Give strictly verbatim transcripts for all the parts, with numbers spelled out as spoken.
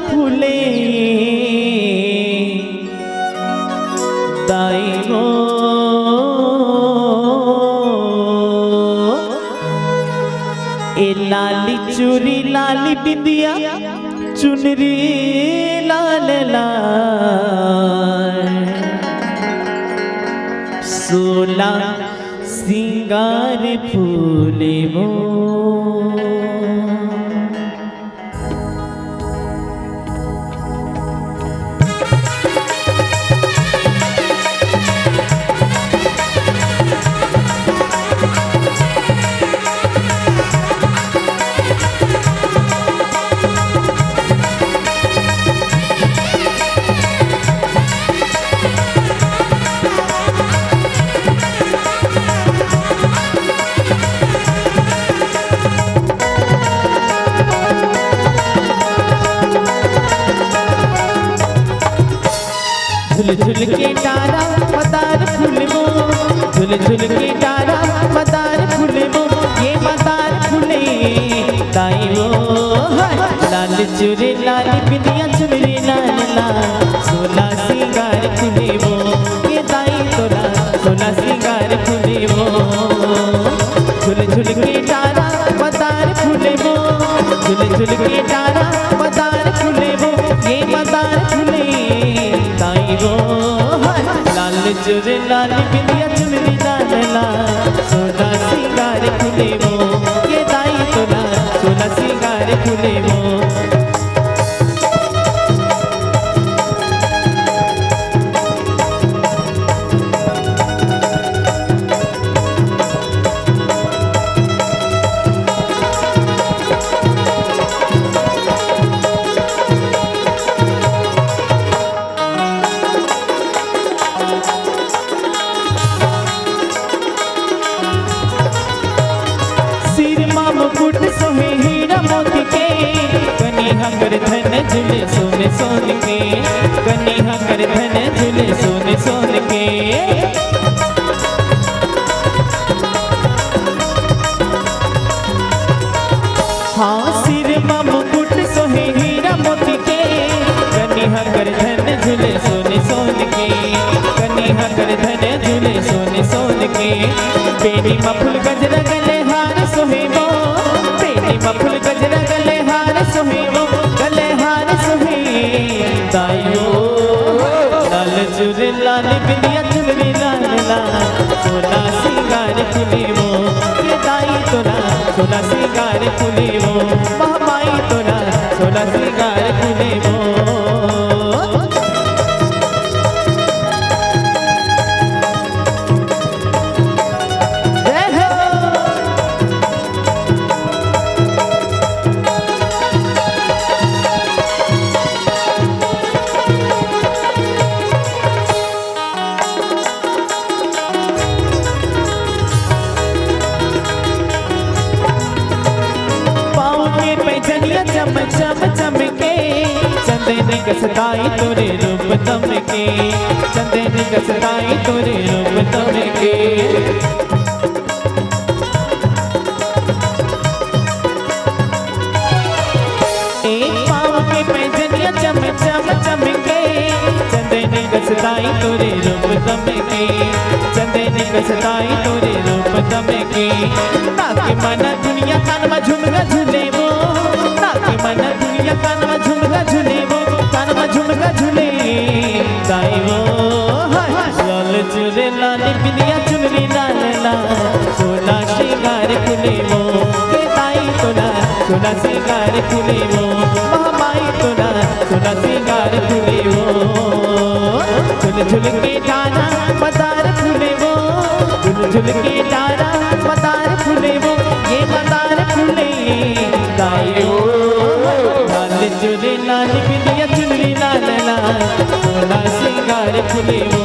फूले दाई मोर। ए लाली चूरी लाली बिंदिया चुनरी लाल लाल, सोला सिंगार फूले मोर। झुल झुल के डारा मदार फूलबो, झुल झुल के डारा मदार फूलबो, ये मदार फूले दाई वो। लाल चुरे लाल बिंदिया चुनरी लाल लाल, सोला सिंगार फूलबो, ये दाई तोला सोला सिंगार फूलबो। झुल झुल के डारा मदार फूलबो, झुल झुल के डारा मदार फूलबो, ये मदार फूले दाई वो। लाल चुरे लाल बिंदिया चुनरी लाल लाल, सोला सिंगार फूलबो, ये दाई तोला सोला सिंगार फूलबो। सिर मा मुकुट सोहे हीरा मोती के, कनिहा कर धन झुले सोने सोन के, कनिहा कर धन झुले सोने सोन के। हाँ, सिर मा मुकुट सोहे हीरा मोती के, कनिहा कर धन झुले सोने सोन के, कनिहा कर धन झुले सोने सोन के। बेनी मा फूल गजरा गले हार सोहे वो, बेनी मा फूल गजरा गले हार सोहे वो, गले हार सोहे दाई वो। लाल चुरे लाल बिंदिया चुनरी लाल लाल, सोला सिंगार फूलबो, ये दाई तोला सोला सिंगार फूलबो, महामाई तोला सोला सिंगार फूलबो। जय हो। पाँव के पैजनिया चम चम चमके, चंदन कस दाई तोरे रूप दमके, चंदन कस दाई तोरे रूप दमके। एक पाँव के पैजनिया चम चम चमके, चंदन कस दाई तोरे रूप दमके, चंदन कस दाई तोरे रूप दमके। नाक मा नथुनिया कान मा झुमका झुलेबो, नाक मा नथुनिया कान मा झुमका झुलेबो, कान मा झुमका झुले दाई वो। हाय, लाल चुरे लाल बिंदिया चुनरी लाल लाल, सोला सिंगार फूलबो, ये दाई तोला सोला सिंगार फूलबो, महामाई तोला सोला सिंगार फूलबो। झुल झुल के डारा मदार फूलबो, झुल झुल के डारा मदार फूलबो, ये मदार फूले दाई वो। लाल चुरे लाल बिंदिया चुनरी लाल लाल, सोला सिंगार फूलबो,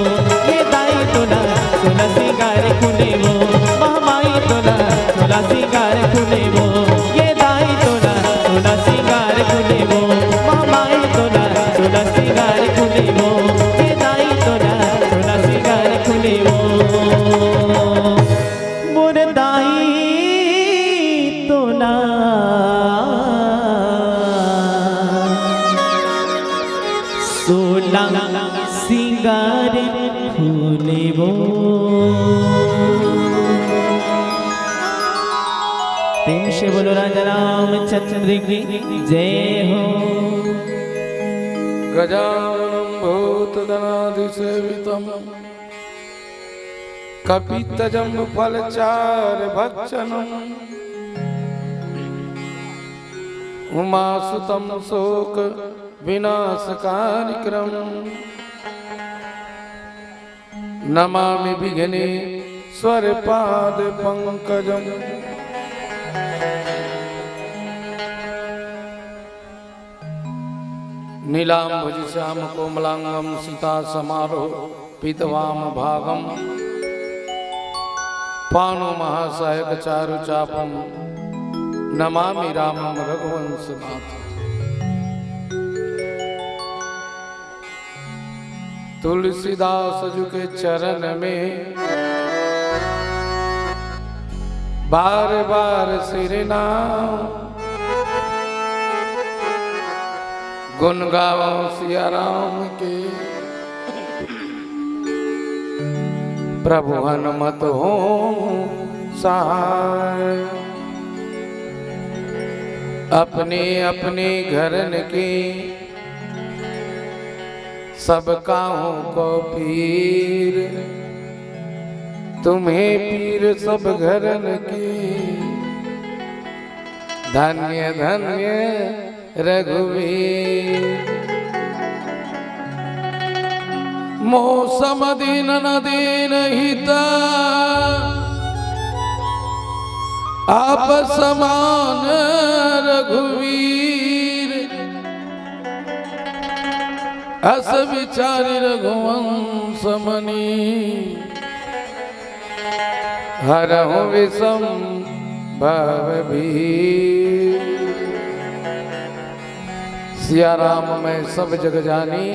ये दाई तोला सोला सिंगार फूलबो, महामाई तोला सोला सिंगार फूलबो, ये दाई तोला सोला सिंगार फूलबो, महामाई तोला सोला सिंगार फूलबो, ये दाई तोला सोला सिंगार फूलबो। मोर दाई तोला बोलो राजा रामचंद्र की जय हो। गजाननं भूतगणादिसेवितं कपित्तजम्बूफलचारुभक्षणम् उमासुतं शोकविनाशकारिकरम् नमामि विघ्नेश्वर पाद पंकजम। नीलांबुज श्याम कोमलांगम सीता समारोह पीतवाम भागम। पाणो महासायक चारु चापम नमामि रामम रघुवंश नाथ। तुलसीदास जु के चरण में बार बार सिरनाम। गुण गावो सिया राम के प्रभु हनुमत हो सहाय। अपने अपने घरन के सब काहू को पीर, तुम्हें पीर सब घरन की। धन्य धन्य रघुवीर। मोसम दीन न दीन हिता, आप समान रघुवीर। अस विचारि रघुवंश मनि, हरहु विषम भव भीर। सिया राम मैं सब जग जानी,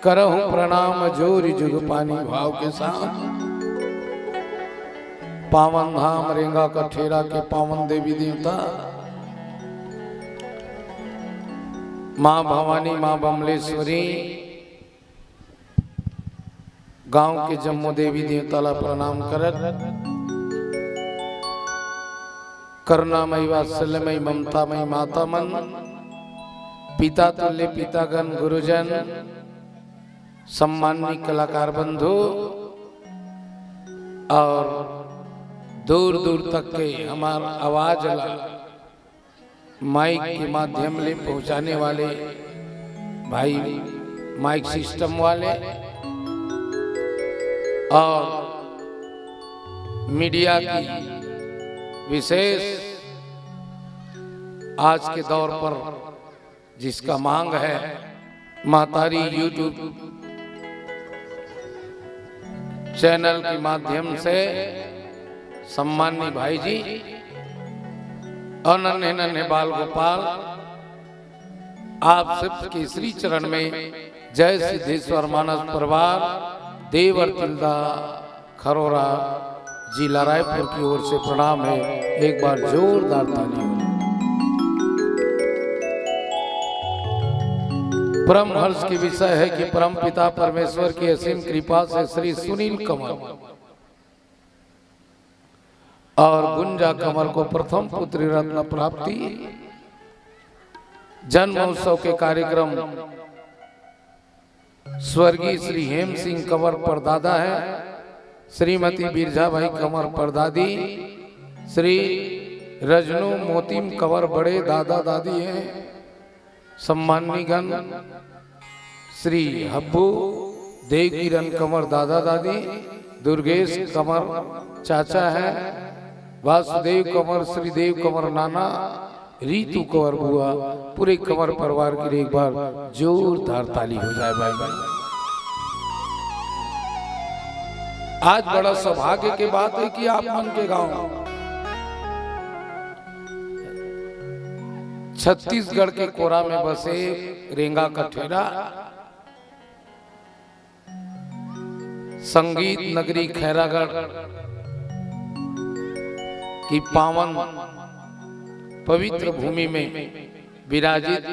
करहु प्रणाम जोरि जुग पानी। भाव के साथ पावन धाम रेंगा कठेरा के पावन देवी देवता माँ भवानी, माँ बमलेश्वरी, गांव के जम्मो देवी देवता ला प्रणाम करत, करुणामयी, वात्सल्यमयी, ममतामयी माता मन, पिता तुल्य पितागण, गुरुजन, सम्मानित कलाकार बंधु और दूर दूर तक के हमार आवाज ला माइक के माध्यम ले पहुंचाने वाले भाई, माइक सिस्टम वाले और मीडिया की विशेष आज के दौर पर जिसका मांग है महतारी YouTube चैनल के माध्यम से सम्माननीय भाई जी और नन्हे नन्हे बाल गोपाल, आप सबके श्री चरण में जय सिद्धेश्वर मानस परिवार देवर तिल्दा खरोरा जिला रायपुर की ओर से प्रणाम है। एक बार जोरदार ताली हो। परम हर्ष की विषय है कि परम पिता परमेश्वर की असीम कृपा से श्री सुनील कंवर और गुंजा कंवर को प्रथम पुत्री रत्न प्राप्ति, जन्म उत्सव के कार्यक्रम स्वर्गीय श्री हेम सिंह कंवर परदादा है, श्रीमती बिरजाबाई कंवर परदादी, श्री रजनू मोतिम कंवर बड़े दादा दादी हैं, सम्माननीयगण श्री हब्बू देव किरण कंवर दादा दादी, दुर्गेश कंवर चाचा है, वासुदेव कंवर, श्री देव कंवर नाना, रीतू कंवर बुआ, पूरे कंवर परिवार के लिए एक बार जोरदार ताली हो जाए भाई। आज बड़ा सौभाग्य के बात है कि आप मन के गांव छत्तीसगढ़ के कोरा में बसे रेंगा कठेरा संगीत नगरी खैरागढ़ की पावन पवित्र भूमि में विराजित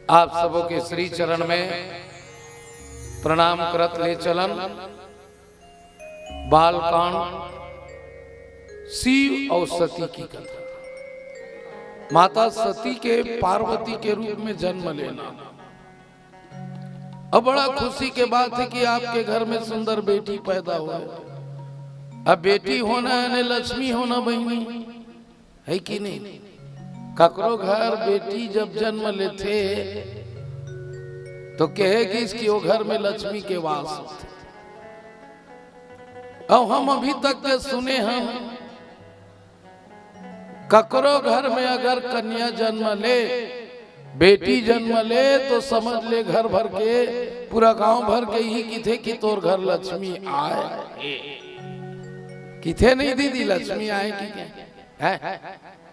आप सबों के श्री चरण में प्रणाम करत ले चलन बालकांड शिव और सती की कथा। माता सती के पार्वती के रूप में जन्म लेना। अब बड़ा खुशी के बात है कि आपके घर में सुंदर बेटी पैदा हो। अब बेटी होना यानी लक्ष्मी होना, बहिनी, है कि नहीं? ककरो घर बेटी जब जन्म लेथे तो कहे कि इसकी वो घर में लक्ष्मी के वास होथे। अब हम अभी तक के सुने हन, ककरो घर में अगर कन्या जन्म ले, बेटी जन्म ले, तो समझ ले घर भर के, पूरा गांव भर के ही किथे कि तोर घर लक्ष्मी आए। किथे नहीं दीदी, लक्ष्मी आए कि क्या? हैं?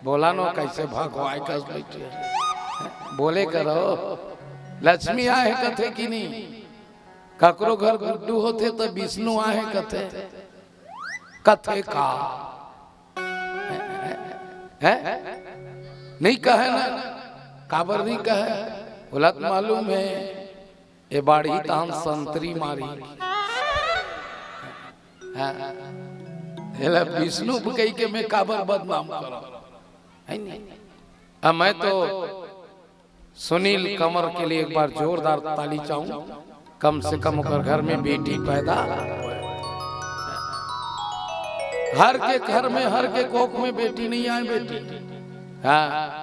बोला नो, कैसे भगवाए कस बैठे हैं? बोले करो, लक्ष्मी आए कथे कि नहीं? ककरो घर गुड्डू होथे तो विष्णु आए कथे, कथे का? हैं? नहीं कहे ना, काबर नहीं कहे? बोला त मालूम है, ये बाढ़ी तहन संतरी मारी। हाँ। एला विष्णु कही के मैं काबर बदनाम करो, है नहीं? अब मैं तो सुनील कंवर के लिए एक बार जोरदार ताली चाहूं। कम से कम ओकर घर में बेटी पैदा। हर के घर में, हर के कोख में बेटी नहीं आए बेटी। हाँ,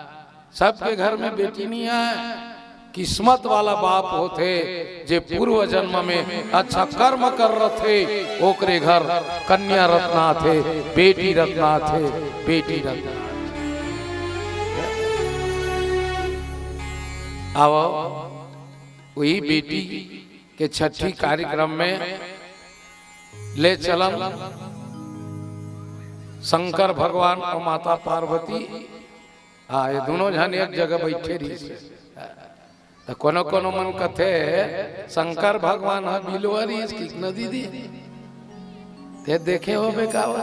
सबके घर में बेटी नहीं आए। किस्मत वाला बाप होथे जे पूर्व जन्म में अच्छा कर्म कर रथे, ओकरे घर कन्या रत्न आथे, बेटी रत्न आथे, बेटी रत्न आथे। आवो, वही बेटी के छठी कार्यक्रम में ले चलम शंकर भगवान और माता पार्वती। हाँ, ये दोनों झन एक जगह बैठे रहिस। त कोनो कोनो मन कथे, "शंकर भगवान ह बिलवा रिहिस कि न दीदी?" ते देखे होबे का वो?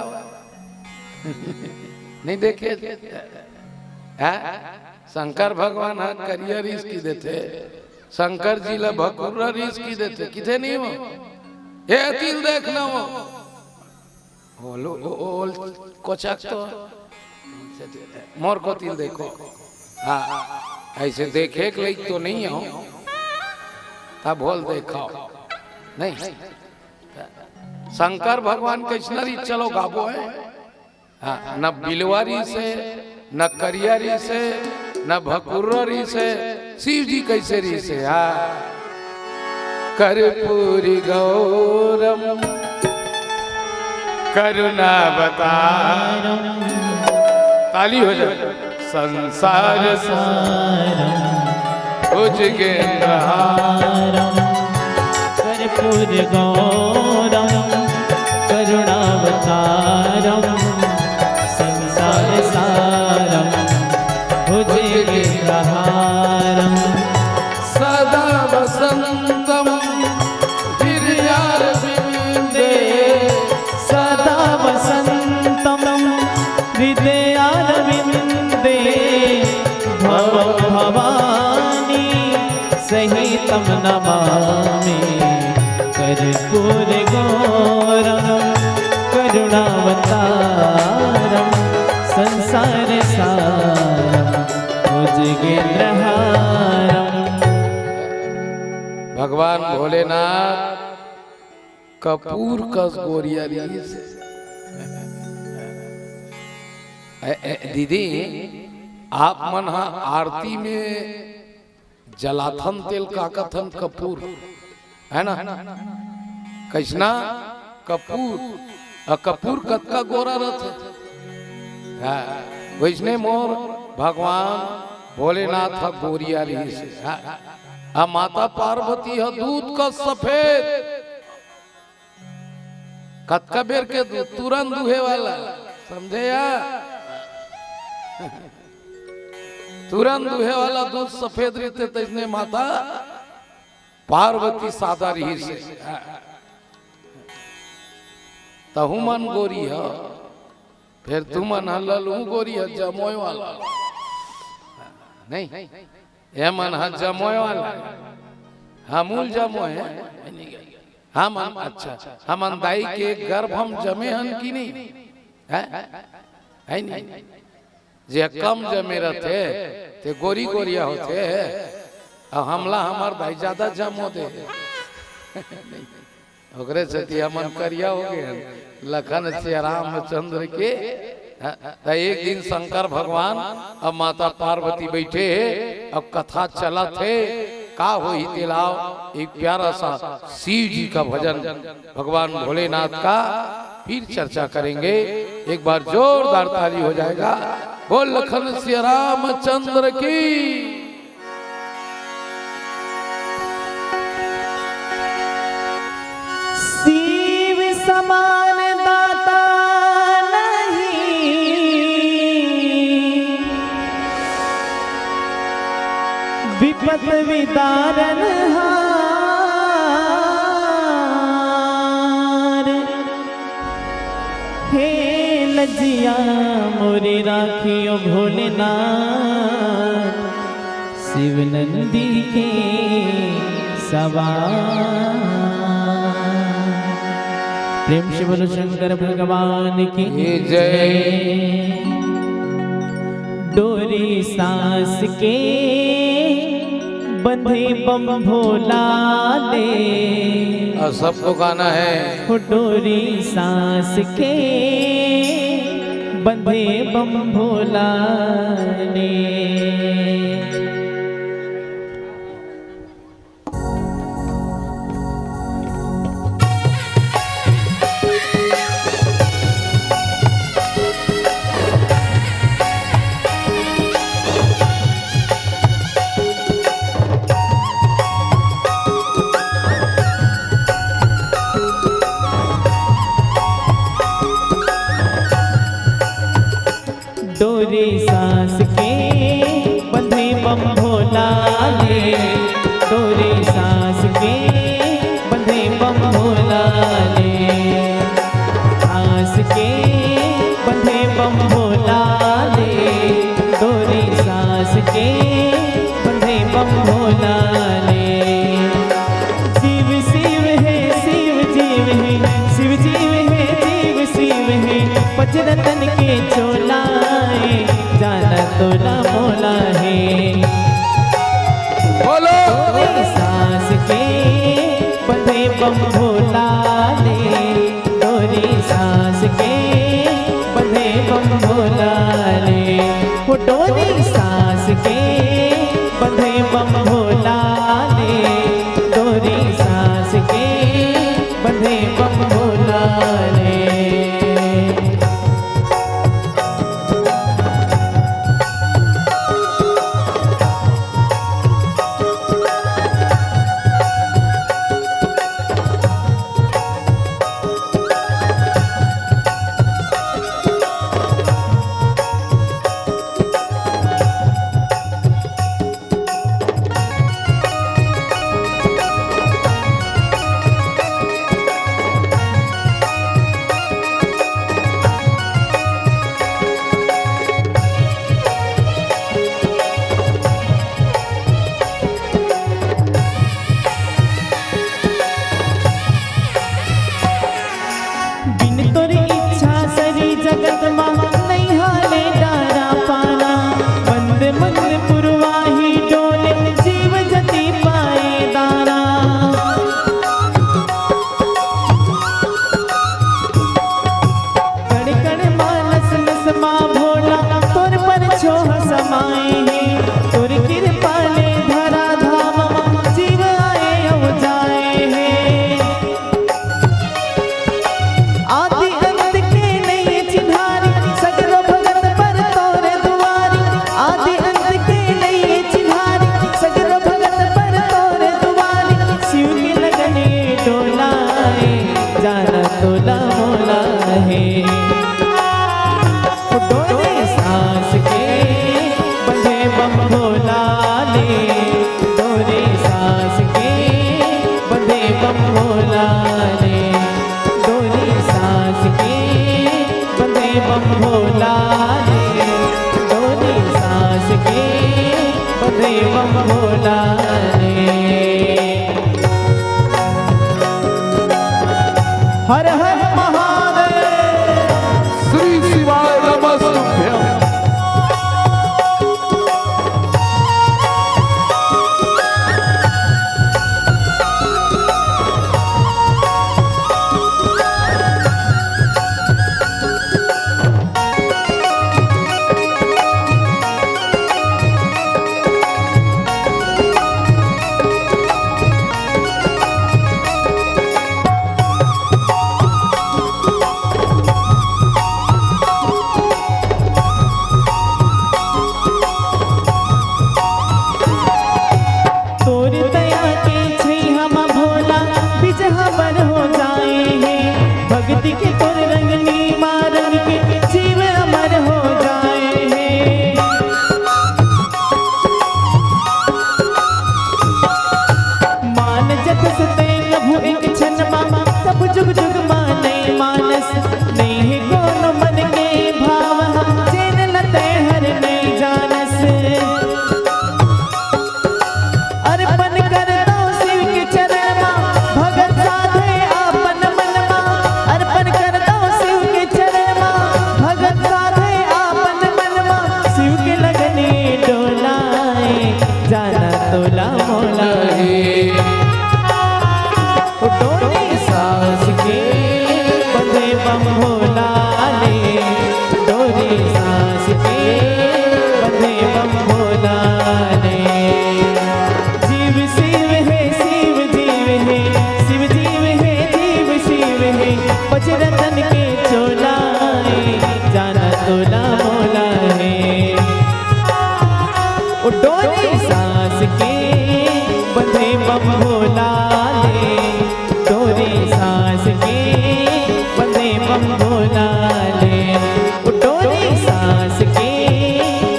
नहीं देखे? हैं? शंकर भगवान ह करिया रिहिस कि देथे, शंकर जी ल भकुर्रा रिहिस कि देथे, किथे नहीं हो? ए तिल देखना हो। ओल, ओल कोचक तो मोर कोती देखो। हाँ, ऐसे देखे के लइक तो नहीं हो, तब बोल देखो। नहीं, शंकर भगवान कइसना रिहिस, चलो गाबो है। हाँ, न बिलवा रिहिसे, न करिया रिहिसे, न भकुर्रा रिहिसे, शिव जी कइसे रिहिसे? हाँ। कर्पूर गौरम करुणावतारम। ताली हो जाए। संसार सारम भुजगेंद्रहारम। कर्पूर गौरम करुणावतारम। संसार सारम भुजगेंद्रहारम। सदा वसंतम हृदयारविंदे। सदा वसंतम हृदयारविंदे। भवभवानी सहितं नमामि। कर्पूर गौरम करुणावतारम। संसार सारम भुजगेंद्रहारम। भगवान भोलेनाथ कपूर कस गोरिया रिहिस। ए, ए, दीदी, आप मन हा आरती में जलाथन तेल का कथन? कपूर, है ना? कइसना? कपूर। अ कपूर कतका गोरा रथे। हाँ, वइसने मोर भगवान भोलेनाथ ह गोरिया रिहिस। हाँ, अ माता पार्वती ह दूध कस सफेद। कतका बेर के दूध, तुरंत दूहे वाला, समझे या? तुरंत दूहे वाला दूध सफेद रहिथे, तइसने माता पार्वती सादा रिहिस। तहू मन गोरी ह, फेर तुमन ह ललहू गोरी ह, जमोय वाला। नहीं, ए मन ह जमोय वाला। हमू ल जमोय। हमन, अच्छा, हमन दाई के गर्भ म जमे हन कि नहीं? है, है नहीं? जे कम जमे रथे, ते गोरी गोरिया होथे, अउ हमला हमर दाई ज्यादा जमो दे। ओकरे सेती हमन करिया हो गए हन। लखन सिया रामचंद्र के, हाँ, त एक दिन शंकर भगवान अउ माता पार्वती बैठे हे, अउ कथा चलत हे, का होही तेला एक प्यारा सा शिव जी का भजन, भगवान भोलेनाथ का फिर चर्चा करेंगे। एक बार जोरदार ताली हो जाएगा। बोल लखन सिया रामचंद्र की। शिव समान दाता नहीं, विपत विदारन हार। हे लजिया मोरे राखियो भोलेनाथ, शिव नंदी के सवार। प्रेम से बोलो शंकर भगवान की जय। डोरी सांस के बंधे बम भोला ले। और सबको गाना है। हो डोरी सांस के बंधे बम भोला ले। डोरी सांस के बंधे बम भोला ले, डोरी सांस के बंधे बम भोला ले, सांस के बंधे बम भोला ले, डोरी सांस के बंधे बम भोला ले। शिव शिव हे, शिव जीव हे, शिव जीव हे, जीव शिव हे। पचरतन के चोला ए, जाना तोला मोला हे। बोलो। डोरी सांस के बंधे बम भोला ले, डोरी सांस के बंधे बम भोला ले। हो डोरी सांस के बंधे बम भोला ले, डोरी सांस के बंधे बम भोला ले। बिन तोर इच्छा सरी जगत मा, नइ हाले डारा पाना। मंद मंद पुरवाही डोले, जीव जति पाए दाना। कण कण मा नस नस मा भोला, तोर परछोह समाए हे। तोर किरपा ले धरा धाम मा, जीव आए अउ जाए हे। आदि अंत के नइ चिन्हारी, सगरो भगत बर तोरे दुआरी। आदि अंत के नइ चिन्हारी, सगरो भगत बर तोरे दुआरी। शिव के लगन ए डोला ए, जाना तोला मोला हे। डोरी सांस के बंधे बम भोला ले, डोरी सांस के बंधे बम भोला ले, डोरी सांस के बंधे बम भोला ले, डोरी सांस के बंधे बम भोला ले। हर हर महादेव। श्री के तोर रंगनी मा रंग के जीव अमर हो जाए हे। मान जतस ते प्रभु एक क्षण मा, तब जुग जुग माने मानस। नहीं हे कोनो मन के भाव हम, जेन ल ते हर नहीं जानस। अर्पण कर दो शिव के चरण मा, भगत साधे आपन मन मा। अर्पण कर दो शिव के चरण मा, भगत साधे आपन मन मा। शिव के लगने डोलाए, जाना तोला मोला हे। डोरी सांस के बंधे बम भोला ले, डोरी सांस के बंधे बम भोला ले। जीव शिव हे, शिव जीव हे, शिव जीव हे, जीव शिव हे, पचरतन के चोला हे, जाना तोला मोला हे। ओ डोरी सांस के बंधे बम भोला ले, डोरी सांस के बंधे बम भोला ले। ओ डोरी सांस के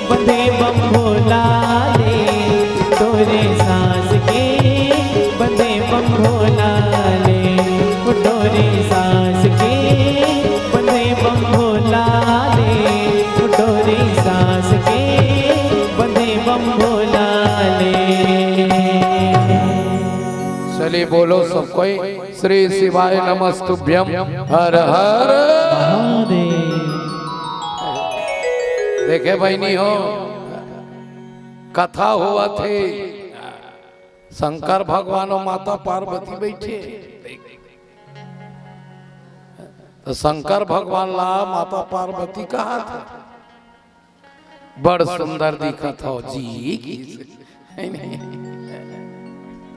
बंधे बम भोला ले, डोरी सांस के बंधे बम भोला ले। ओ डोरी सांस के बंधे बम भोला ले, ओ डोरी सांस के बंधे बम भोला ले। चलिए बोलो सब कोई, श्री शिवाय नमस्तुभ्यम, हर हर महादेव। देखे बहिनी हो, कथा होवत हे, शंकर भगवान अउ माता पार्वती बइठे। त शंकर भगवान ला माता पार्वती कहत हे, बड़ सुंदर दिखत हो जी।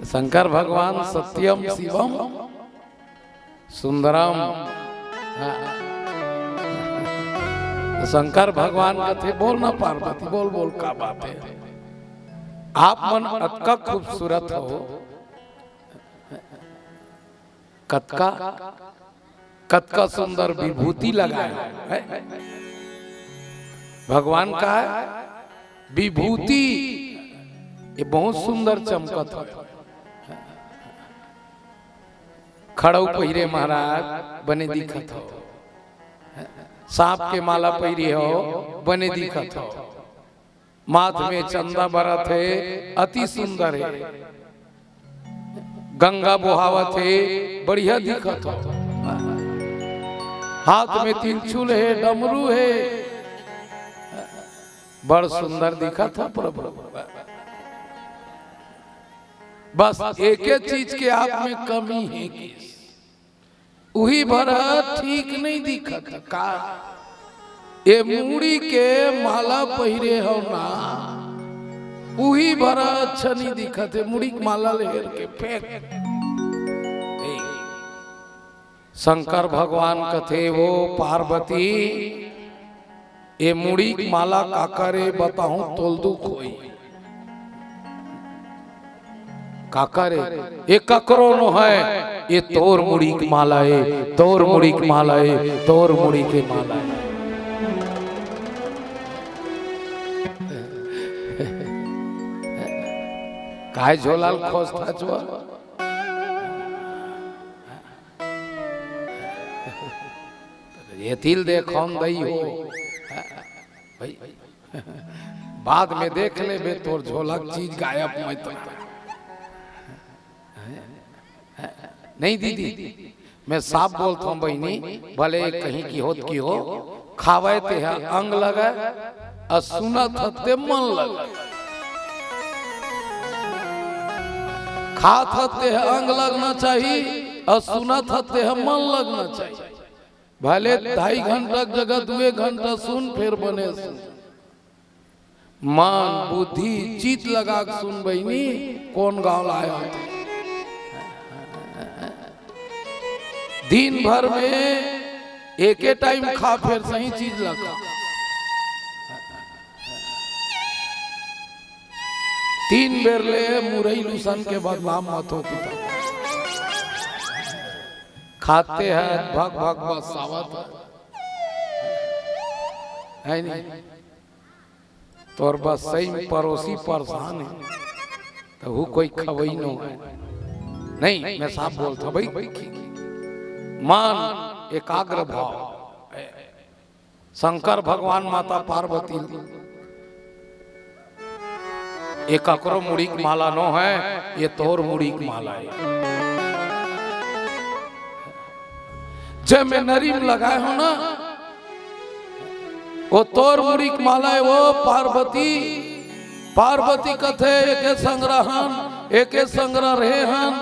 शंकर भगवान सत्यम शिवम सुंदरम। हाँ। शंकर भगवान कथे, बोल ना पार्वती, बोल, बोल, का बात हे? आप मन अतका खूबसूरत हो, कतका, कतका सुंदर विभूति लगाए हे। भगवान का हे? विभूति, ये बहुत सुंदर चमकत हो। खड़ऊ पहिरे महाराज, बने दिखत हो। सांप के माला पहिरे हो, बने दिखत हो। माथ में चंदा बरत हे, अति सुंदर हे। गंगा बोहावत हे, बढ़िया दिखत हो। हाथ में त्रिशूल हे, डमरू हे, बड़ सुंदर दिखत हो प्रभु। बस एके चीज के आप में कमी हे कि उही भर ठीक नहीं दिखत का? ए मुड़ी के माला पहिरे हो ना, उही भर अच्छा नहीं दिखत हे, मुड़ी के माला ले हेर के फेंक। ए, शंकर भगवान कथे, वो पार्वती, ए मुड़ी के माला काकर ए बताहूं तोल दुख होई। काकर ए, ए ककरो नो हे, ए तोर मुड़ी के माला ए, तोर मुड़ी के माला ए, तोर मुड़ी के माला ए। काय झोला ल खोजथस वो? एती ल देखौं दई हो। भाई, बाद में देख लेबे, तोर झोला के चीज गायब मत। नहीं दीदी, मैं साफ बोलत हूँ बहिनी, भले कहीं की होत की हो, खावे ते ह अंग लगे, अउ सुनत ह ते मन लगे। खात ह ते ह अंग लगना चाही, अउ सुनत ह ते ह मन लगना चाही। भले ढाई घंटा के जगह दुए घंटा सुन, फेर बने सुन। मन, बुद्धि, चित लगा के सुन बहिनी, कोन गाँव लाए हो? दिन भर में एके टाइम खा, फेर सही चीज लगा। तीन बेर ले मुरई लूसन के बदनाम मत हो पिता। खाते हैं, भग भग बसावत है, है नहीं? तोर बसई में परोसी परेशान है, तो हु कोई खवई नो है। नहीं, मैं साफ बोलता भाई, मन एकाग्र भाव। शंकर भगवान माता पार्वती, ये ककरो मुड़ी के माला नो है, ये तोर मुड़ी के माला है। जे में नरी में लगाए हो ना, वो तोर मुड़ी के माला है, वो पार्वती। पार्वती कथे, एके संग रहन, एके संग रहे हन।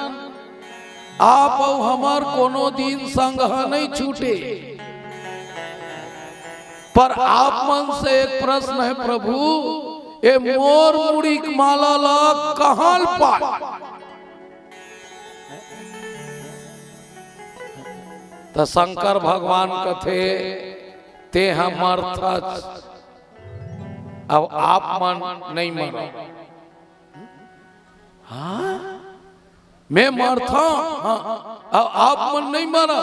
आप अउ हमर कोनो दिन संग ह नहीं छूटे। पर आप मन से एक प्रश्न है प्रभु, ए मोर मुड़ी के माला ला कहाँ ल पाए? त शंकर भगवान कथे, ते ह मरथच, अब आप मन नहीं मरो। हाँ? मैं मरथंव, हाँ, अब आप मन नहीं मरा।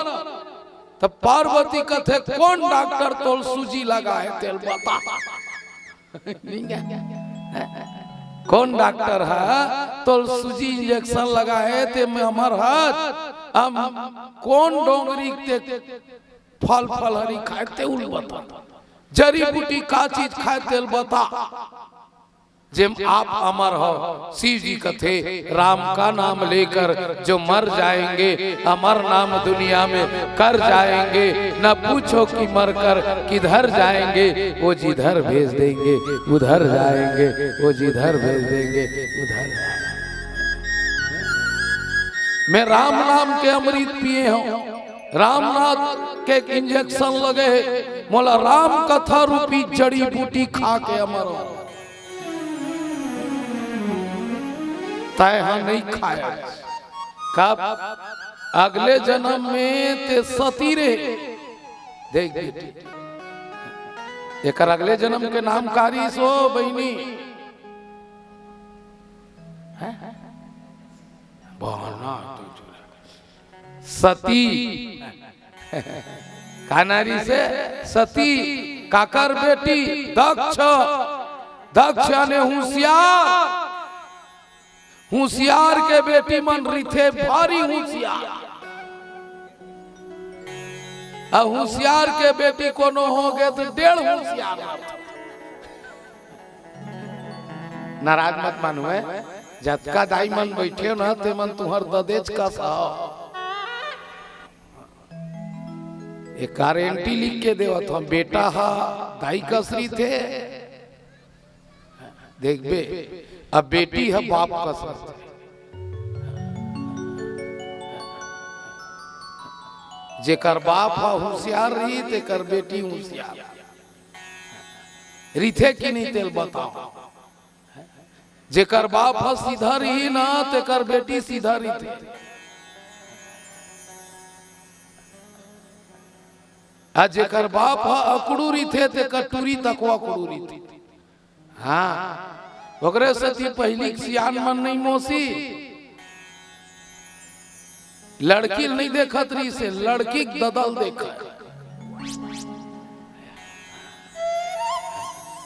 तब पार्वती कथे, कौन डॉक्टर तोल सूजी लगा है, तेल बता। नहीं क्या? कौन डॉक्टर है तोल सूजी इंजेक्शन लगा है, ते में हमर हाथ, हम कौन डोंगरी ते फल फलहरी खाए, ते उल बता। जड़ी बूटी का चीज खाए, तेल बता। जेम आप अमर हो। शिव जी कथे, राम का नाम लेकर जो मर जाएंगे, अमर नाम दुनिया में कर जाएंगे। न पूछो कि मरकर किधर जाएंगे, वो जिधर भेज देंगे उधर जाएंगे, वो जिधर भेज देंगे उधर जाएंगे। मैं राम नाम के अमृत पिए हंव, रामनाथ के इंजेक्शन लगे हे, मोला राम कथा रूपी जड़ी बूटी खा के अमर हो। तैं हा नहीं खाया। कब? अगले जन्म में ते सती रे। देख बेटी, एकर अगले जन्म के नाम का रिहिस हो बहिनी? हैं? बहना तो चुरा। सती। का नारी से? सती। काकर बेटी? दक्ष। दक्ष याने होशियार। होशियार के बेटी मन रिथे भारी होशियार। अब होशियार के बेटी कोनो हो गे तो डेढ़ होशियार। नाराज मत मानू, हैं? जतका दाई मन बैठे हो ना, ते मन तुहर ददेच कस हो। ये गारंटी लिख के देवत हंव, बेटा हा दाई कस रिथे। देखबे, अब बेटी हा बाप कस रिथे। जेकर बाप हा होशियार रही, तेकर बेटी होशियार। रिथे कि नहीं, तेल बताओ। जेकर बाप ह सीधा रही ना, तेकर बेटी सीधा रहिथे। आ जेकर बाप ह अकड़ू रहिथे, तेकर टूरी तको अकड़ू रहिथे। हाँ, ओकरे सेती पहिली के सियान मन नहीं मोसी। लड़की ल नहीं देखत रहिसे, लड़की के ददा ल देखय।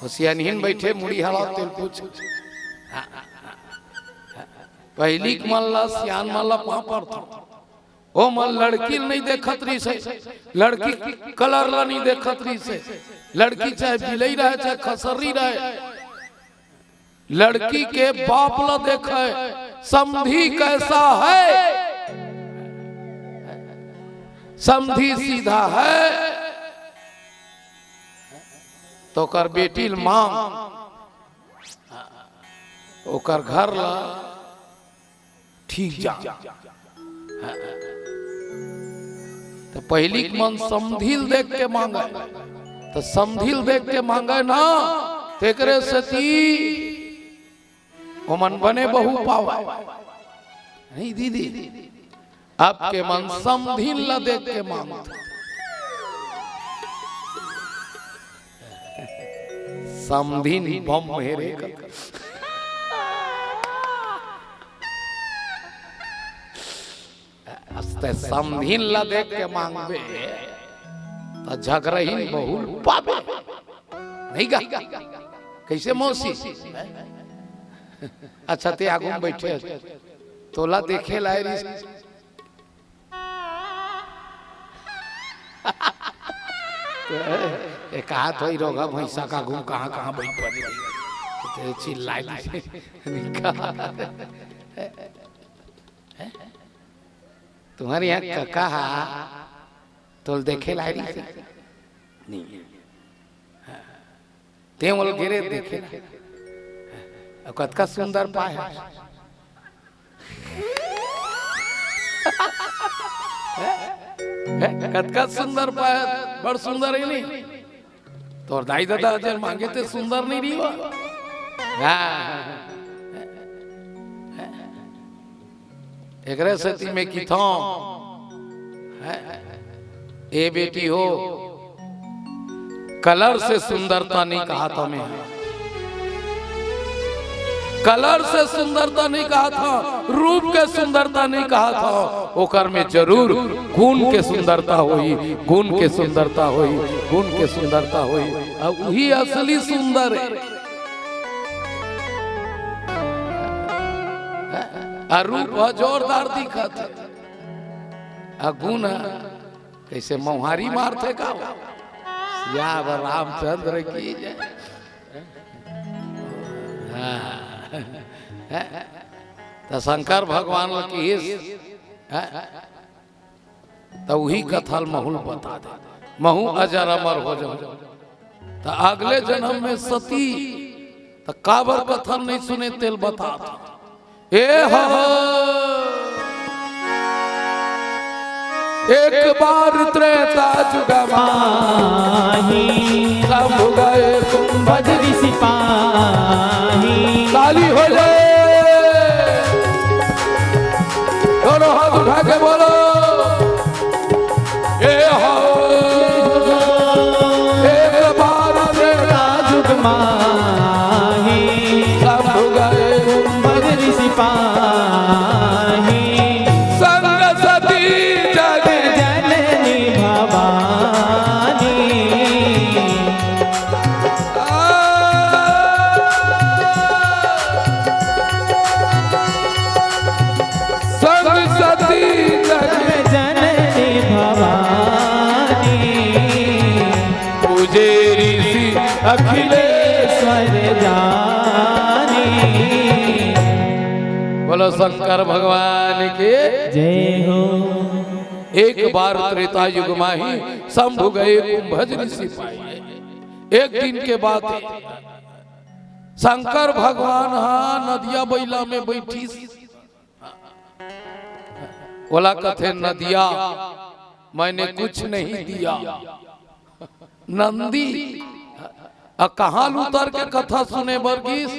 ओ सियानहिन बैठे, मुड़ी हलाव तेल पूछ। पहिली के मन ला, सियान मन ला पाँव परथंव। ओ मन लड़की ल नहीं देखत रहिसे, लड़की कलर ला नहीं देखत रहिसे। लड़की चाहे बिलई रहय, चाहे खसर्री रहय। लड़की के बाप ला देखय, समधी कैसा है, समधी सीधा है, तो ओकर बेटी ल मांग, ओकर घर ला ठीक जा। त पहिली के मन समधी ल देख के मांगय, त समधी ल देख के मांगय ना, तेकरे सेती ओमन बने बहू पावय। नहीं दीदी, अब के मन समधी ल देख के मांगथे। समधी बम हे रे। ते समधिन ला देख के मांगबे, त झगरहिन बहुल पाबे। नहीं गा? कैसे मौसी? अच्छा, ते आगू में बैठे हस। तोला देखे लाए रहिस। ए, कहा थोई रोगा भैंसा का घूम कहाँ, कहाँ बैठ पड़े। ते चिल्लाए दिस। निकाल। तुम्हर यहाँ कका हा, तोल देखे लाए रहिस। नहीं। ते मोल गिरे देखे ला। अब कतका सुंदर पाए। हैं? हैं? कतका सुंदर पाए, बड़ सुंदर ही नहीं। तोर दाई ददा जेन मांगे ते सुंदर नहीं रही हो। हाँ। एकरे सेती मैं किथों, हैं? ए बेटी हो, कलर से सुंदरता नहीं कहा था मैं, कलर से सुंदरता नहीं कहा था, रूप के सुंदरता नहीं कहा था, ओकर में जरूर गुण के सुंदरता होई, गुण के सुंदरता होई, गुण के सुंदरता होई। अब वही असली सुंदर है। आ रूप ह जोरदार दिखत हे, आ गुण ह कैसे मौहारी मारथे का? सियावर रामचंद्र की जय। हाँ। त शंकर भगवान ल किहिस, त उही कथा ल महूँ ल बता दे, महूँ अजर अमर हो जाऊं। त अगले जन्म में सती, त काबर कथा नहीं सुने तेल बता दे। ए हो, एक बार त्रेता जुग माही, सब गए कुंभ बजरी सिपाही। ताली हो जाए, दोनों हाथ उठा के बोलो। ए हो, एक बार त्रेता जुग माही, सब गए बजरी सिपाही। संग सती जग जननी भवानी। संग सती जग जननी भवानी। पूजे ऋषि अखिलेश्वर जानी। बोलो शंकर भगवान की। जय हो। एक बार त्रेता युग माही, शंभु गए कुंभज ऋषि पाए। एक दिन के बात हे, शंकर भगवान हा नदिया बइला में बैठिस। ओला कथे नदिया, मैंने कुछ नहीं दिया। नंदी, अ, कहाँ उतर के कथा सुने बर गिस?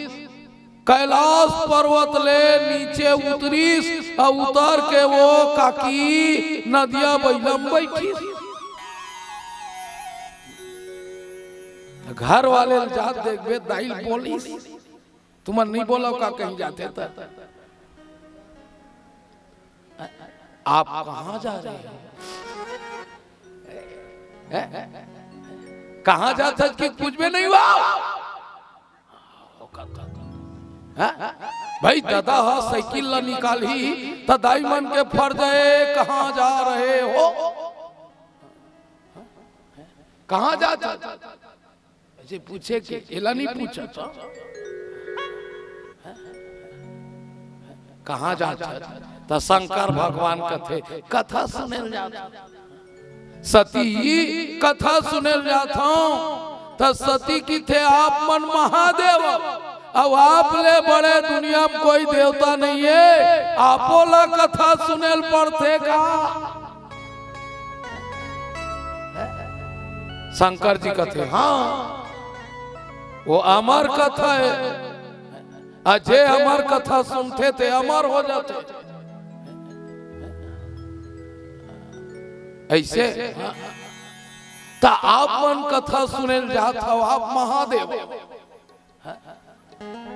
कैलाश पर्वत ले नीचे उतरिस, अ, उतर के वो काकी नदिया बइला में बैठिस। घर वाले ल जात देखबे, दाई ल बोलिस, तुमन नहीं बोला का कहीं जाते त? आप कहाँ जा रहे हो? हैं? कहाँ जात हस कि कुछ भी नहीं हुआ? हैं? भाई, दादा हा साइकिल ला निकालही, त दाई मन के फर जाए, "कहाँ जा रहे हो? कहाँ जात हस?" ऐसे पूछे के, एला नहीं पूछा था। कहाँ जात हस? त शंकर भगवान कथे, कथा सुने ल जात हँव। सती, कथा सुने ल जात हँव। त सती किथे, आप मन महादेव, अउ आप ले बड़े दुनिया में कोई देवता नहीं हे, आपो ला कथा सुने ल पड़थे का? शंकर जी कथे, हाँ, वो अमर कथा हे, अउ जे अमर कथा सुनथे ते अमर हो जाथे। ऐसे, हाँ। त आप मन कथा सुने ल जात हव, आप महादेव।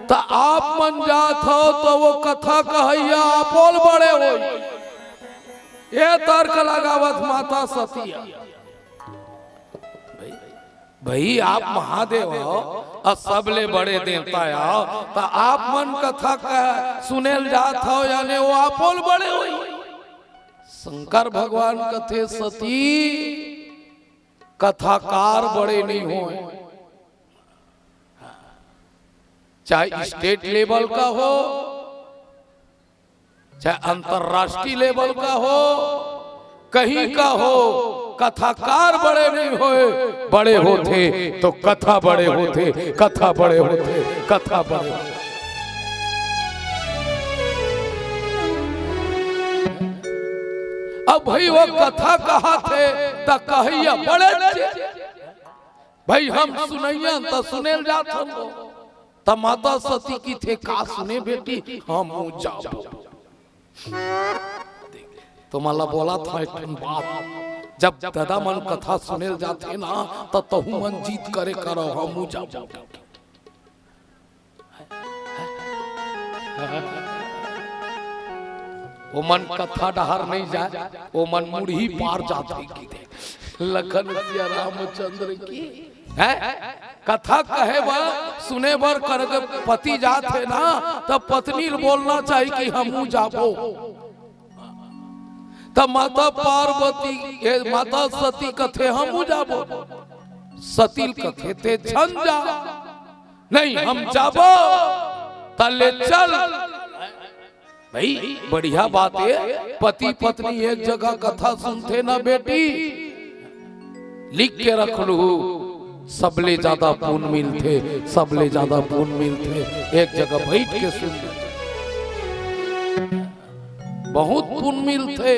त आप मन जात हव, त वो कथा कहइया आपो ले बड़े होही। ए तर्क लगावत माता सती ह। भाई, भाई, आप महादेव हो अउ सबले बड़े देवता हो, त आप मन कथा कह सुने ल जात हो, याने वो आपो ले बड़े होही। शंकर भगवान कथे, सती, कथाकार बड़े नइ होय, चाहे स्टेट लेवल का हो, चाहे अंतर्राष्ट्रीय लेवल का हो, कहीं का हो, कथाकार बड़े नइ होय, बड़े होथे तो कथा बड़े होथे, कथा बड़े होथे, कथा बड़े होथे। अब भाई वो कथा कहत हे त कहइया बड़े चे-, भाई हम सुनइया त सुने ल जात हन। त माता सती कथे, का सुने बेटी, हमू जाबो। तो मन ला बोलत हंव एक ठन बात, जब ददा मन कथा सुने ल जाथे ना, त तहू मन जिद करे करव, हमू जाबो। ओमन कथा डहर नइ जाय, ओमन मुड़ही पार जाथे कथे। लखन सिया रामचंद्र की, हैं? कथा कहे बर, सुने बर कर के पति जात हे ना, त पत्नी ल बोलना चाही कि हमू जाबो। त माता पार्वती, ए, माता सती कथे, हमू जाबो। सती ल कथे, ते झन जा। नहीं, हम जाबो। त ले चल। भाई, बढ़िया बात हे, पति पत्नी एक जगह कथा सुनथे ना बेटी, लिख के रख लू, सबले ज्यादा पुन मिलथे, सबले ज्यादा पुन मिलथे, एक जगह बइठ के सुन। बहुत पुन मिलथे,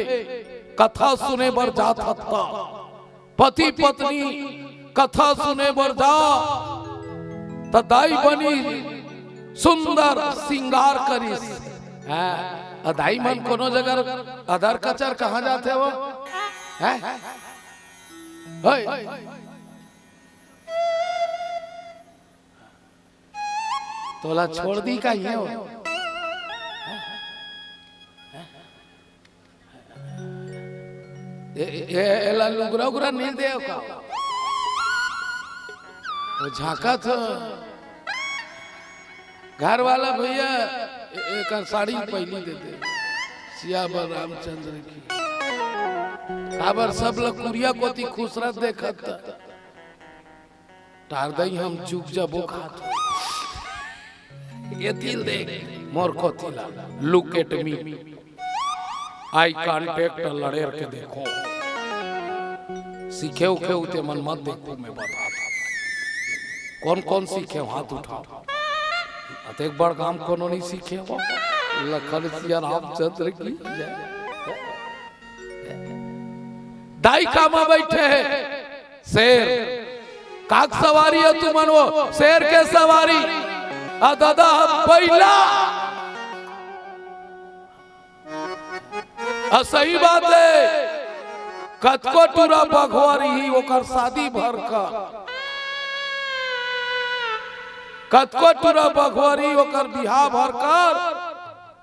कथा सुने बर जात हत्ता। पति पत्नी कथा सुने बर जा, त दाई बनी सुंदर सिंगार करिस। हाँ, अ दाई मन कोनो जगह अदर कचर कहाँ जाथे वो? हैं? होय। तोला छोड़ दी का ये हो? ए, ए, एला लुगरा उगरा नइ दे का? वो झांकत हो। घर वाला भैया, ए-, एकर साड़ी पहिली दे दे। सियावर रामचंद्र की। काबर सब ल कुरिया कोती खुसरत देखत। टार दई हम चुप जाबो खात। ये दिल देख, मोर कोती ला, look at me। Eye contact लड़ेर के देखो। सीखे उखे उते मन मत देखो, मैं बतात हंव। कौन कौन सीखे हो, हाथ उठाओ। अतेक बड़ काम कोनो नइ सीखे हो। लखन सिया रामचंद्र की जय। दाई कामा बइठे हे? शेर। काक सवारी हे तुमन वो? शेर के सवारी। अ ददा ह बइला। अ सही बात हे, कतको टूरा बघवा रही ओकर शादी भर कर, कतको टूरा बघवा रही ओकर बिहाव भर कर,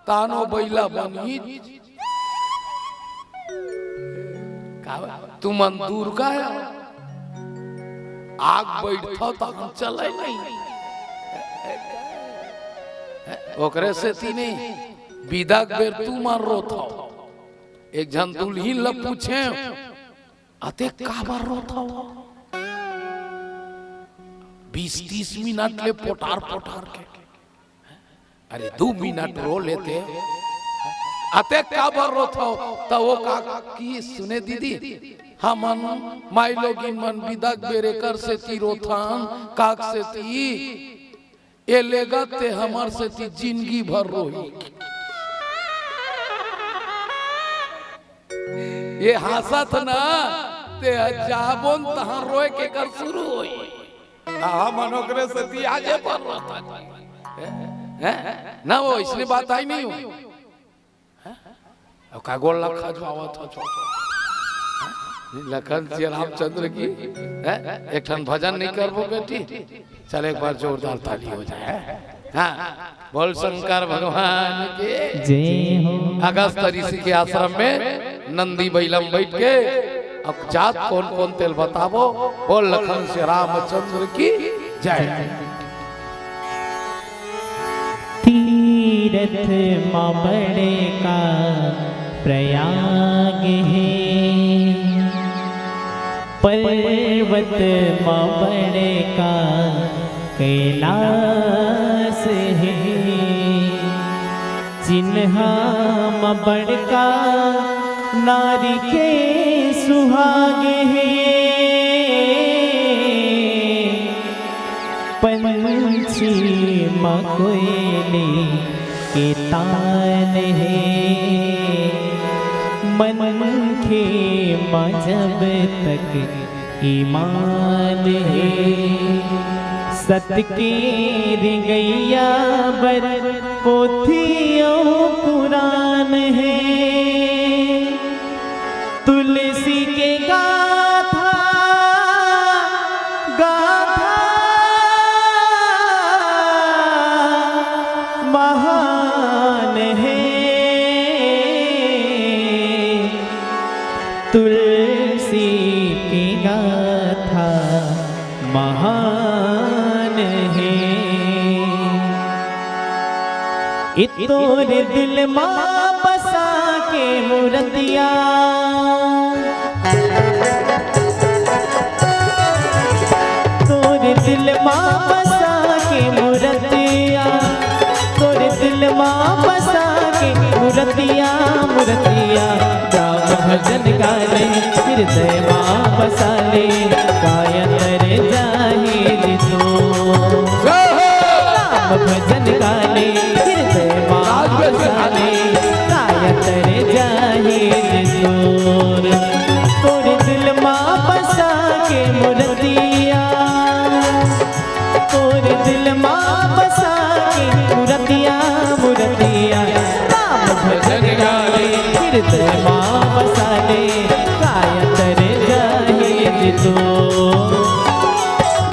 तानो बइला बनही। का तुमन दुर्गा या? आग बइठथव त हम चले नहीं। ओकरे सेती नहीं, बिदा के बेर तुमन रोथव। एक झन दुल्हिन ल पूछे, "अते काबर रोथव?" बीस तीस मिनट ले पोटार पोटार के। अरे, दू मिनट रो लेते। अते काबर रोथव? त वो का कि सुने दीदी, हमन माईलोगिन मन बिदा के बेर एकर सेती रोथन, काक सेती, ए लेगत ते हमर सेती जिनगी भर रोही। ये हांसत ना, ते ह जाबोन तहां रोए के कर शुरू होई। आ, हमन ओकरे सेती आजे पर रहता जी। हैं? ना वो इसने बात आई नहीं हो। हैं? अब का गोड़ लग खा जो आवत हो, छो, छो। हैं? लखन सिया रामचंद्र की, हैं? एक ठन भजन नहीं करबो बेटी? चल एक बार जोरदार ताली हो जाए। हाँ, बोल शंकर भगवान की। जय हो। अगस्त ऋषि के आश्रम में नंदी बइला म बइठ के। अब जात कोन कोन तेला बताबो। बोल लखन से रामचंद्र की जय। तीरथ म बड़का प्रयाग हे, पर्वत म बड़का कैलाश हे। चिन्हा म बड़का नारी के सुहाग हे, पंछी म कोयली के तान हे, मनखे म जब तक ईमान हे। सत के रेंगइया बर पोथी अउ पुरान हे। तुलसी के गाथा, गाथा महान हे। तुलसी के गाथा महान हे। ए तोर दिल मा बसा के मूरतिया, तोर दिल मा बसा के मूरतिया, तोर दिल मा बसा के मूरतिया, मूरतिया। राम भजन गा ले, हृदय मा बसा ले, काया तर जाही जी तोर। राम भजन गा ले, हृदय मा बसा ले, काया तर जाही जी तोर। तोर दिल मा बसा के मूरतिया, तोर दिल मा बसा के मूरतिया, मूरतिया। राम भजन गा ले, हृदय मा बसा ले, काया तर जाही जी तोर।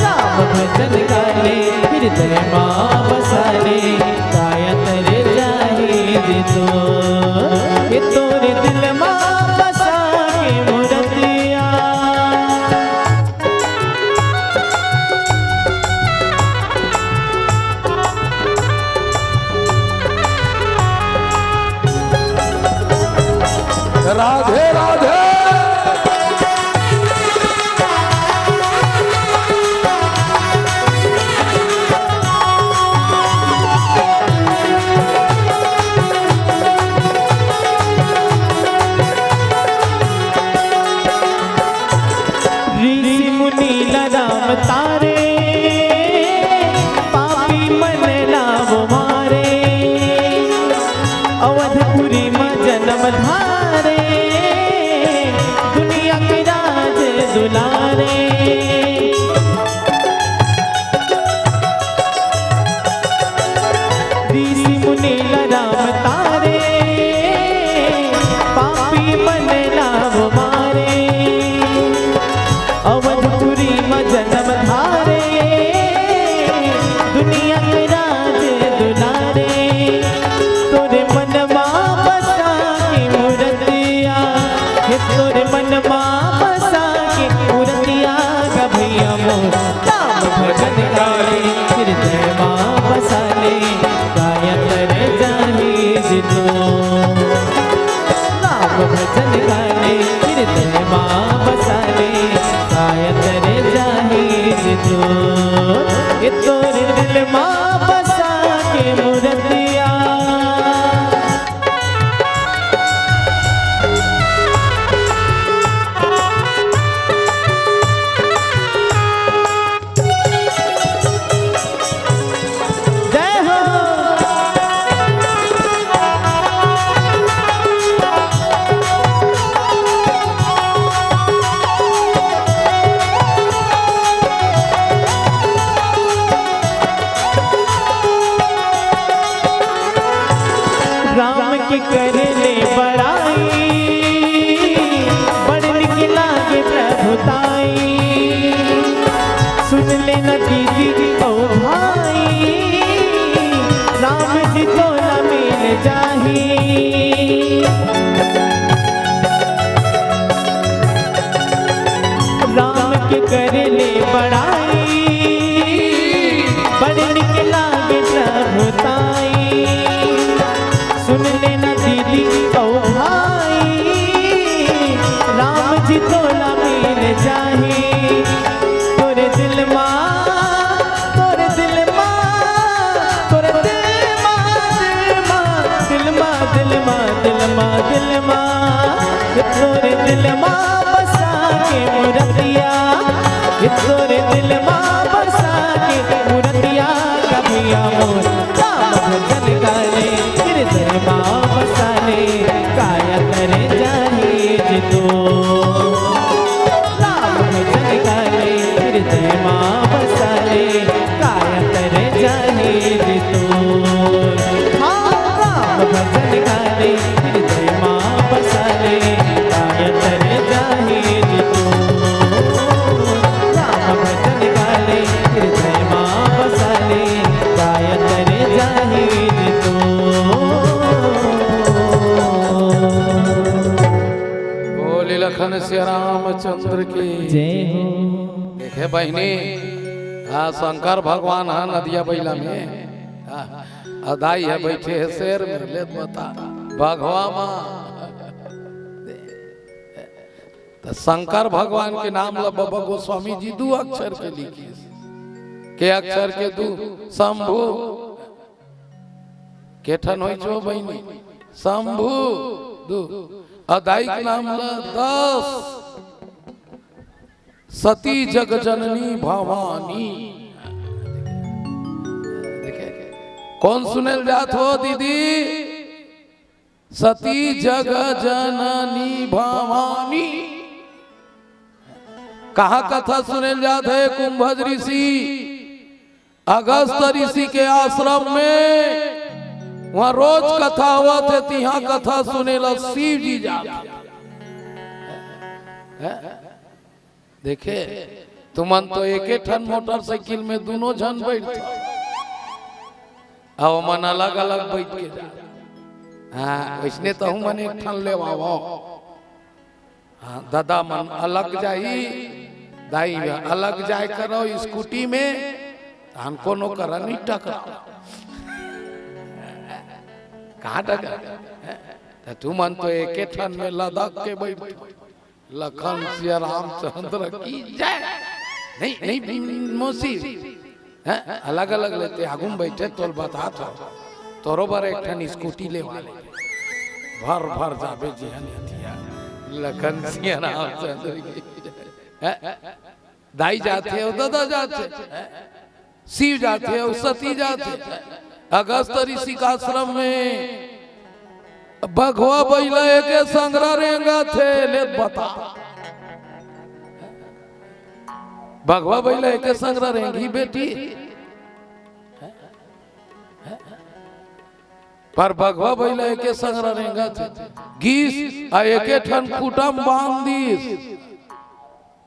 राम भजन गा ले, हृदय मा बसा ले, काया तर जाही जी तोर। ए तोर दिल मा बसा के मूरतिया। राधे राधे। ऋषि मुनि ला राम तारे, पापी मन ला वो मारे। अवधपुरी म जनम धारे, दुनिया के राज दुलारे। ऋषि मुनि ला राम तारे, पापी मन ला वो मारे। अवधपुरी म जनम धारे, दुनिया के राज दुलारे। तोरे मन मा बसा के मूरतिया, हे तोरे मन मा बसा के मूरतिया, गा भैया मोर। राम भजन गा ले, हृदय मा बसा ले, काया तर जाही जी तोर। राम भजन गा ले, हृदय मा बसा ले, काया तर जाही जी तोर। ए तोर दिल मा बसा के मूरतिया। जय हो। राम के कर ले बड़ाई, बड़ निक लागे प्रभु ताई। सुन ले न दीदी ओ भाई, राम जी तोला मिल जाही। कर ले बड़ाई, बड़ निक लागे प्रभु ताई। सुन लेना दीदी अउ भाई, राम जी तोला मिल जाही। तोरे दिल मा, तोरे दिल मा, तोरे दिल मा, दिल मा, दिल मा, दिल मा, दिल मा, दिल मा। तोरे दिल मा बसा के मूरतिया, ये तोरे दिल मा बसा के मूरतिया, कबिया मोर राम भजन गा ले, हृदय मा बसा ले, काया तरे जाही जी तोर। राम भजन गा ले, हृदय मा बसा ले, काया तरे जाही जी तोर। हाँ, राम भजन गा ले, हृदय मा बसा ले, काया तरे जाही जी तोर। राम भजन गा ले, हृदय मा बसा ले, काया तरे जाही जी तोर। बोले लखन सिया रामचंद्र की जय हो। देखे बहिनी, हाँ, शंकर भगवान ह नदिया बइला में, हाँ, अउ दाई ह बइठे हे शेर में। ले बता, बघवा मा। त शंकर भगवान के नाम ल बबा गोस्वामी जी दू अक्षर के लिखिस। के अक्षर के दू? शंभू। के ठन होइस ओ बहिनी? शंभू दू। अउ दाई के नाम ल दस। सती जग जननी भवानी। देखे? कोन सुने ल जात हो दीदी? सती जग जननी भवानी। कहाँ कथा सुने ल जात हे? कुंभज ऋषि, अगस्त ऋषि के आश्रम में। वहाँ रोज कथा होवत हे, तिहाँ कथा सुने ल शिव जी जात हे। देखे, तुमन तो एके ठन मोटरसाइकिल में दूनों झन बइठथव, अउ ओमन अलग-अलग बइठ के जा। हाँ, वइसने तहूँ मन एक ठन लेवावव। हाँ, ददा मन अलग जाही, दाई अलग जाय करव स्कूटी में, तहन कोनो करा नइ टकराव। कहाँ टकराव? त तुमन तो एके ठन में लदक के बइठथव। लखन सिया रामचंद्र की जय। नहीं, नहीं, मौसी, हैं? अलग-अलग लेते, आगू में बइठे, तोल बतात हँव। तोरो बर एक ठन स्कूटी लेवा ले। भर, भर जाबे जिहन हथिया। लखन सिया रामचंद्र की जय। हैं? दाई जाथे अउ ददा जाथे, शिव जाथे अउ सती जाथे। अगस्त ऋषि के आश्रम में बघवा बइला एके संघरा रेंगथे, ले बता। बघवा बइला एके संघरा रेंगही बेटी। पर बघवा बइला एके संघरा रेंगथे, गीस अउ एके ठन खूँटा म बांध दीस।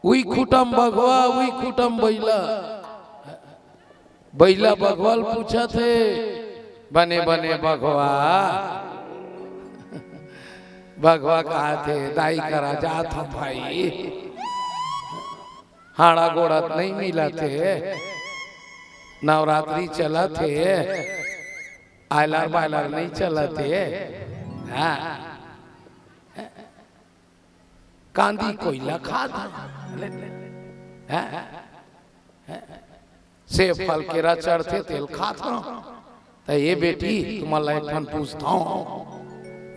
उही खूँटा म बघवा, उही खूँटा म बइला। बइला बघवा ल पूछत हे, "बने, बने बघवा।" बघवा कहत हे, "दाई करा जात हँव भाई, हाड़ा गोड़ा नइ मिलत हे, नवरात्रि चलत हे, आयलर बायलर नइ चलत हे।" हाँ। कांदी कोइला खात हँव। हैं? सेब फल केरा चढ़थे तेल खात हँव। त ए बेटी, तुमन ला एक ठन पूछथँव,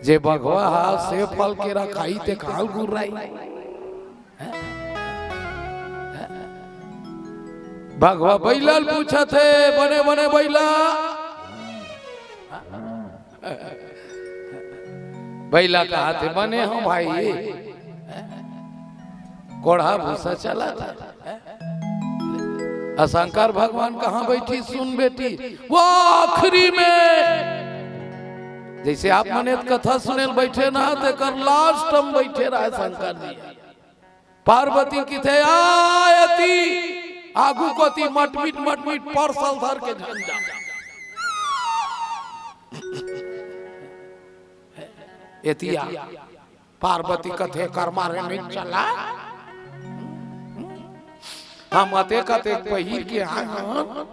जे बघवा ह सेब फल केरा खाही ते काल गुर्राही? हैं? हैं? बघवा बइला ल पूछत हे, बने बने बइला। बइला कहत हे, "बने हँव भाई, कोढ़ा भूसा चलत हे।" अउ शंकर भगवान कहाँ बइठिस? सुन बेटी, वो आखिरी में, जइसे आप मन ए कथा सुने ल बइठे ना, तेकर last म बइठे रहय शंकर जी। पार्वती कहिथे, "आ एती, आगू कोती मटमिट मटमिट परसल धर के झन जा।" एती आ। पार्वती कथे, "कर मारे नइ चला।" हम अतेक अतेक पहिर के आए हन,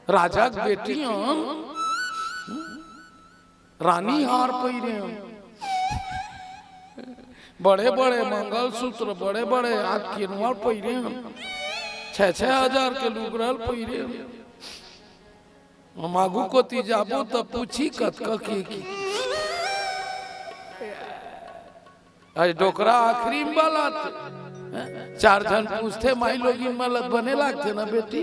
राजा के बेटी हन, रानी हार पहिरे हन, बड़े बड़े मंगलसूत्र, बड़े बड़े हाथ केनवा पहिरे हन, छह छह हजार के लुगरा ल पहिरे हन। हम आगू कोती जाबो त पूछी कतका के की। आज डोकरा आखिरी में बलात। चार झन पूछथे, माई लोगिन मन ल बने लागथे ना बेटी।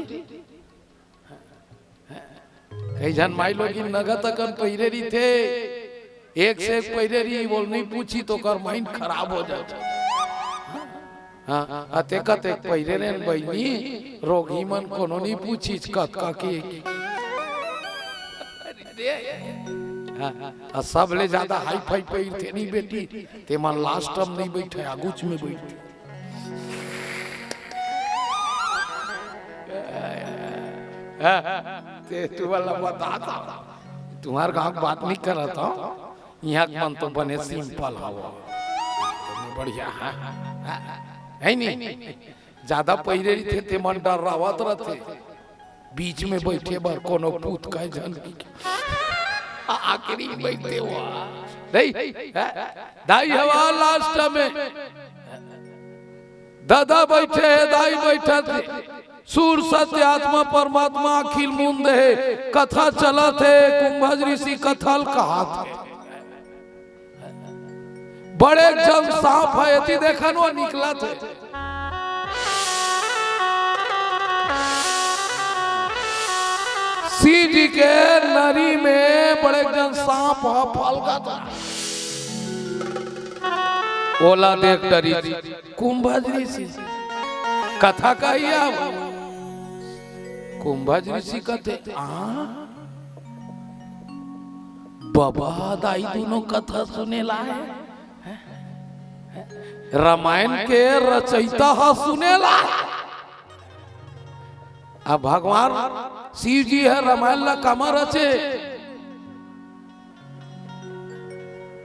कई झन माई लोगिन नगत अकन पहिरे रहिथे, एक से एक पहिरे रही, बोल नहीं पूछी तो ओकर माइंड खराब हो जाथे। हाँ, अतेक अतेक पहिरे रेन बहिनी, रोगही मन कोनो नहीं पूछिस कतका के। हाँ, अउ सबले ज्यादा हाई फाई पहिरथे नहीं बेटी, ते मन लास्ट में नहीं बैठे, आगूच में बैठथे। हाँ, ते तू वाला बता था, तुम्हार गाँव के बात नहीं करत हँव। इहाँ के मन तो बने सिंपल हवय। बने बढ़िया, हाँ? है नहीं? ज्यादा पहिरे रहिथे ते मन डर्रावत रहिथे। बीच में बैठे बर कोनो पूत कहे झन की। आ-, आखिरी में बैठे हुआ। नहीं? हाँ? दाई हवा लास्ट में। दादा बैठे हे, दाई बैठत हे। सूर सत्य आत्मा परमात्मा अखिल मुंद हे। कथा चलत हे, कुंभज ऋषि कथा ल कहत हे। बड़े जन सांप हे, एती देखन वो निकलत हे। सीजी के नरी में बड़े जन सांप ह फलगत हे। ओला देख डरिस कुंभज ऋषि। कथा कही अब। कुंभज ऋषि कथे, "आ, बबा दाई दूनों कथा सुने ला हे। रामायण के रचयिता ह सुने ला हे।" अब भगवान शिव जी ह रामायण ला कामा रचे?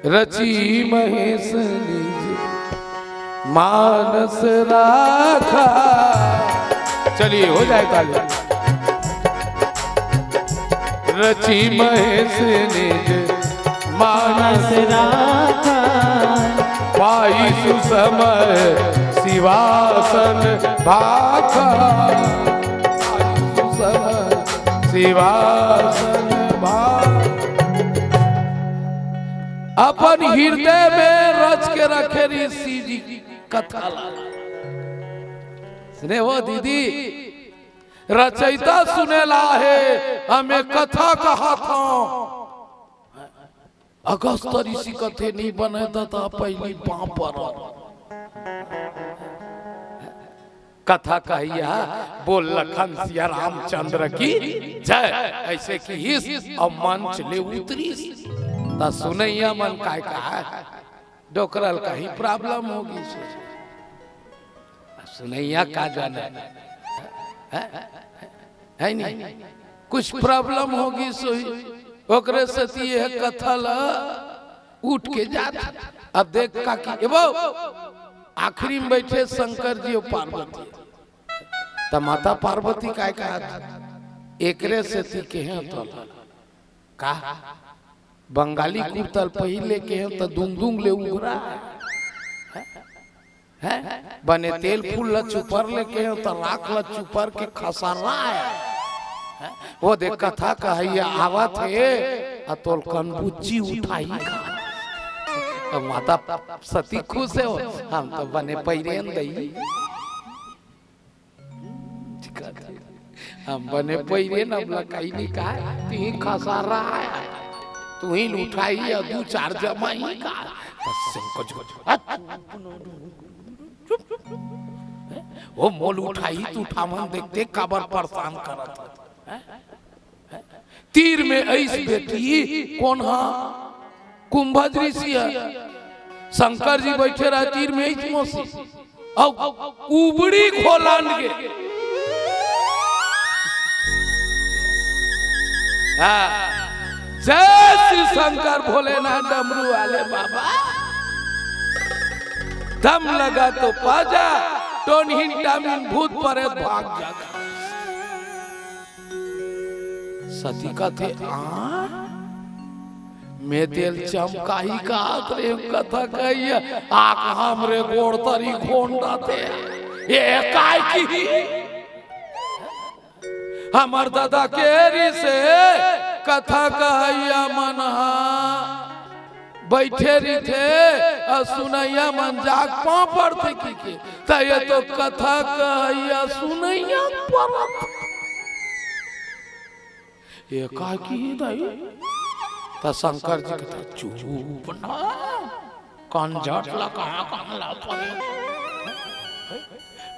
रची महेश निज मानस राखा। चलिए, हो जाए ताली। रची महेश निज मानस राखा, पाई सुसमय शिवासन भाखा। पाई सुसमय शिवासन भाखा। अपन हृदय में रच के रखे रिहिस शिव जी कथा ला। सुने हो दीदी, रचयिता सुने ला हे, हमें कथा कहत हँव। अगस्त ऋषि कथे, "नहीं बने त, त पहिली पाँव परव।" कथा कहिया बोल लखन सिया रामचंद्र की जय, ऐसे किहिस अउ मंच ले उतरिस। त सुनइया मन काय कहा, डोकरा ल कहीं प्रॉब्लम होगिस। सुनइया का जाने, है, है नहीं? कुछ प्रॉब्लम होगिस होही, ओकरे सेती ये कथा ला उठ के जात। अब देख का की, ए बो, आखिरी में बैठे शंकर जी अउ पार्वती। त माता पार्वती काय कहत, एकरे सेती केहेंव तोला। का? बंगाली कुर्ता ल पहिर ले केहेंव त दुंग दुंग ले उघरा। हैं? बने तेल फूल ल चुपर ले केहेंव त राख ल चुपर के खसरा। हैं? ओ दे कथा कहइया आवत हे, अ तोल कनबुच्ची उठाही का? त माता सती खुश हे, ओ, हम त बने पहिरेन दई। हम बने पहिरे न, अब लकाई नहीं का, तिही खसारा हे, तुही ल उठाही या दू चार जमाही का। बस शंकर जी, हट। वो मोल उठाही त उठावन, देखते काबर परेशान करत हे। तीर में अइस बेटी, कोन हा? कुंभज ऋषि ह। शंकर जी बैठे रहे तीर में, अइस मौसी। अउ उबड़ी खोलान गे। हाँ। जय शिव शंकर भोलेनाथ डमरू वाले बाबा। दम लगा तो पाजा, टोनहिन टामिन भूत परेत भाग जात। सती कथे, "आ? मैं तेल चमकाही कहत रेहेंव कथा कहिया, आक हमरे गोड़ तरी खोंडथे। ये काय किही?" हमर ददा के रिहिसे कथा कहइया मन ह बइठे रिथे अउ सुनइया मन जाग पाँव परथे किके, त ये तो कथा कहइया सुनइया परत। ये का किही दाई? त शंकर जी कथे, "चुप ना।" कंझट ला कहाँ कहाँ ला परे।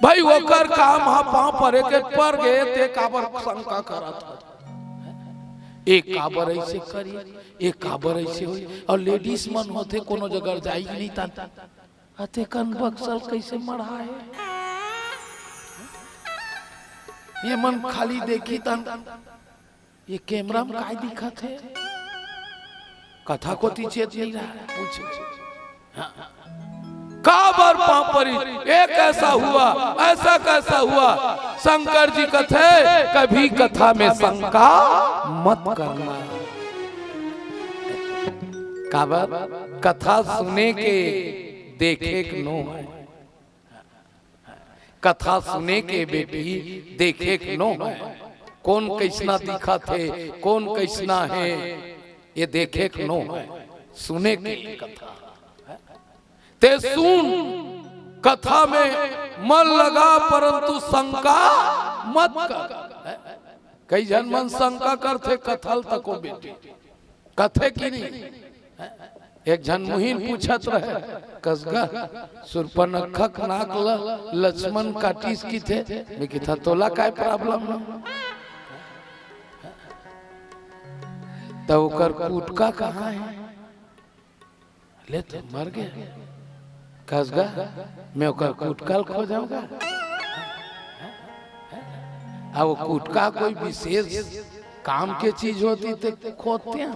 भाई, ओकर काम ह पाँव परे के, पर गे, ते काबर शंका करत हस? ए काबर अइसे करी, ए काबर अइसे होई? अउ लेडीज मन होथे, कोनो जगह जाई नहीं तन, अतेकन बक्सल कइसे मढ़ाए? ये मन खाली देखी तन ये कैमरा म काय दिखत हे? कथा कोती चेत नइ रहय, पूछे। हाँ। काबर पाँव परी? ये कैसा हुआ? ऐसा कैसा हुआ? शंकर जी कथे, "कभी कथा में शंका मत करना।" काबर? कथा सुने के, देखे के नो हे। कथा सुने के बेटी, देखे के नो हे। कोन कइसना दिखत हे, कोन कइसना हे, ये देखे के नो हे, सुने के कथा। ते सुन, कथा में मन लगा, परंतु शंका मत कर। कई झन मन शंका करथे कथा ल तको बेटी। कथे कि नहीं? एक झन मुहिन पूछत रहे, "कस गा, सुर्पनखा के नाक ल लक्ष्मण काटिस किथे?" मैं किथा, "तोला काय problem हे?" त ओकर कुटका कहाँ हे? ले तो मर गे। कस गा, मैं ओकर कुटका ल खोजंव गा। अब वो कुटका कोई विशेष काम के चीज होती ते खोजतेन,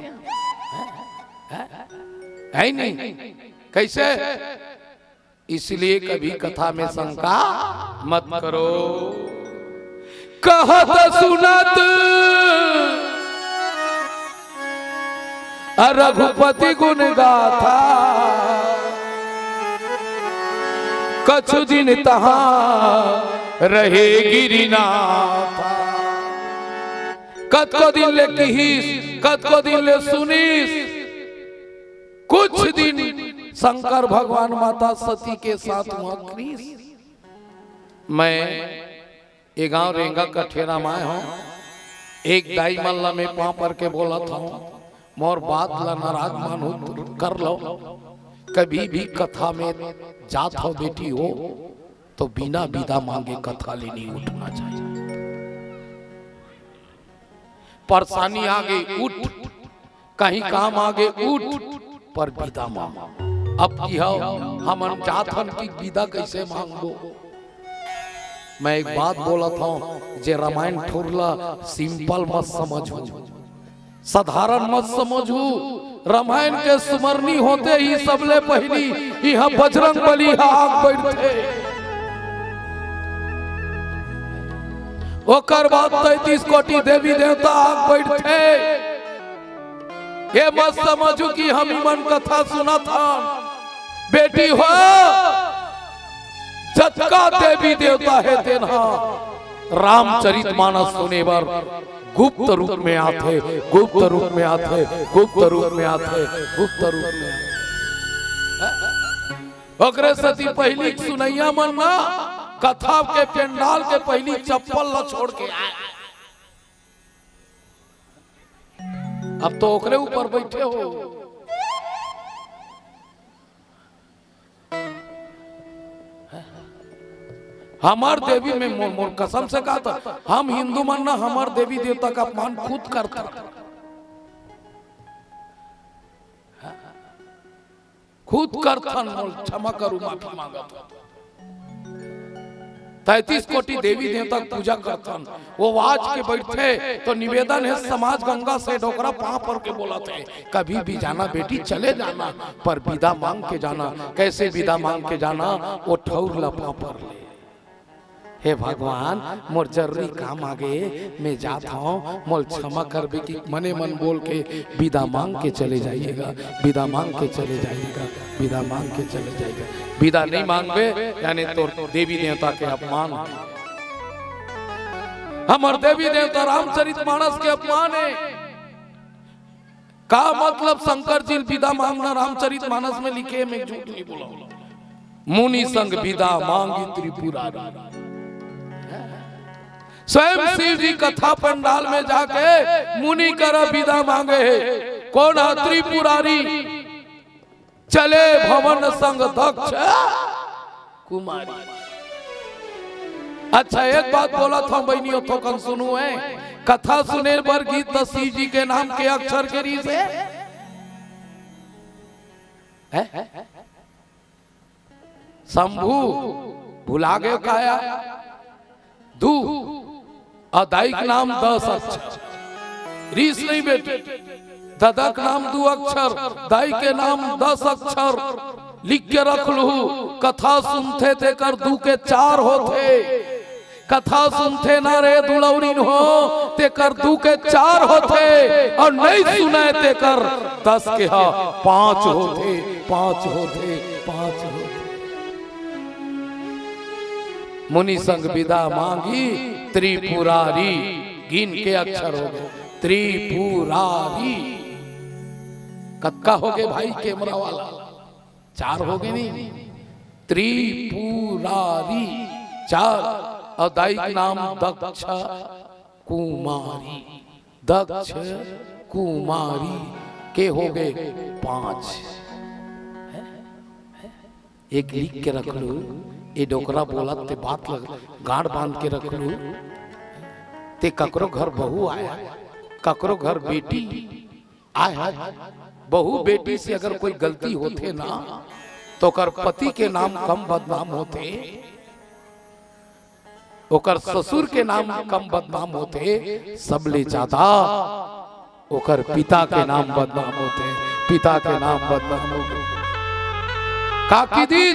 हे नहीं? कइसे? इसलिए कभी कथा में शंका मत करो। कहत सुनत रघुपति गुण गाथा, कछु दिन तहाँ रहे गिरिनाथा। कतको दिन ले किहिस, कतको दिन ले सुनिस, कुछ दिन शंकर भगवान माता सती के साथ वहाँ करिस। मैं ए गांव रेंगा कठेरा म आय हंव। एक दाई मन ला मैं पांव पर के बोलत हंव, मोर बात ला नाराज मानो कर लो। कभी भी कथा में जात हो बेटी हो, तो बिना बिदा मांगे कथा ले नहीं उठना चाहिए। परेशानी आगे उठ, कहीं काम आगे उठ, पर बिदा मांग। अब की हो, हमन जात हन कि बिदा कइसे मांगबो? मैं एक बात बोलत हंव, जे रामायण ठुर ला simple मत समझहू, साधारण मत समझहू। रामायण के स्मरणी होते ही सबले पहिली इहां बजरंग बली ह आग बइठथे, ओकर बाद तैंतीस कोटि देवी देवता आग बइठथे। ये मत समझहू कि हम इमन कथा सुनत हन। बेटी हो, जतका देवी देवता हे तेन ह रामचरित मानस सुने बर गुप्त रूप में आथे, गुप्त रूप में आथे, गुप्त रूप में आथे, गुप्त रूप में आथे। ओकरे सेती पहिली सुनइया मन ना कथा के पंडाल के पहिली चप्पल ला छोड़ के आय। अब तो ओकरे ऊपर बइठे हो। हमर देवी में मोर, मोर कसम से कहत हंव, हम हिंदू मन ना हमर देवी देवता का अपमान खुद करथन। खुद करथन, मोला क्षमा करू, माफी मांगत हंव। तैंतीस कोटि देवी देवता के पूजा करथन, वो आज के बइठथे तो निवेदन हे समाज गंगा से डोकरा पांव पर के बोलत हे, कभी भी जाना बेटी चले जाना, पर बिदा मांग के जाना। कइसे बिदा मांग के जाना? वो ठउर ला पांव पर ले। हे भगवान, मोर जरूरी काम आ गे, मैं जात हौं, मोल क्षमा करबे कि मने मन बोल के बिदा मांग के चले जाइएगा, बिदा मांग के चले जाइएगा, बिदा मांग के चले जाइएगा। बिदा नहीं मांगबे, यानी तोर देवी देवता के अपमान है। हमर देवी देवता रामचरित मानस के अपमान है। का मतलब शंकर जी ल बिदा मांगना रामचरित मानस में लिखे, मैं झूठ नहीं बोला। मुनि संग बिदा मांगी त्रिपुरारी। स्वयं शिव जी कथा पंडाल में जाके मुनि करा बिदा मांगे हे। कोन ह? त्रिपुरारी। चले भवन संग दक्ष कुमारी। अच्छा, एक बात बोलत हौं बहिनी, ओ थोकन सुनू है। कथा सुने बर गिस त शिव जी के नाम के अक्षर के रिहिस हे? हैं? शंभू, भुला गए काया? दू, अउ दाई के नाम दस अक्षर। रिहिस नहीं बेटी, ददा के नाम दू अक्षर, दाई के नाम दस अक्षर। लिख के रख लू, कथा सुनथे तेकर दू के चार होथे। कथा सुनथे ना रे दुलौरिन हो, तेकर दू के चार होथे, अउ नहीं सुनय तेकर दस के ह पांच होथे, पांच होथे, पांच होथे। मुनि संग बिदा मांगी त्रिपुरारी, गिन के अक्षर हो गे त्रिपुरारी। कतका हो गे भाई कैमरा वाला? चार हो गे नहीं? त्रिपुरारी चार, अउ दाई के नाम दक्ष कुमारी, दक्ष कुमारी के हो गे पांच। एक लिख के रख लू, ए डोकरा बोलत ते बात ल गांठ बांध के रख लू। ते ककरो घर बहू आय, ककरो घर बेटी आय, बहू बेटी से अगर कोई गलती होथे ना, त ओकर पति के नाम कम बदनाम होथे, ओकर ससुर के नाम कम बदनाम होथे, सबले ज्यादा ओकर पिता के नाम बदनाम होथे, पिता के नाम बदनाम होथे। काकी दी,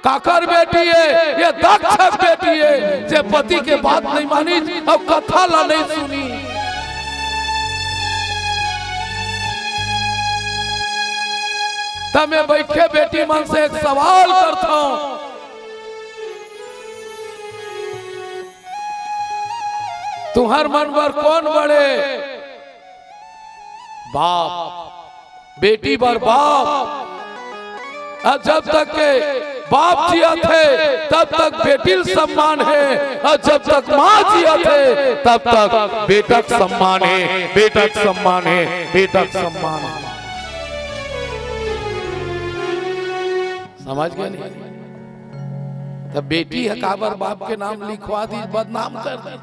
काकर बेटी हे? ये दक्ष के बेटी हे, जे पति के बात नहीं मानिस अउ कथा ला नहीं सुनिस। त मैं बइठे बेटी मन से एक सवाल करथौं, तुंहर मन बर कोन बड़े? बाप, बेटी बर बाप। अउ जब तक के बाप जियत हे, तब तक बेटी ल सम्मान हे, अउ जब तक मां जियत हे, तब तक बेटा के सम्मान हे, बेटा के सम्मान हे, बेटा के सम्मान हे। समझ गे नहीं? त बेटी ह काबर बाप के नाम लिखवा दिस, बदनाम कर दिस।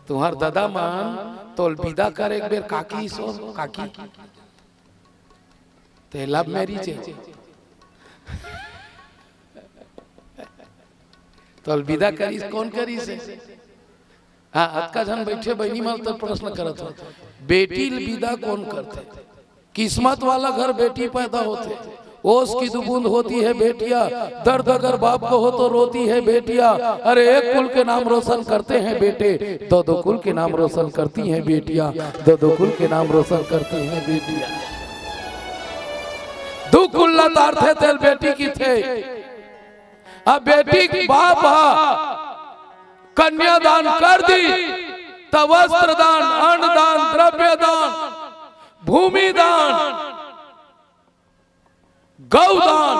तुंहर ददा मन तोल बिदा करे एक बेर काकी सो, काकी। ते love marriage हे। तोल बिदा करिस, कोन करिस हे? हां, अतका झन बइठे बहिनी मन त प्रश्न करत हो, बेटी ल बिदा कोन करथे? किस्मत वाला घर बेटी पैदा होथे। ओस की दो बूंद होती है बेटियां, दर्द अगर बाप को हो तो रोती है बेटियां। अरे एक कुल के नाम रोशन करते हैं बेटे, दो दो कुल के नाम रोशन करती हैं बेटियां, दो दो कुल के नाम रोशन करती हैं बेटियां। दू कुल ला तारथे तेल बेटी कथे। अब बेटी के बाप ह कन्यादान कर दिस, त वस्त्र दान, अन्न दान, द्रव्य दान, भूमि दान, गौ दान,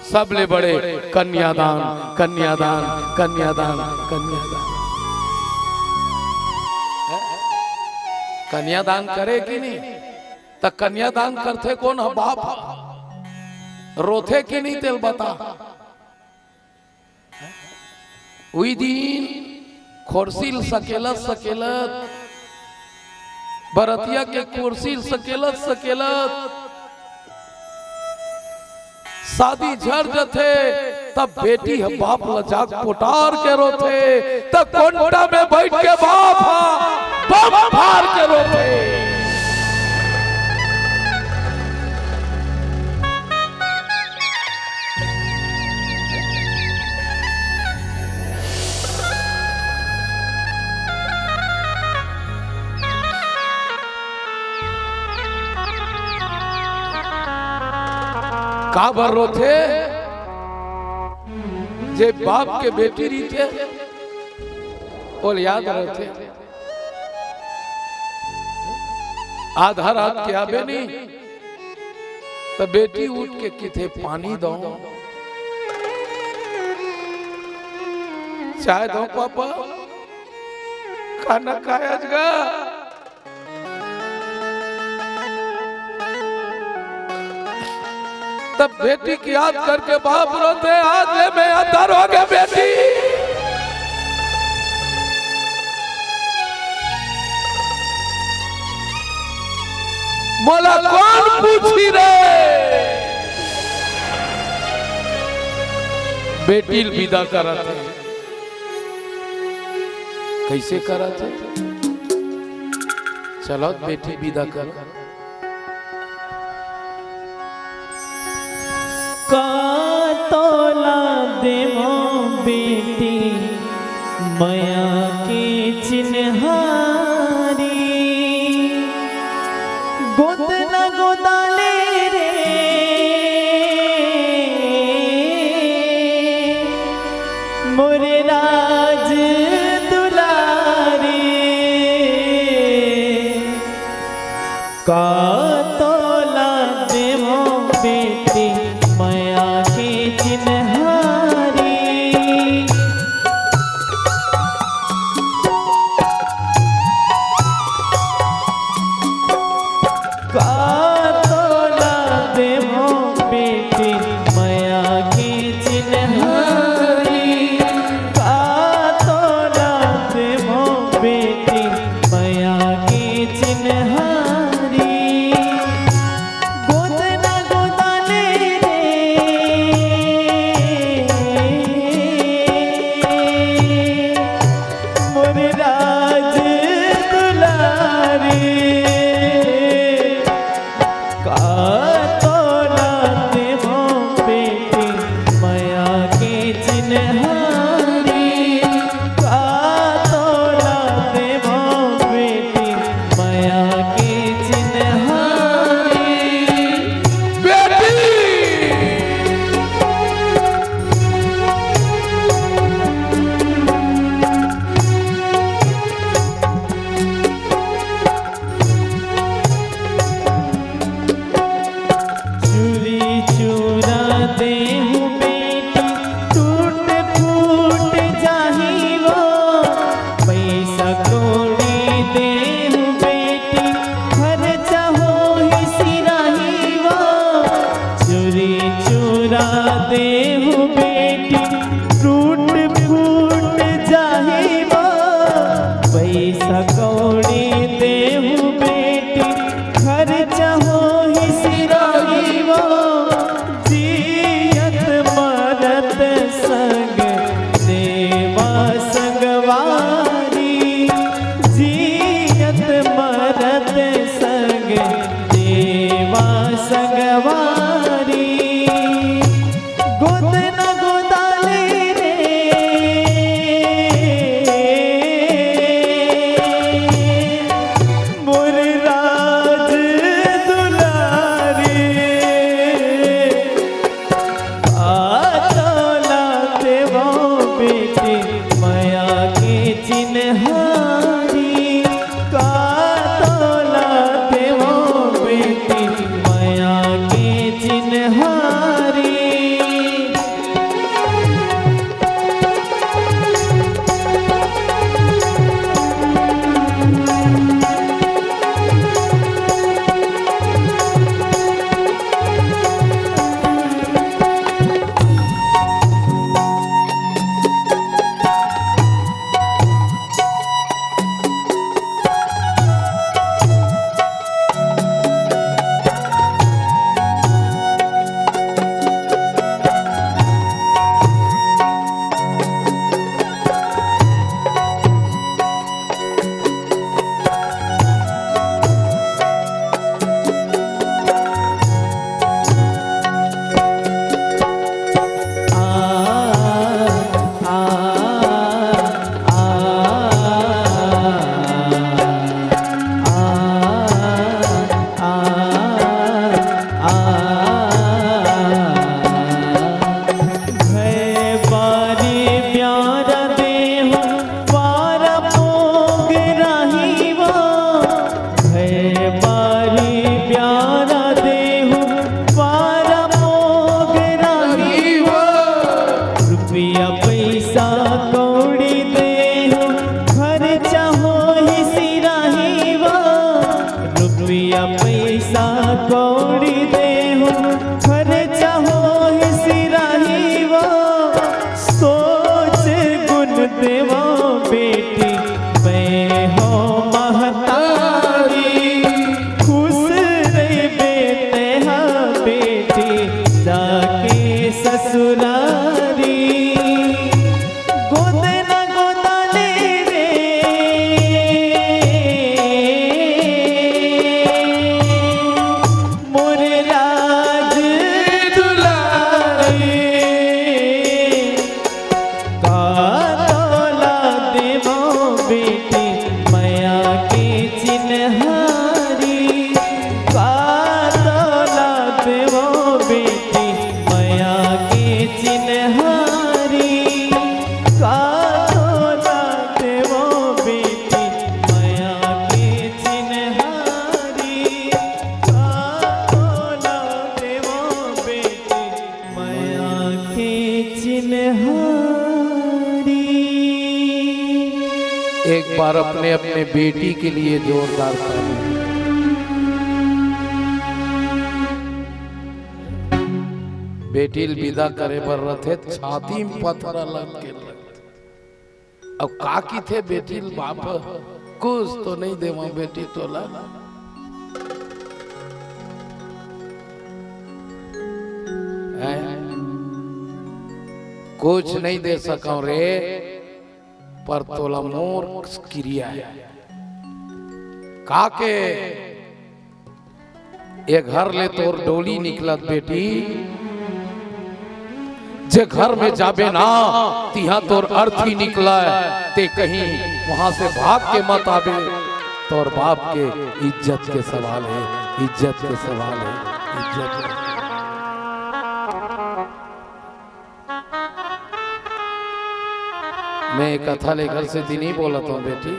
सबले बड़े कन्यादान, कन्यादान, कन्यादान, कन्यादान। कन्यादान करे कि नहीं? त कन्यादान करथे कोन ह? बाप ह। रोथे कि नहीं तेल बता। उही दिन खोरसी ल सकेलत सकेलत, बरतिया के खोरसी ल सकेलत सकेलत शादी झर जथे, तब बेटी ह बाप ल जाग पोटार के रोथे, तब कोंटा में बइठ के बाप ह बम फार के रोथे। काबर रोथे? जे बाप के बेटी रहिथे, ओला याद रहिथे। आधा रात के आबे नी, त बेटी उठ के किथे पानी दो, चाय दो पापा, खाना खाया जगा। तब बेटी की याद करके बाप रोथे, "आज ले मैं अंधर हो गया बेटी, मोला कौन पूछी रे।" बेटी ल विदा करत हे। कइसे करत हे? चलो बेटी विदा कर। का तोला देवो बेटी मया के चिन्हारी, गोद न गोदाले रे मोरे राज दुलारी। का तोला देवो बेटी मया के चिन्हारी। का तोला देवो बेटी मया के चिन्हारी। का तोला देवो बेटी मया के चिन्हारी। गोद न गोदाले रे मोर राज दुलारी। का तोला देवो बेटी मया के चिन्हारी। का तोला देवो बेटी मया के चिन्हारी। बेटी। चूरी चूरा देहूं बेटी, टूट फूट जाही वो। पैसा कौड़ी देहूं बेटी, खर्चा होही सिराही वो। चूरी चूरा देहूं बेटी, टूट फूट जाही वो। पैसा कौड़ी देहूं बेटी, खर्चा होही सिराही वो। जियत मरत संग देवा संगवारी। जियत मरत संग देवा संगवारी। गोद न गोदाले रुपया पैसा कौड़ी देहूँ, खर्चा होही सिराही वो। रुपया पैसा कौड़ी देहूँ, खर्चा होही सिराही वो। सोच गुन देवो बेटी, मैं हो महतारी। खुश रहिबे तेहा बेटी, जाके ससुरारी। गोद न गोद ले रे, मोर राज दुलारी। का तोला देवो बेटी, मया के चिन्हारी। का तोला देवो बेटी, मया के चिन्हारी। का तोला देवो बेटी, मया के चिन्हारी। का तोला देवो बेटी, मया के चिन्हारी। एक बार अपने अपने बेटी के लिए जोरदार ताली। बेटी ल विदा करे बर रथे, छाती में पथरा लग के रथे। अब का किथे बेटी ल बाप ह, कुछ तो नहीं देवा बेटी तोला? हैं? कुछ नहीं दे सकव रे, पर तोला मोर किरिया हे। का के? ए घर ले तोर डोली निकलत बेटी, जे घर में जाबे ना, तिहां तोर अर्थी निकलय, ते कहीं वहां से भाग के मत आबे। तोर बाप के इज्जत के सवाल हे, इज्जत के सवाल हे, इज्जत के। मैं ए कथा ल एकर सेती नहीं बोलत हूं बेटी,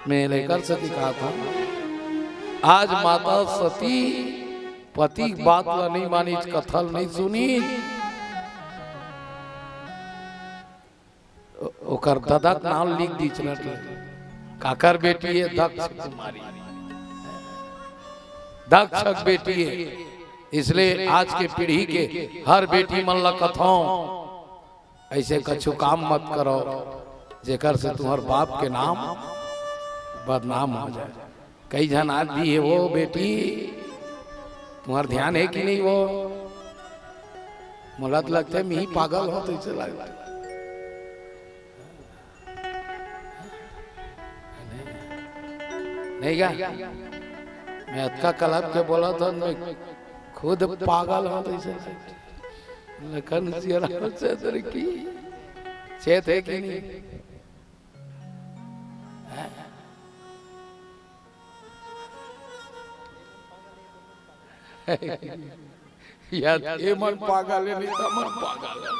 मैं एला एकर सेती कहत हूं, आज माता सती पति के बात ला नहीं मानिस, कथा ल नहीं सुनिस, ओ-, ओकर ददा के नाम लिख दीस नट ले। काकर बेटी हे? दक्ष कुमारी, दक्ष के बेटी हे। इसलिए आज के पीढ़ी के हर बेटी मन ला कथौं, ऐसे कछु काम मत करो, जेकर से तुम्हर बाप के नाम बदनाम हो जाए। कई झन आज भी हे वो बेटी, तुम्हर ध्यान हे कि नहीं वो? मोला तो लगथे, मैं ही पागल हूं, तो इसे लगथे। नहीं का? मैं अतका कलब के बोलत हूं, मैं खुद पागल हूं, तो इसे लखन सियाराम चंद्र की चेत हे कि नहीं? यार, ए मन पागल हे, नहीं त मन पागल हे।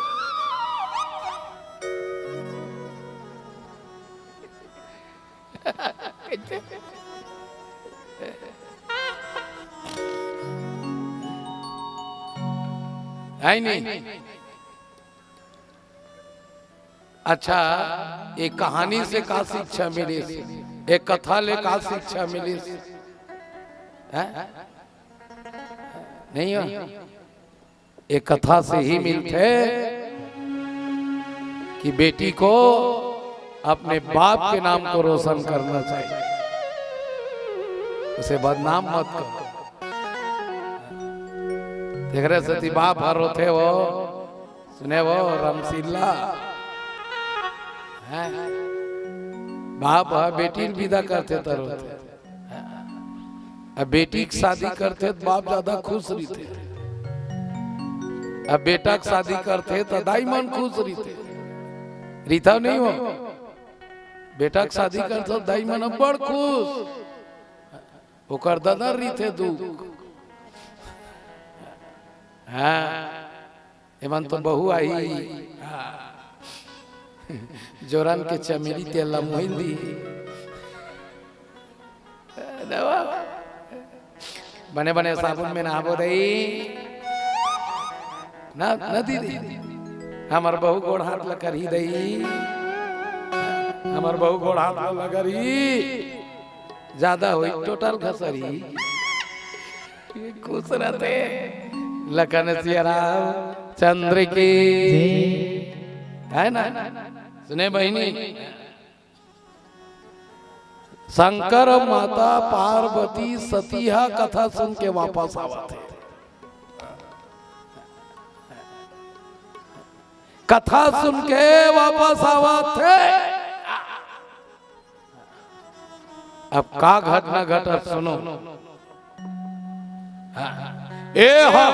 हे नहीं? अच्छा, ए कहानी से का शिक्षा मिलिस? ए कथा ले का शिक्षा मिलिस? हैं? नहीं हो? ए कथा से ही मिलथे कि बेटी को अपने बाप के नाम को रोशन करना चाहिए, उसे बदनाम मत करो। तेकरे सेती बाप हर रोथे वो, सुने वो रमशीला, हैं? बाप ह बेटी ल विदा करथे त रोथे। अब बेटी के शादी करथे त बाप ज्यादा खुश रहिथे, अब बेटा के शादी करथे त दाई मन खुश रहिथे। रहिथे नहीं वो? बेटा के शादी करथे त दाई मन बड़ खुश, ओकर ददा रहिथे दुख। हाँ, एमन तो बहू आही, हाँ। जोरन के चमेली तेल ला मोहिन दी। बने बने साबुन में नहाबो दई। ना, ना दीदी। हमर बहू गोड़ हाथ ल करही दई, हमर बहू गोड़ हाथ ल करही, ज्यादा होई टोटल घसरी। खुश रहते लखन सिया राम चंद्र की, है ना? सुने बहिनी, शंकर माता पार्वती सती हा कथा सुन के वापस आवत हे। कथा सुन के वापस आवत हे। अब का घटना घटत सुनो। ए हा,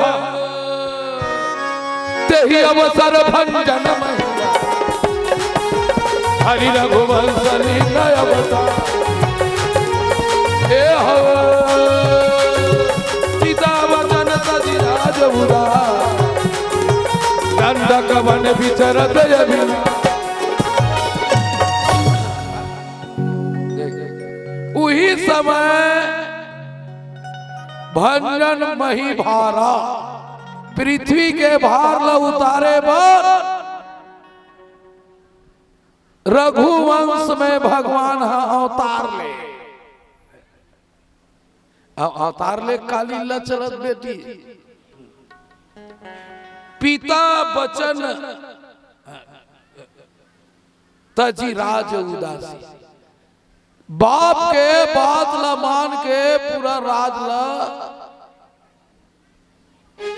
तेहि अवसर भंजन महिया, हरि रघुवंश लीन अवतार। ए हा, पिता वचन तजि राज उदार, दंडक वन विचरत अभी। उही समय भंजन मही भारा, पृथ्वी के भार ल उतारे बर रघुवंश में भगवान ह अवतार ले। अब अवतार ले काली ल चलत बेटी, पिता बचन तजि राज उदासी, बाप के बात ल मान के पूरा राज ल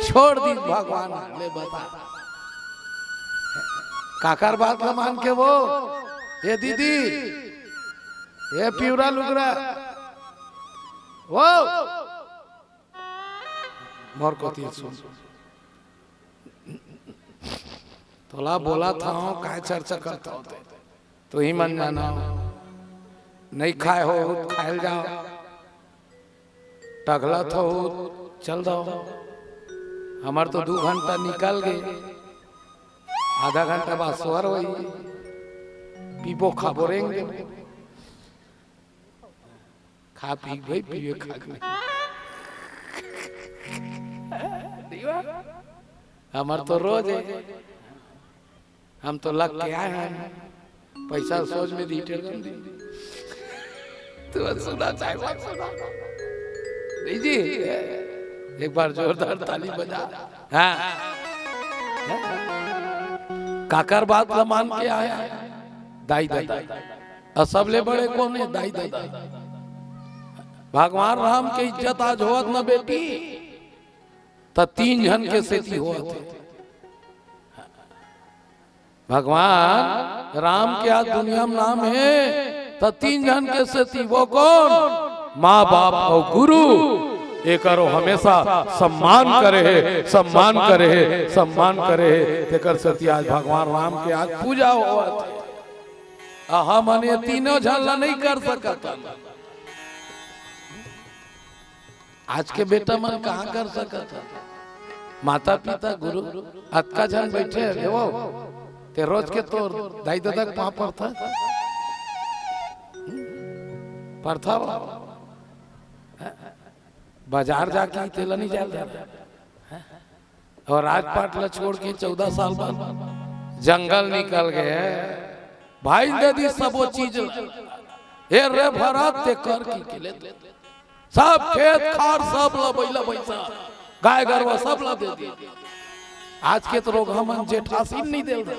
छोड़ दी भगवान। ले बता, काकर बात ल मान के वो, ये दीदी, ये पिवरा लुगरा, वो मोर कोती सुन। तोला बोलत हंव, काय चर्चा करत हव ते? तुही मन जाना। नइ खाय हो, खाय ल जाव। टघलत हो, चल दव। हमर तो दू घंटा निकल गे, आधा घंटा बाद सोहर होही, पीबो खाबो रेंग देबो। खा पी भाई, पिए खा के नहीं। हमर तो रोज हे, हम तो लग के आए हन, पैसा सोच में दी टेलर दी। तू सुना चाहे मत सुना, नहीं जी, एक बार जोरदार ताली बजा। हाँ, काकर बात ल मान के आए हन, दाई ददा। अउ सबले बड़े कोन हे? दाई ददा। भगवान राम के इज्जत आज होवत न बेटी, त तीन झन के सेती होवत हे। भगवान राम के आज दुनिया में नाम हे, त तीन झन के सेती। वो कोन? माँ बाप अउ गुरु। एकरो हमेशा सम्मान करे हे, सम्मान करे हे, सम्मान करे हे। तेकर सेती आज भगवान राम के आज पूजा होवत हे। अ, हमन ये तीनों झन ला नइ कर सकत हन। आज के बेटा मन कहाँ कर सकत हे? माता पिता गुरु अतका झन बैठे हे, वो ते रोज के तोर दाई ददा के पाँव परथा, परथा वो। बाजार जाके तेला नहीं जाल जाना। अउ राजपाट ल छोड़ के चौदह साल बाद जंगल निकल गे। भाई दे दी सबो चीज ल, ए रे भरत ते कर की के ले दे। सब खेत खार सब ल, बइला भइसा, गाय गरवा सब ल दे दी। आज के तो लोग हमन जेठासिन नहीं दे दे।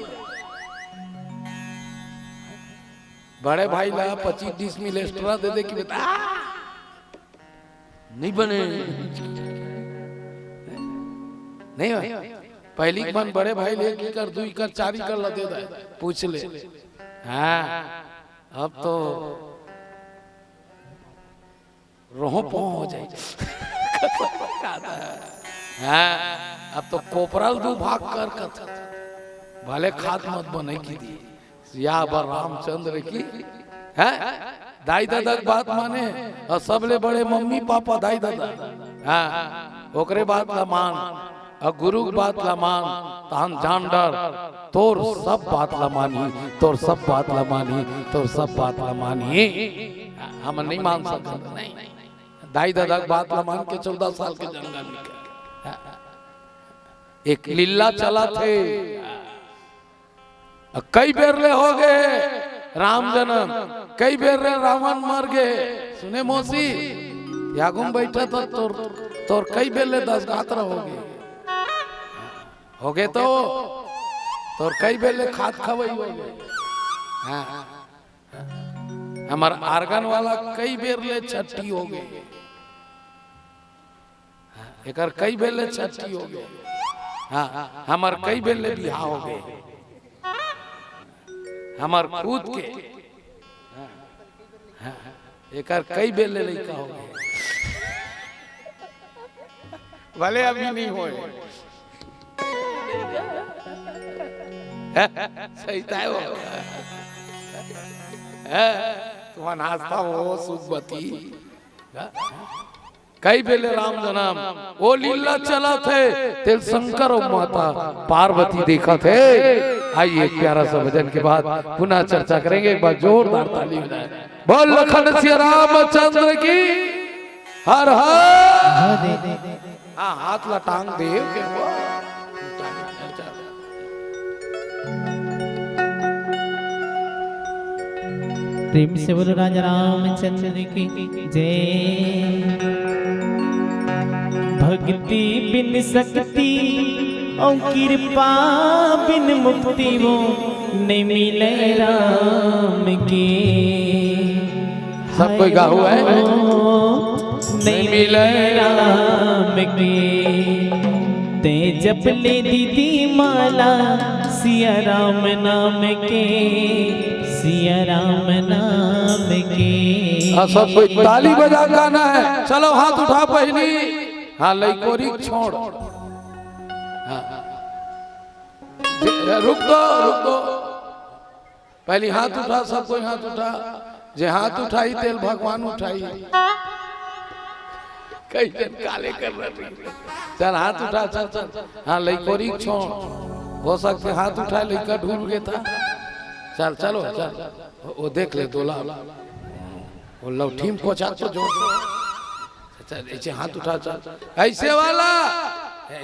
बड़े भाई ला पच्चीस डिसमिल extra दे दे कि बेटा, नहीं बने। नहीं बने। पहली के मन बड़े भाई ले एक एकड़, दू एकड़, चार एकड़ ला दे दे, पूछ ले। हाँ, अब तो रोह पोह हो जाए। हाँ, अब तो कोपरल दू भाग कर कथ, भले खात मत बने की दी। सियावर रामचंद्र की, हैं? दाई ददा के बात माने, अउ सबले बड़े मम्मी पापा दाई ददा। हाँ, ओकरे बात ला मान, अउ गुरु के बात ला मान, तहन जान डर, तोर सब बात ला मानही, तोर सब बात ला मानही, तोर सब बात ला मानही। हम नहीं मान सकत, नहीं। दाई ददा के बात ला मान के चौदह साल के जंगल निकल। एक लीला चलत हे। कई बेर ले हो गे राम जन्म, कई बेर ले रावण मर गे। सुने मौसी, आगू में बैठा तो तोर, तोर कई बेर ले दस गात्र हो गे, हो गे तो तोर कई बेर ले खात खवई हो गे। हाँ, हमर organ वाला कई बेर ले छट्ठी हो गे। हाँ, एकर कई बेर ले छट्ठी हो गे। हाँ, हमर कई बेर ले बिहाव हो गे। हमर खुद के। हाँ, हाँ, एकर कई बेर ले लइका हो गे। भले अभी नहीं होए। सही ताय हो। तुमन हंसता हो सुखवती। कई बेले राम जन्म, वो लीला चलत हे, तेल शंकर अउ माता पार्वती देखत हे। आइए, एक प्यारा सा भजन के बाद पुनः चर्चा करेंगे। एक बार जोरदार ताली बजाएं। बोल लखन सिया रामचंद्र की, हर हर। हाँ, हाथ ला टांग दे के वो। प्रेम से बोलो राजा रामचंद्र की जय। भक्ति बिन शक्ति और कृपा बिन मुक्ति वो नहीं मिले राम की। सब कोई गाहू है। नहीं मिले राम के। ते जप ले दीदी माला सिया राम नाम के, सिया राम नाम के। हाँ, सब कोई ताली बजा गाना है। चलो, हाथ उठा पहली। हाँ, लइकोरी छोड़। हाँ। जे-, रुक दो, रुक दो। पहली हाथ उठा, सब कोई हाथ उठा। जे हाथ उठाई, तेल भगवान उठाई। कई जन काले कर रहे। चल, हाथ उठा, चल, चल। हाँ, लइकोरी छोड़। हो सकते हाथ उठा, लइका ढूल गया था। चल, चलो, चल। वो, वो देख ले, दोला। वो लौठी में कोचा तो जोर दे। अच्छा, ऐसे हाथ उठा, चल। ऐसे वाला,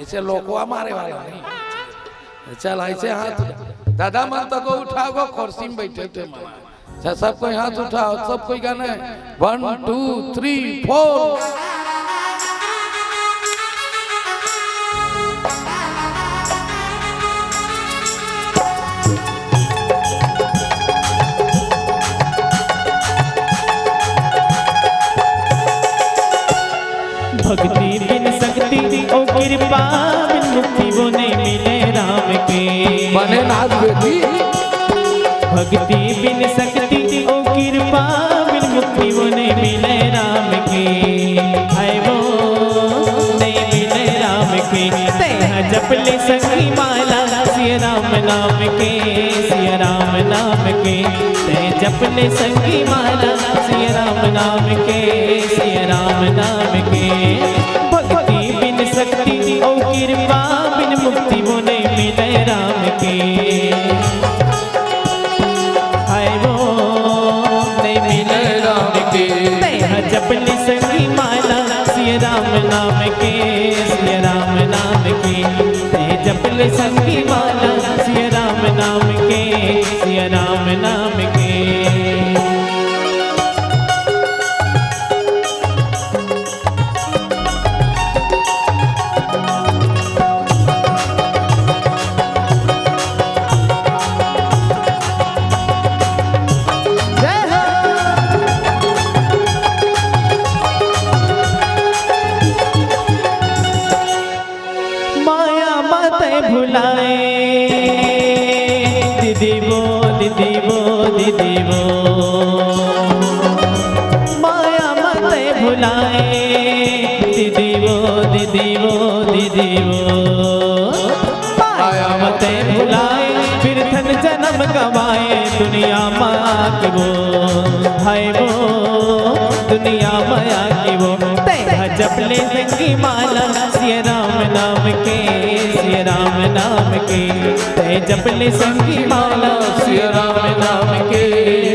ऐसे लोकवा मारे वाला नहीं। चल, ऐसे हाथ उठा। दादा मन तको उठाओ, कुर्सी में बैठे थे मामा। अच्छा, सब कोई हाथ उठाओ, सब कोई गाना है। One, two, three, four। भक्ति बिन शक्ति ओ कृपा बिन मुक्ति वो नहीं मिले राम के। बने नाथ बेटी। भक्ति बिन शक्ति ओ कृपा बिन मुक्ति वो नहीं मिले राम के। हाय वो नहीं मिले राम के। ते जप ले संगी माला सिया राम नाम के, सिया राम नाम के। ते जप ले संगी माला सिया राम नाम के, सिया राम नाम के। भक्ति बिन शक्ति ओ कृपा बिन मुक्ति वो नहीं मिले राम के। हाय वो नहीं मिले राम के। ते जप ले संगी माला सिया राम नाम के, सिया राम नाम के। ते जप ले संगी माला सिया राम नाम के, सिया राम नाम के। माया मत भुलाए दीदी वो, दीदी वो, दीदी वो। माया मत भुलाए दीदी वो, दीदी वो, दीदी वो। माया मत भुलाए, फिर धन जन्म गवाए, दुनिया माँ के वो, हाय वो, दुनिया माया के वो। ते जप ले संगी माला सिया राम नाम के, सिया राम नाम के। ते जप ले संगी माला सिया राम नाम के,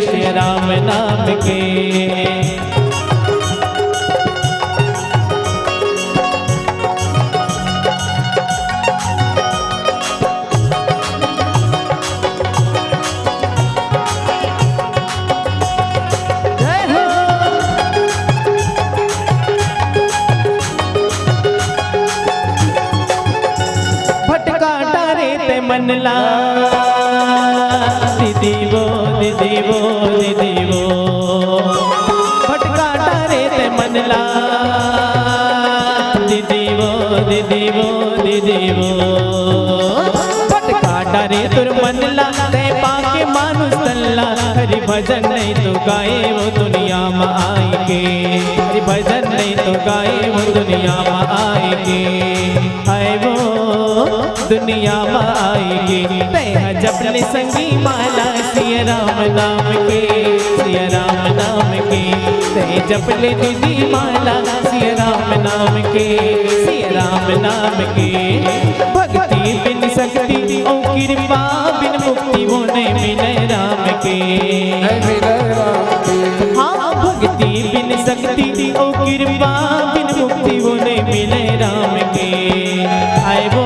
सिया राम नाम के। ला। दीदी वो, दीदी वो, दीदी वो, भटका डारे ते मन ला। दीदी वो, दीदी वो, दीदी वो, भटका डारे तोर मन ला, तैं पाके मानुष तन ला। हरि भजन नहीं तो गाए वो दुनिया में आए के, हरि भजन नहीं तो गाए वो दुनिया में आए के। हाय वो दुनिया म आए के, तैं ह जप ले संगी माला सिया राम नाम के, सिया राम नाम के। तैं जप ले दीदी माला सिया राम नाम के, सिया राम नाम के। भक्ति बिन शक्ति अउ कृपा बिन मुक्ति वो नहीं मिले राम के। नहीं मिले राम के। हाँ, भक्ति बिन शक्ति अउ कृपा बिन मुक्ति वो नहीं मिले राम के। आए वो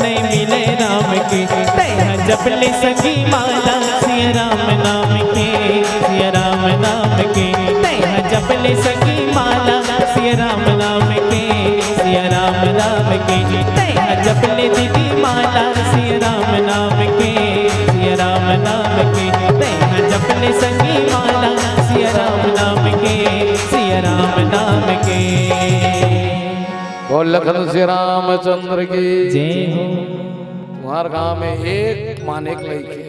नहीं मिले राम के। तैं ह जप ले सखी माला सिया राम नाम के, सिया राम नाम के। तैं ह जप ले सखी माला सिया राम नाम के, सिया राम नाम के। तैं ह जप ले दीदी माला सिया राम नाम के, सिया राम नाम के। तैं ह जप ले सखी माला सिया राम नाम के, सिया राम नाम के। बोल लखन श्री रामचंद्र की जय हो। तुम्हार गांव में एक मानेक लइके,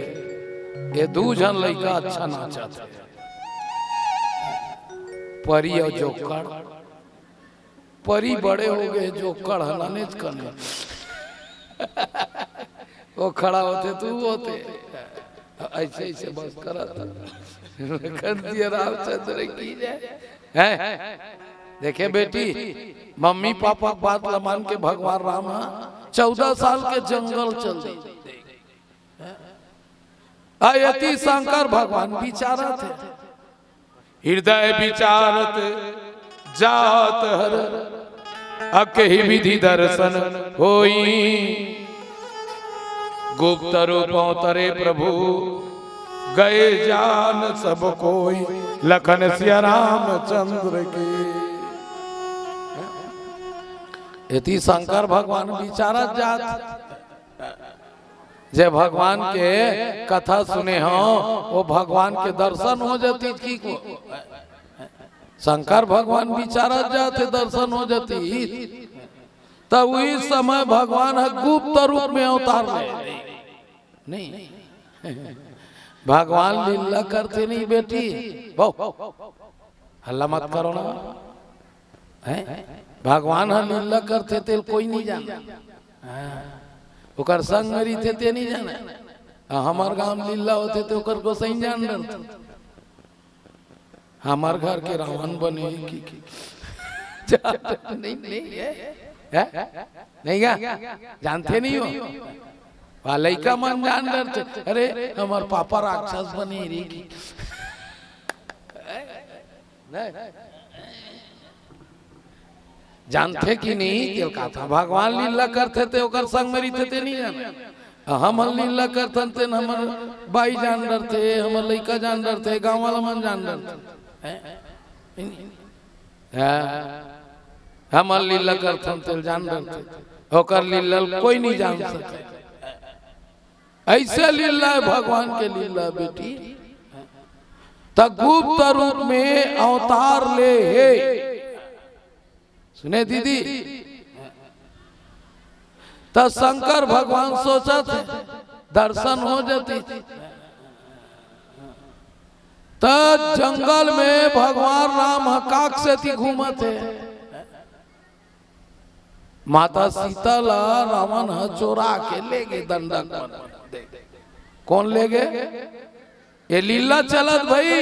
ये दू झन लइका अच्छा नाचत हे, परी अउ जोक्कड़। परी बड़े हो गए, जोक्कड़ ह नानेच कने। वो खड़ा होथे, तू होथे। ऐसे, ऐसे बस करत। कर दिया रामचंद्र की जय। हैं? देखे बेटी, मम्मी पापा के बात ल मान के भगवान राम ह चौदह साल के जंगल चल दी। अयति शंकर भगवान विचारत हे, हृदय विचारत जात हर, अकहि विधि दर्शन होई। गुप्त रूप अवतरे प्रभु, गए जान सब कोई। लखन सिया रामचंद्र की। एती शंकर भगवान विचारत जात, जे भगवान के कथा सुने हो, वो भगवान के दर्शन हो जाती थी को। शंकर भगवान विचारत जाते, दर्शन हो जाती, तब उही समय भगवान ह गुप्त रूप में अवतार ले। नहीं, भगवान लीला करते नहीं बेटी, बहु हल्ला मत करो ना। हैं? भगवान ह लीला करथे, तेल कोई नहीं जाने। हाँ। ओकर संग में रहिथे, ते नहीं जाने। आ, हमर गांव में लीला होथे, ते ओकर गोसाई जान डरथे। हमर घर के रावण बने कि, कि, नहीं, नहीं है। है? नहीं गा? जानथे नहीं हो? वा लइका मन जान डरथे। अरे, हमर पापा राक्षस बने रे कि। नहीं। जानथे कि नहीं, तेल कथा। भगवान लीला करथे ते ओकर संग में रहिथे ते नहीं जाने। आ, हमन लीला करथन तेन हमर बाई जान डरथे, हमर लइका जान डरथे, गांव वाला मन जान डरथे। हैं? हाँ। हमन लीला करथन तेल जान डरथे। ओकर लीला कोई नहीं जान सके। ऐसे लीला है भगवान के लीला बेटी। त गुप्त रूप में अवतार ले हे। सुने दीदी, त शंकर भगवान सोचत हे, दर्शन हो जाती। त जंगल में भगवान राम ह काक सेती घूमत हे। माता सीता ला रावण ह चोरा के ले गे दंडक मन। कौन ले गे? ये लीला चलत भई।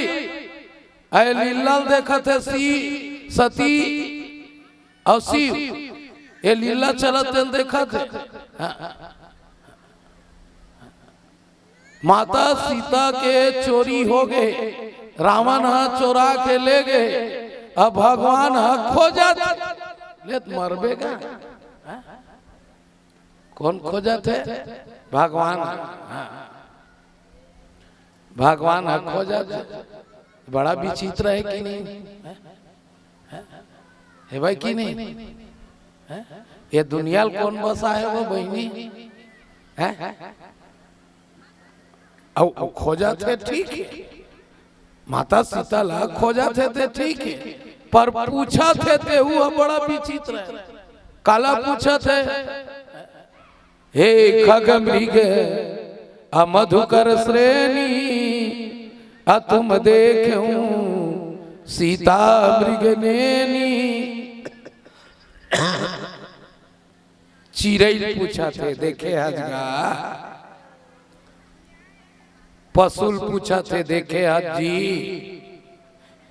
ए लीला देखत हे सी, सती अउ शिव। ये लीला चलत हे, देखत हे। हाँ। माता सीता के चोरी हो गे, रावण ह चोरा के ले गे, अब भगवान ह खोजत, लेत मरबे का। कौन खोजत हे? भगवान। हाँ। भगवान ह खोजत। बड़ा विचित्र हे कि नहीं? हे भाई कि नहीं? ये दुनिया ल कौन बसा हे वो बहिनी? हैं? अउ, अउ खोजत हे, ठीक हे, माता सीता ला खोजत हे ते ठीक हे, पर पूछत हे तेहू ह बड़ा विचित्र हे। काला पूछत हे? हे खग मृग अमधुकर श्रेणी, अतुम देखहु सीता मृग नेनी। चिरई ल पूछत हे, देखे हस गा? पशु ल पूछत हे, देखे हस जी?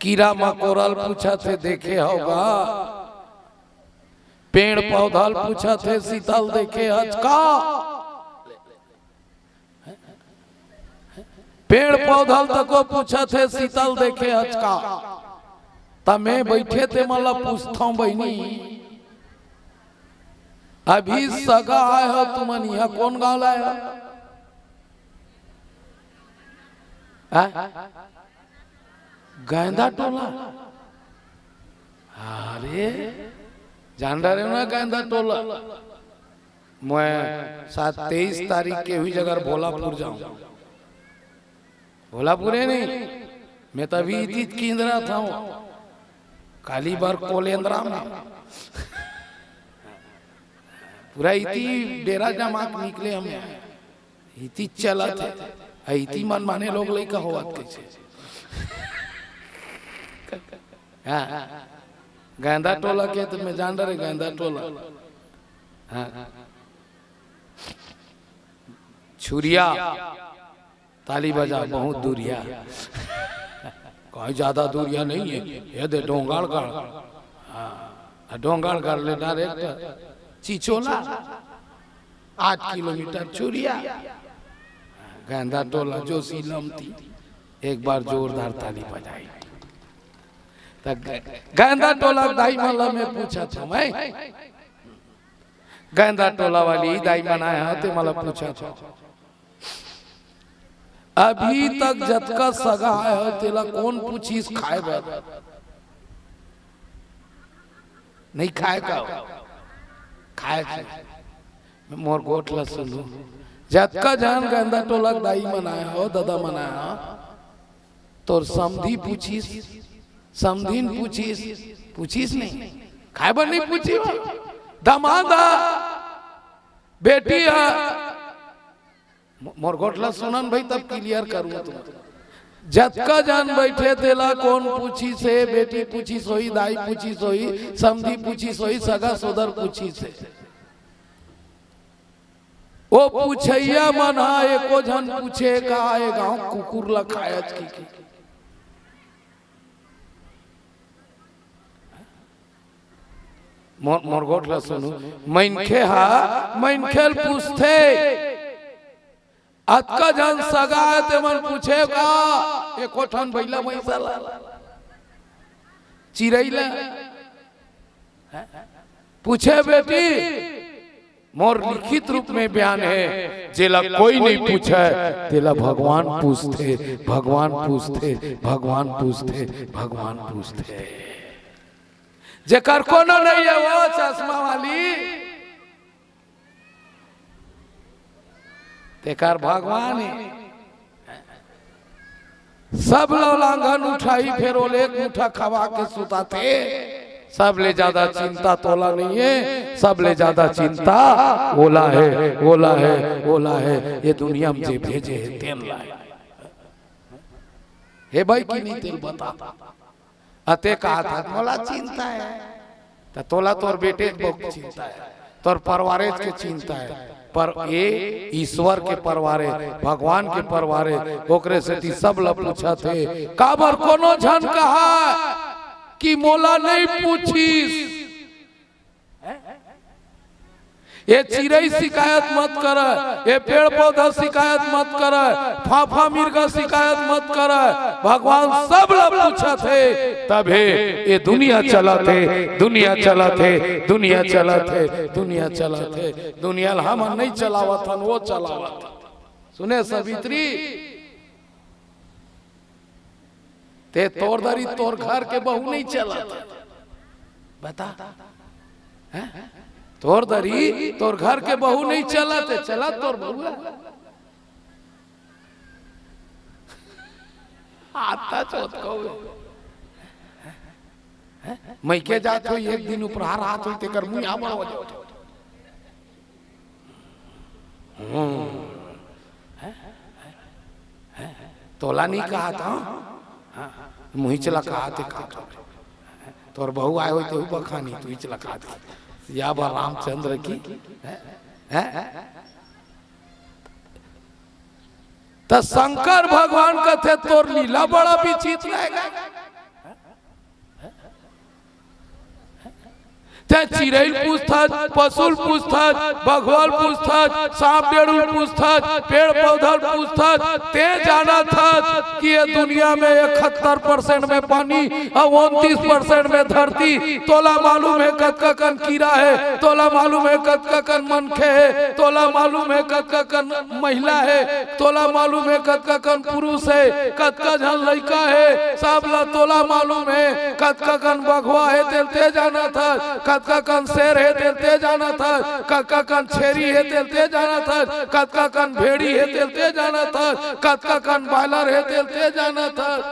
कीरा मकोरा ल पूछत हे, देखे हव गा? पेड़ पौधा ल पूछत हे, सीता ल देखे हस का? पेड़ पौधा ल तको पूछत हे, सीता ल देखे हस का? त मैं बइठे ते मन ला पूछथंव बहिनी, अभी सगा आय हो तुमन, इहाँ कोन गाँव ला आय हो? आ? गैंदा टोला। अरे, जान रहे हो ना गैंदा टोला? मैं सात तेईस तारीख के हुई जगह भोलापुर जाऊं। भोलापुरे नहीं, मैं तभी इतित केंद्रा था, काली बार कोलेंद्रा में। पूरा इति डेरा जमा के निकले हम यहाँ। इति चलत हे। आ इति मन माने लोग लइका होवत कइसे? हाँ। गैंदा टोला के तो मैं जान रहे, गैंदा टोला। हाँ। छुरिया, ताली बजा, बहुत दूरिया। कोई ज्यादा दूरिया नहीं है, ये दे डोंगरगढ़। हाँ, आ डोंगरगढ़ ले direct चिचोला, आठ किलोमीटर छुरिया। गैंदा टोला जोशी लमती, एक बार जोरदार ताली बजाई। त ग-, गैंदा टोला दाई मन ला मैं पूछत हंव, मैं गैंदा टोला वाली दाई मन आय हंव, ते मन ला पूछत हंव, अभी तक जतका सगा आय हो, तेला कोन पूछिस खाए बर? नहीं खाए का हो? खाए के। मोर गोठ ला सुनहू। जतका झन गैंदा टोला के दाई मन आय हो, ददा मन आय हो, तोर समधी पूछिस, समधिन पूछिस, पूछिस नहीं? खाए बर नहीं पूछिस हो? दमाद हा, बेटी हा, मो-, मोर गोठ ला सुनन भाई, तब clear करूँ तुम। जतका झन बइठे तेला कोन पूछिस हे, बेटी पूछिस होही, दाई पूछिस होही, समधी पूछिस होही, सगा सोदर पूछिस हे। ओ पूछइया मन हा एको झन पूछे का, ए गांव कुकुर ला खायच की, की? मोर, मोर गोठ ला सुनू, मनखे हा मनखे ल पूछथे। अतका झन सगा हे, ते मन पूछे का, एको ठन बइला भइसा ला, चिरई ला? पूछे बेटी, मोर लिखित रूप में बयान हे, जेला कोई नहीं पूछे, तेला भगवान पूछथे, भगवान पूछथे, भगवान पूछथे, भगवान पूछथे। जेकर कोनो नहीं हे, वो चश्मा वाली, तेकर भगवान हे। सब ल लांघन उठाही, फेर ओले एक मुठा खवा के सुताथे। सबले ज्यादा चिंता तोला नहीं हे, सबले ज्यादा चिंता ओला हे, ओला हे, ओला हे। ये दुनिया में जे भेजे हे, तेन ला हे। हे भाई कि नहीं, तेल बता। अते कहा था, मोला चिंता हे। त तोला तोर बेटे के बहुत चिंता हे, तोर परिवारे के चिंता हे, पर ये ईश्वर के परिवारे, भगवान के परिवारे, ओकरे सेती सब ल पूछत हे। काबर कोनो झन कहा कि मोला नहीं पूछिस? ये चिरई शिकायत मत करय, ये पेड़ पौधा शिकायत मत करय, फाफा मिर्गा शिकायत मत करय। भगवान सब ल पूछत हे, तभे ये दुनिया चलत हे, दुनिया चलत हे, दुनिया चलत हे, दुनिया चलत हे। दुनिया ल हमन नहीं चलावत हन, वो चलावत हे। सुने सावित्री, ते तोर दरी तोर घर के बहू नहीं चलत। बता, हैं? तोर दरी, तोर घर के बहू नहीं चलत हे, चलत तोर बहू हे। आता चोत को। मइके जात होही, एक दिन उपराहा रात होही, तेकर मुँह यहाँ बड़ हो जाओ। हम्म। तोला नहीं कहा था, हाँ? मुहिच ला कहा थे, कहा था। तोर बहू आए होही, तेहू बखानी, तू इच ला कहा थे। या बा रामचंद्र की, हैं? हैं? त शंकर भगवान कथे, "तोर लीला बड़ा विचित्र हे गा।" तैं चिरई ल पूजथस, पशु ल पूजथस, बघवा ल पूजथस, सांप डेड़ू ल पूजथस, पेड़ पौधा ल पूजथस, तैं जानत हस कि ये दुनिया में इकहत्तर percent में पानी अउ उनतीस percent में धरती। तोला मालूम हे कतका कन कीरा हे, तोला मालूम हे कतका कन मनखे हे, तोला मालूम हे कतका कन महिला हे, तोला मालूम हे कतका कन पुरुष हे, कतका झन लइका हे, सब ला तोला मालूम हे। कतका कन बघवा हे तेल ते जानत हस, कतका कन शेर हे तेल ते जानत हस, कतका कन छेरी हे तेल ते जानत हस, कतका कन भेड़ी हे तेल ते जानत हस, कतका कन बायलर हे तेल ते जानत हस।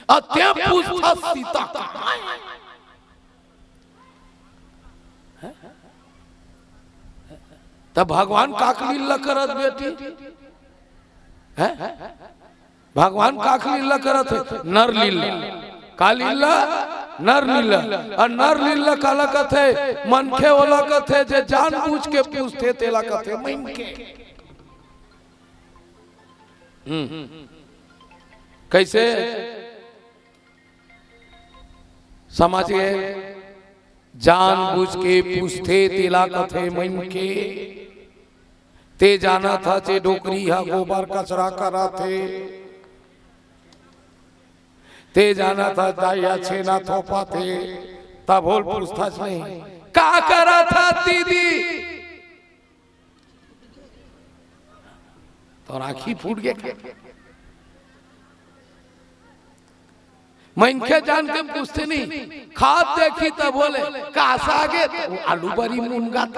अउ तैं पूछथस सीता कहाँ हे? त भगवान काक लीला करत बेटी? हैं? भगवान काक लीला करत हे? नर लीला। का लीला? नर लीला। अउ नर लीला काला कथे? मनखे ओला कथे जे जानबूझ के पूछथे तेला कथे मनखे। हम्म। कइसे? समझ गे? जानबूझ के पूछथे तेला कथे मनखे। ते जानत हस ए डोकरी ह गोबर कचरा करत हे। ते जानत हस दाई ह छेना थोपत हे। तभो ल पूछथस नहीं, "का करत हस दीदी?" तोर आँखी फूट गे। मनखे जान के पूछथे नहीं, खात देखही त बोले, "का साग हे?" त वो आलू बरी मुनगा त।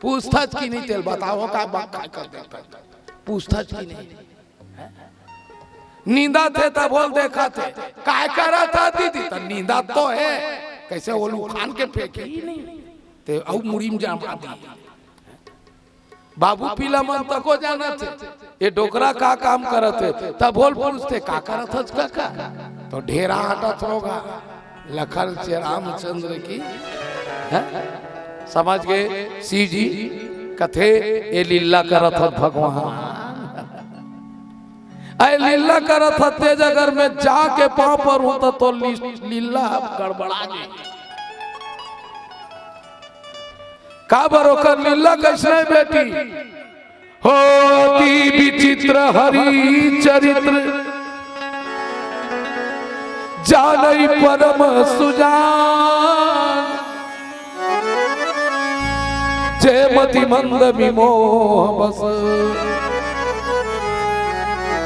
पूछथस कि नहीं तेला बताओ, का बात काय कर देता? पूछथस कि नहीं? निंदथे तभो ल देखथे, "काय करत हस दीदी?" त निंदत तो हे, कइसे वो उखान के फेंकही नहीं। ते अउ मुड़ी म जमा दिही। बाबू पीला मन तको जानथे, ए डोकरा का काम करत हे, तभो ल पूछथे, "का करत हस कका?" त ढेरा हटत रोगा, लखन से रामचंद्र की, हैं? समझ गे? शिव जी कथे, "ए लीला करत हस भगवान।" ए लीला करत हस, ते जगह में जाके पाँव परहूँ त तोर ली-, लीला गड़बड़ा जाही। काबर ओकर लीला कइसने बेटी? हो अति विचित्र हरि चरित्र, जानइ परम सुजान। जे मति मंद विमोह बस,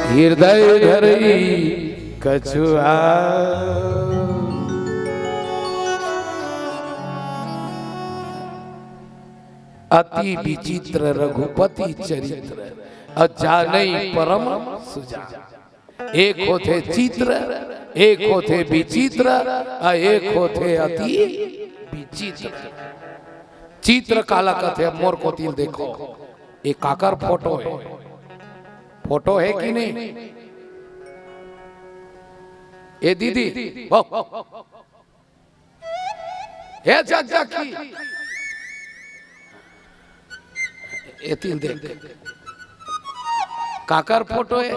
हृदय धरइ कछुआ। अति विचित्र रघुपति चरित्र, अउ जानइ परम सुजान। एक होथे चित्र, एक होथे विचित्र, अउ एक होथे अति विचित्र। चित्र काला कथे? मोर कोति ल देखो, ए काकर फोटो हे? फोटो हे कि नहीं? ए दीदी, हो। हे जगजगी, एती ल देख, काकर फोटो हे?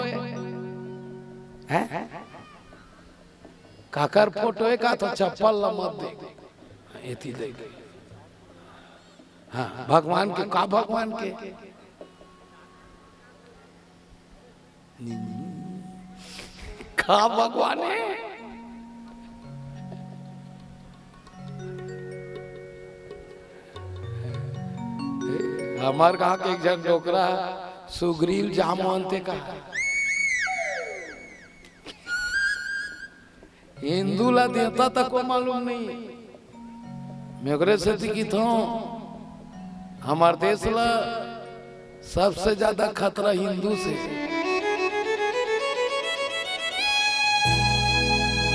हैं? काकर फोटो हे? का तो चप्पल ल मत देख, एती देख। हाँ, भगवान के, का भगवान के? का भगवान हे? हमर गांव के एक झन डोकरा सुग्रीव जामवंत हे का? हिंदू ला देवता तको मालूम नहीं। मैं ओकरे सेती किथों, हमर देश ला सबसे ज्यादा खतरा हिंदू से।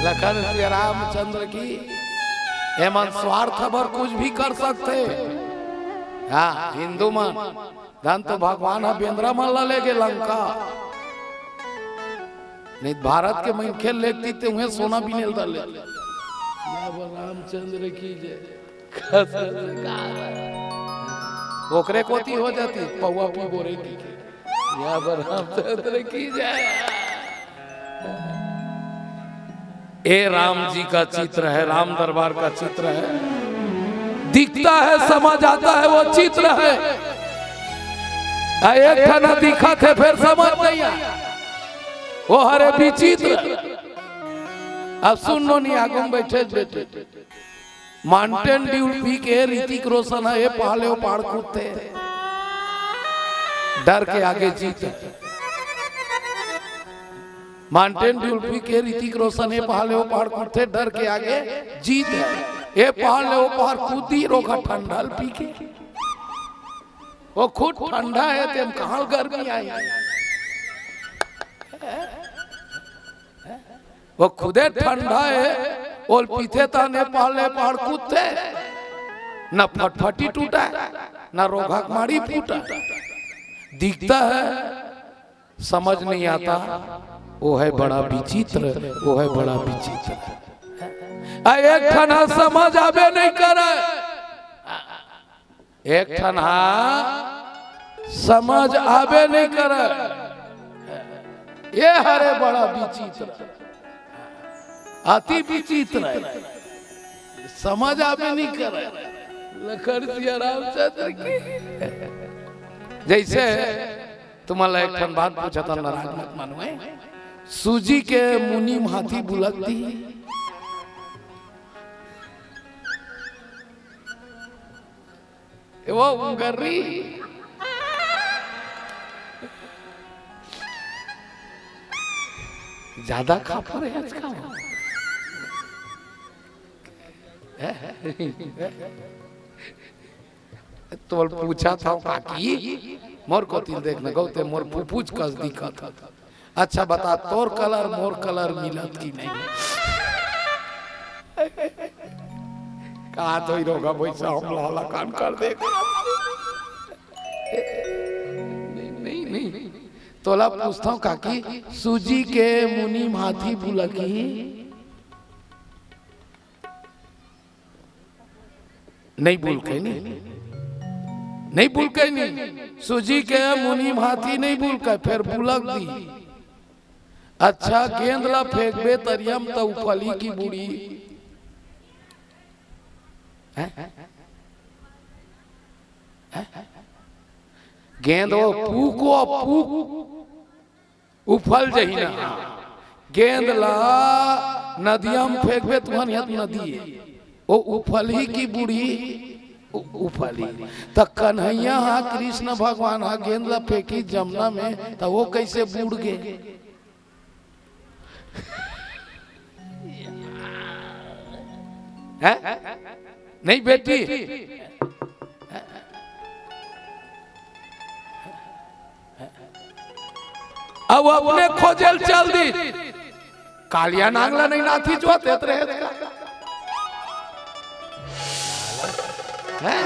लखन सिया रामचंद्र की, एमन स्वार्थ बर कुछ भी कर सकथे। हाँ, हिंदू मन, धन तो भगवान ह बेंदरा मन ला लेगे लंका, नहीं भारत के मनखे लेगती ते उहें सोना बिनेल डाले। या बर रामचंद्र की जय। कसम से कहा। ओकरे कोती हो जाती, पौवा पी बोरे की। या बर रामचंद्र की जय। ए राम जी का चित्र है, राम दरबार का चित्र है। दिखता है, समझ आता है, वो चित्र है। आ एक ठन दिखत हे, फेर समझ नहीं आय। वो हरे विचित्र। अब सुन लो नी, आगू में बैठे बैठे Mountain Dew पी के ऋतिक रोशन ह ए पहाड़ ले ओ पहाड़ कूदथे, डर के आगे जीत हे। Mountain Dew पी के ऋतिक रोशन ए पहाड़ ले ओ पहाड़ कूदथे, डर के आगे जीत हे। ए पहाड़ ले ओ पहाड़ कूदी, रोगहा ठंडा ल पी के। वो खुद ठंडा हे, तेम कहाँ गर्मी आही? वो खुदे ठंडा हे, ओल पीथे तहन ए पहाड़ ले पहाड़ कूदथे, न फटफटी टूटा, न रोगहा के माड़ी फूटा। दिखता है, समझ नहीं आता, वो है बड़ा विचित्र, वो है बड़ा विचित्र। आ एक ठन ह समझ आबे नहीं करे। एक ठन ह समझ आबे नहीं करे। ये हरे बड़ा विचित्र, अति विचित्र हे, समझ आबे नहीं करे। लखन सिया रामचंद्र की। जैसे तुमन ला एक ठन बात पूछत हँव, नाराज मत मानवे। सूजी के मुनी म हाथी बुलक दिही। ए वो उंगरी। ज्यादा खा परे आजकल। तोल पूछत हँव काकी, मोर कोती देख न गौ, ते मोर फुफुच कस दिखत हस। अच्छा बता, तोर colour मोर colour मिलत कि नहीं? का तो ही रोगहा भैंसा हमला हलाकान कर दे। नहीं, नहीं, नहीं। तोला पूछत हँव काकी, सूजी के मुनी म हाथी बुलकही? नहीं बुलकय नी, नहीं बुलकय नी। सूजी के मुनी म हाथी नहीं बुलकय, फेर बुलक दिही। अच्छा, गेंद ला फेंकबे तरिया म त उफलही कि बूड़ही? हैं? हैं? गेंद वो पूक, वो पूक। उफल जही ना। गेंद ला नदिया म फेंकबे तुहन, यत नदी हे, ओ उफलही कि बूड़ही? उ-, उफलही। त कन्हैया हा, कृष्ण भगवान हा गेंद ला फेंकी जमुना में, त वो कैसे बूड़ गे? हैं? नहीं बेटी, अब अपने खोजे ल चल दिस। कालिया नांग ला नहीं नाथी जोत देत रहे का? हैं?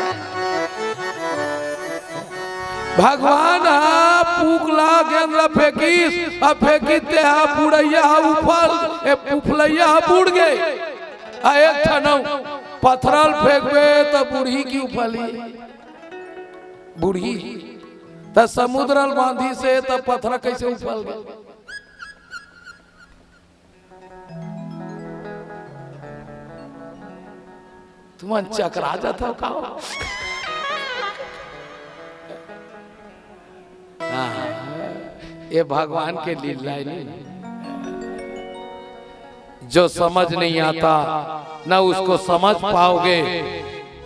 भगवान हा पूक ला गेंद ला फेंकिस, अब फेंकिस ते हा बुड़ैया हा उफल, ए उफलैया हा बूड़ गे। आ एक ठन अउ पथरा ल फेंकबे त बूड़ही कि उफलही? बूड़ही। त समुद्र ल बांधिस हे त पथरा कैसे उफल गे? तुमन चकरा जाथव का? हाँ, ये भगवान के लीला हे नी। जो समझ नहीं आता, न उसको समझ पाओगे,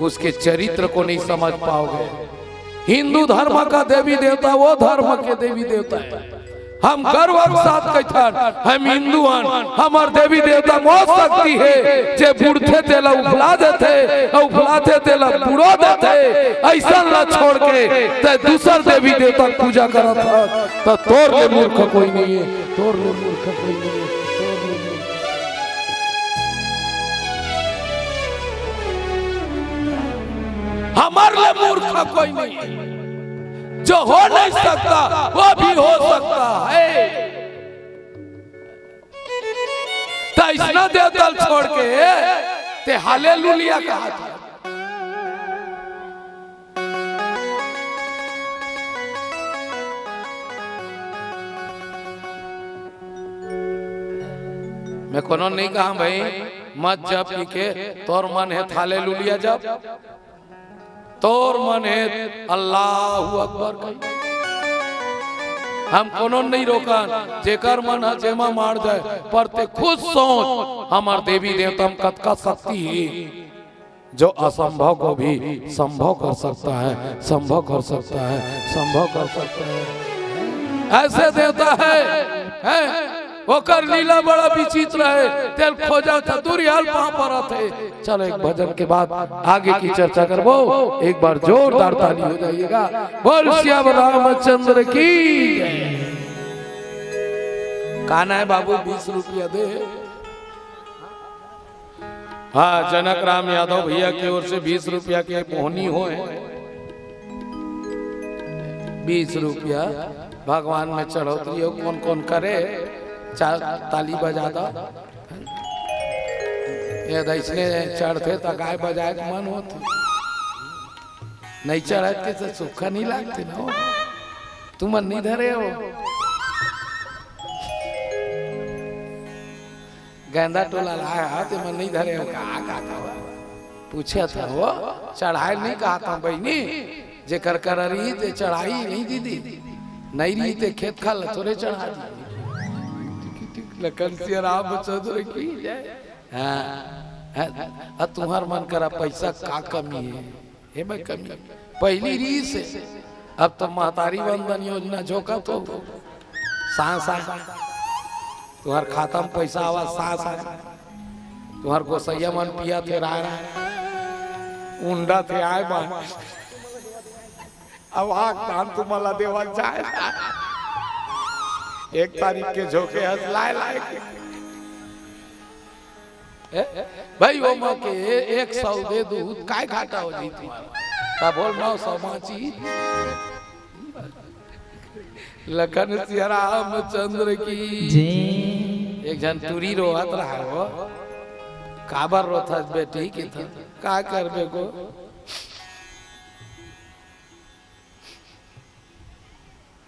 उसके चरित्र को नहीं समझ पाओगे। हिंदू धर्म का देवी देवता वो धर्म के देवी देवता हे। हम गर्व के साथ कहिथन, हम हिंदू हन, हमर देवी देवता म ओ शक्ति हे, जे बुड़थे तेला उफला देथे, अउ उफलाथे तेला बुड़ो देथे। अइसन ला छोड़ के तैं दूसर देवी देवता के पूजा करत हस, त तोर ले मूर्ख कोई नहीं हे, तोर ले मूर्ख कोई नहीं हे, तोर ले मूर्ख। हमर ले मूर्ख कोई नहीं हे। जो हो नहीं सकता, वो भी हो सकता है। त अइसना देवता ल छोड़ के तैं हालेलुलिया कहा था। मैं कोनो नहीं कहा भाई, मत जप पी के, तोर मन हे त हालेलुलिया जप। तोर मन हे त अल्लाहू अकबर कही। हम कोनो नहीं रोकन, जेकर मन ह जेमा माड़ जाए, पर तैं खुद सोच, हमर देवी देवता म कतका शक्ति हे, जो असंभव को भी संभव कर सकता है, संभव कर सकता है, संभव कर सकता है। अइसे देवता हे, हे, ओकर लीला बड़ा विचित्र हे, तेला खोजत हन, दूरिहा ले पाँव परत हे। चलो, एक भजन के बाद आगे की चर्चा करबो। एक बार जोरदार ताली हो जाइएगा। बोल सियावर रामचंद्र की। काना हे बाबू, बीस रुपया दे। हाँ, जनक राम यादव भैया की ओर से बीस रुपया के मोहनी होय। बीस रुपया भगवान में चढ़ौती हो, कोन कोन करे, चा-, ताली बजा दो। ये अइसने चढ़थे त काय बजाए के मन होथे। नहीं चढ़त के त सुक्खा नहीं लागथे न हो। तुमन नहीं धरे हो। गेंदा टोला लाय हा, तेमन नहीं धरे हो का, का, का? पूछत हंव, चढ़ाय नहीं कहत हंव बहिनी, जेकर करा रही ते चढ़ाही नहीं दीदी, नहीं रही ते खेत खार ल थोरे चढ़ा दी। लखन सिया रामचंद्र की जय। हाँ, हाँ, अब तुम्हर मन करा पैसा का कमी हे? हे भाई, कमी पहिली रहिस हे, अब तो महतारी वंदन योजना झोंकत हो, सांस आ, तुम्हर खाता म पैसा आवा, सांस आ, तुम्हर गोसैया मन पियत हे राय, उंडत हे आय बा। अब आग तान तुमला देवत जाय, एक तारीख के झोंके हस लाय लाय के। ए? भाई, ओमा के एक सौ दे दूं, काय घाटा हो जाही तुम्हर? त बोल, नौ सौ बांचही। लखन सिया रामचंद्र की। जी। एक झन टूरी रोवत रहय वो, काबर रोथस बेटी? कथे, का करबे गो,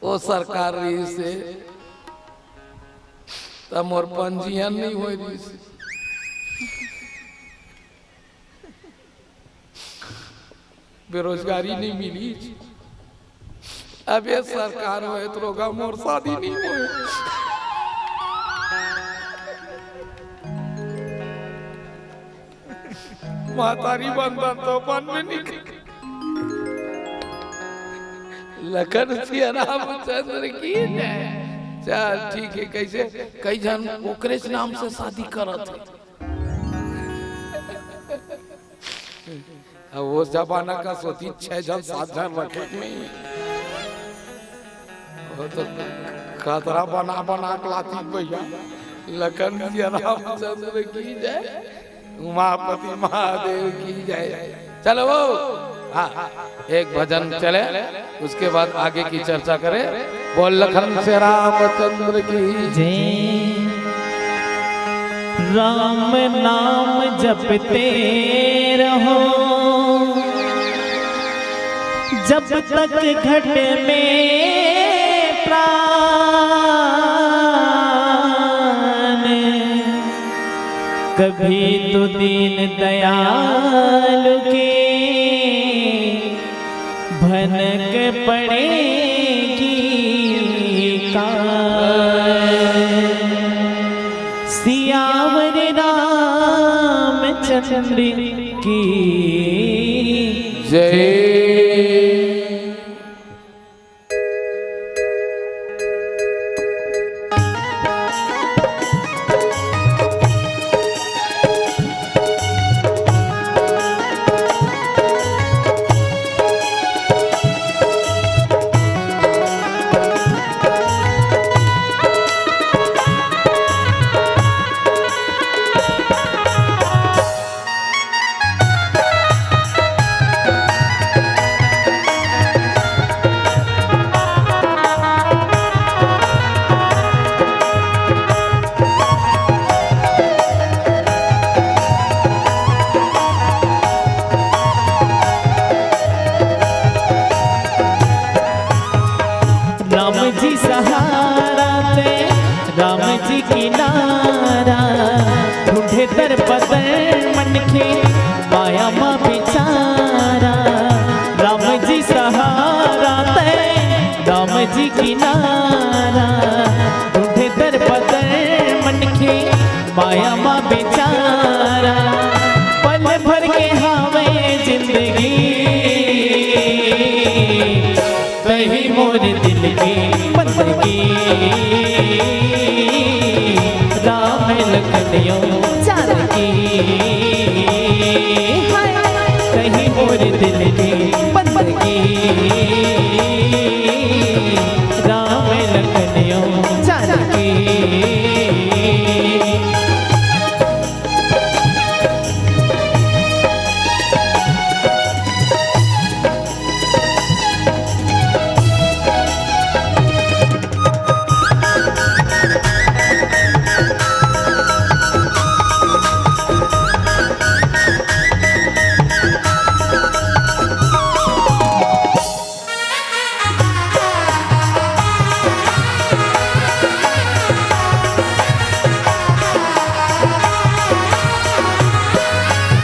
ओ सरकार रहिस हे, त मोर पंजीयन नहीं होय रहिस हे। बेरोजगारी नहीं मिलिस। अब ये सरकार होय त रोगा मोर शादी नहीं होय। महतारी वंदन तो बनबे नहीं कर। लखन सिया रामचंद्र की जय। चल ठीक हे, कइसे कई झन ओकरेच नाम से शादी करत हे। अब वो जमाना का सोची छह झन सात झन रखे नहीं। वो तो खतरा बना बना के लाती भैया। लखन सिया रामचंद्र की जय, उमापति महादेव की जय। चलो वो, हाँ, एक भजन चले, उसके बाद आगे की चर्चा करें। बोल लखन सिया रामचंद्र की। जय। राम नाम जपते रहो, जब तक घट में प्राण, कभी तो दीन दयाल के भनक पड़ेगी का। सियावर रामचंद्र की जय। किनारा, ढूंढे दर बदर मनखे, माया मा बेचारा। राम जी सहारा तै, राम जी किनारा, ढूंढे दर बदर मनखे, माया मा बेचारा। पल भर के हावय जिंदगी, तही मोर दिल के बंदगी। राम लखन अउ जानकी, हाय। तही मोर दिल के बंदगी। राम लखन अउ जानकी।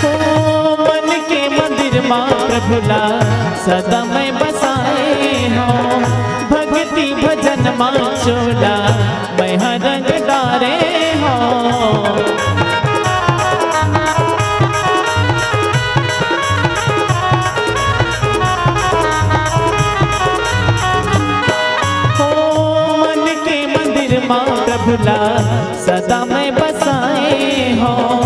ओ मन के मंदिर मा प्रभु ला सदा मैं बसाए हौं, भक्ति भजन मा चोला मैं ह रंग डारे हौं। ओ मन के मंदिर मा प्रभु ला सदा मैं बसाए हौं,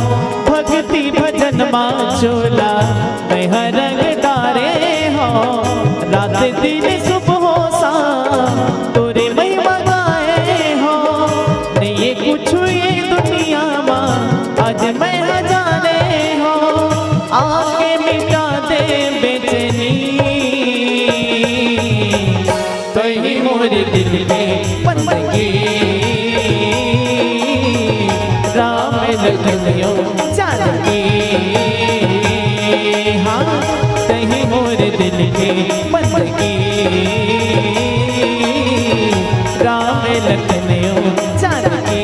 भक्ति भजन मा चोला मैं ह रंग डारे हौं। रात दिन सुबह हो शाम तोरे महिमा गाए हौं। नइये कुछु ये दुनिया मा आज मैं ह जाने हौं, आके मिटा दे बेचैनी। तही मोर दिल के बंदगी, राम लखन अउ जानकी। हाँ, तही मोर दिल के बंदगी, राम लखन अउ जानकी।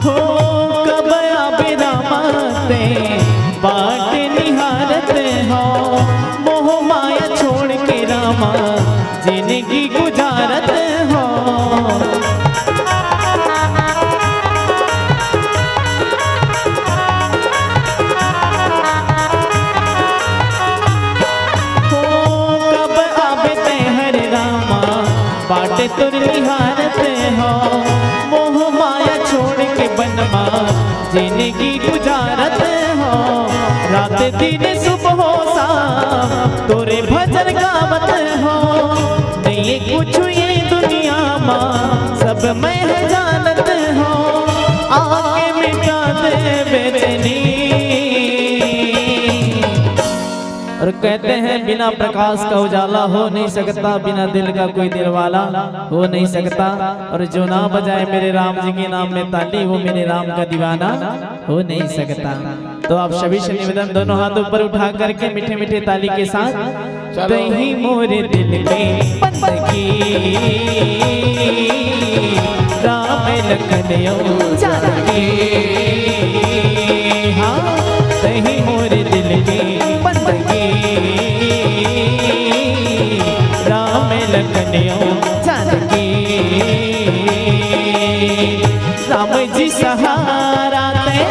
हो कब आबे रामा तैं बाट निहारत हौं, मोह माया छोड़ के रामा जिनगी गुजारत हौं। हो कब आबे तैं हरे रामा, बाट तोर निहारत हौं, मोह माया छोड़ के बन मा जिनगी गुजारत हौं। रात दिन सुबह हो शाम तोरे भजन गावत हौं। नइये कुछु ये दुनिया मा सब मैं ह जानत हौं, आके मिटा दे बेचैनी। और कहते हैं, बिना प्रकाश का उजाला हो नहीं सकता, बिना दिल का कोई दिलवाला हो नहीं सकता। और जो ना बजाए मेरे राम जी के नाम में ताली, वो मेरे राम का दीवाना हो नहीं सकता। तो आप सभी से निवेदन, दोनों हाथ ऊपर उठा करके मीठे मीठे ताली के साथ, चलो। तही मोर दिल के बंदगी, राम लखन अउ जानकी। हाँ, तही मोर दिल के बंदगी, राम लखन अउ जानकी। राम जी सहारा तैं,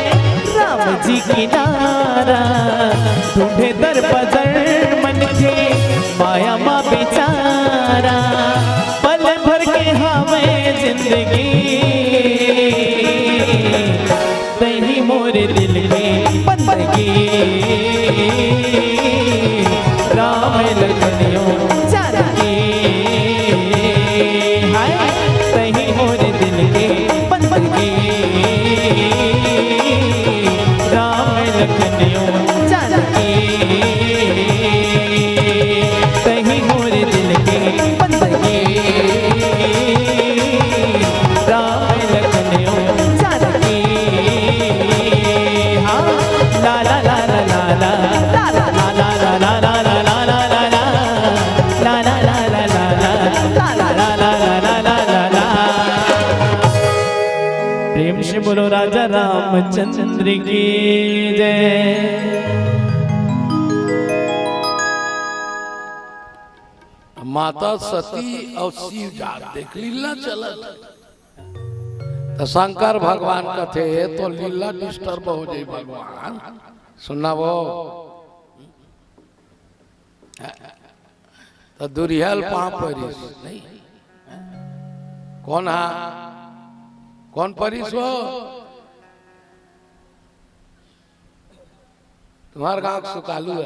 राम जी किनारा, ढूंढे दर बदर मनखे, माया मा बेचारा। पल भर के हावय जिंदगी, राजा रामचंद्र की जय। माता सती अउ शिव जात देख लीला चलत। त शंकर भगवान कथे, "तो लीला disturb हो जाई भगवान।" सुनना वो। त दुरिहा ल पाँव परिस, नहीं? कोन हा? कोन परिस हो? तुम्हर गाँव के सुकालू हे।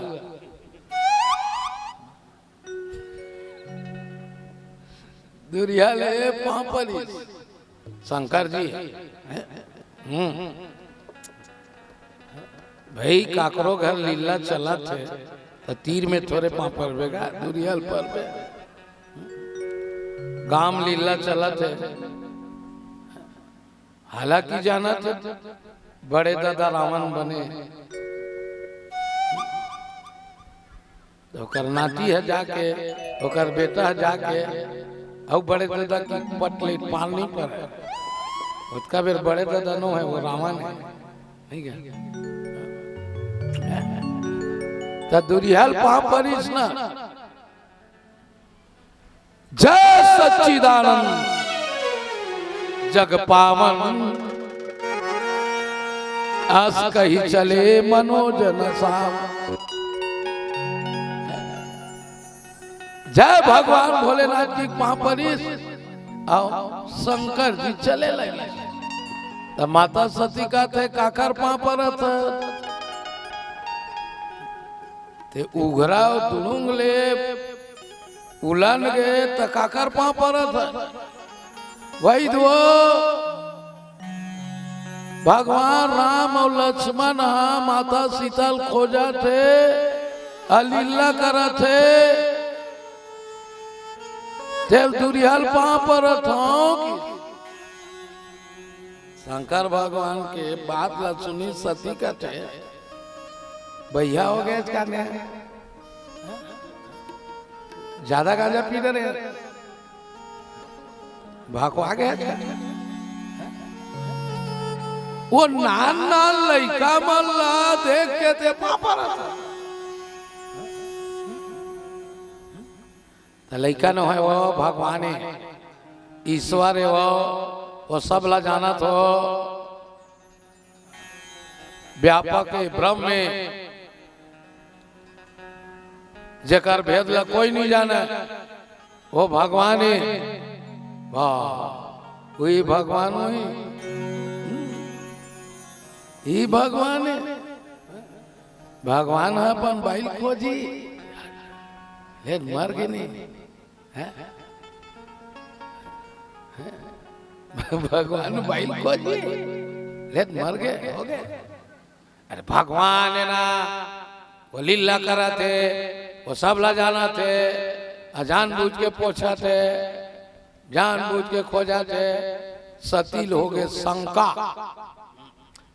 दुरिहा ले पाँव परिस। शंकर जी हे। हम्म। भाई, काकरो घर लीला चलत हे, त तीर में थोरे पाँव परबे गा, दुरिहा ल परबे। गाँव म लीला चलत हे। हालांकि जानत हे, बड़े दादा रावण बने। त ओकर नाती ह जाके, ओकर बेटा ह जाके, अउ बड़े दादा की पट ले पार नहीं पड़े। ओतका बेर बड़े दादा नो हे, वो रावण हे। नहीं क्या? त दुरिहा ल पाँव परिस ना। जय सच्चिदानंद जग पावन, अस कही चले मनोजन सावन। जय भगवान भोलेनाथ जी के पाँव परिस, अउ शंकर जी चले लगे। त माता सती कथे, "काकर पाँव परत हे?" ते उघरा अउ दुड़ुंग ले उलन गे, त काकर पाँव परत हे? वही दो भगवान राम अउ लक्ष्मण ह माता सीता ल खोजत हे, अउ लीला करत हे, तेल दुरिहा ल पाँव परत हंव कि। शंकर भगवान के बात ला सुनी सती कथे, "भैया हो गए का ने? ज्यादा गांजा पी रहे, भकवा गए का?" वो नान नान लइका मन ला देख के ते पापा रहता। त लइका नोहे, वो भगवान हे, ईश्वर हे, वो, वो सब ला जानत हो, व्यापक हे, ब्रह्म हे, जेकर भेद ला कोई नहीं जाने, वो भगवान हे। वाह, वही भगवान, वही, ही भगवान हे। भगवान ह अपन बाई ल खोजी, ले मर गे नहीं, हैं? हैं? भगवान बाई ल खोजी, ले मर गे, हो गे। अरे भगवान हे ना, वो लीला करत हे, वो सब ला जानत हे, अउ जानबूझ के पूछत हे, जानबूझ के खोजत हे, सती ल हो गे शंका।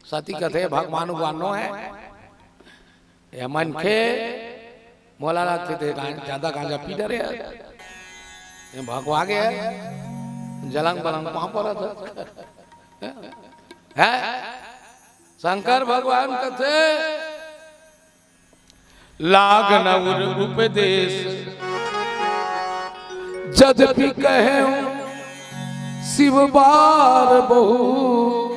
सती कथे, "भगवान उगवान नो हे, ये मनखे मोला लागथे ते गां-, ज्यादा गांजा पी डरे हे, ये भकवा गे हे, जलंग बलंग पाँव परत हे।" हैं? शंकर भगवान कथे, "लाग न उर उपदेश, जद्यपि कहेंव शिव बार बहु।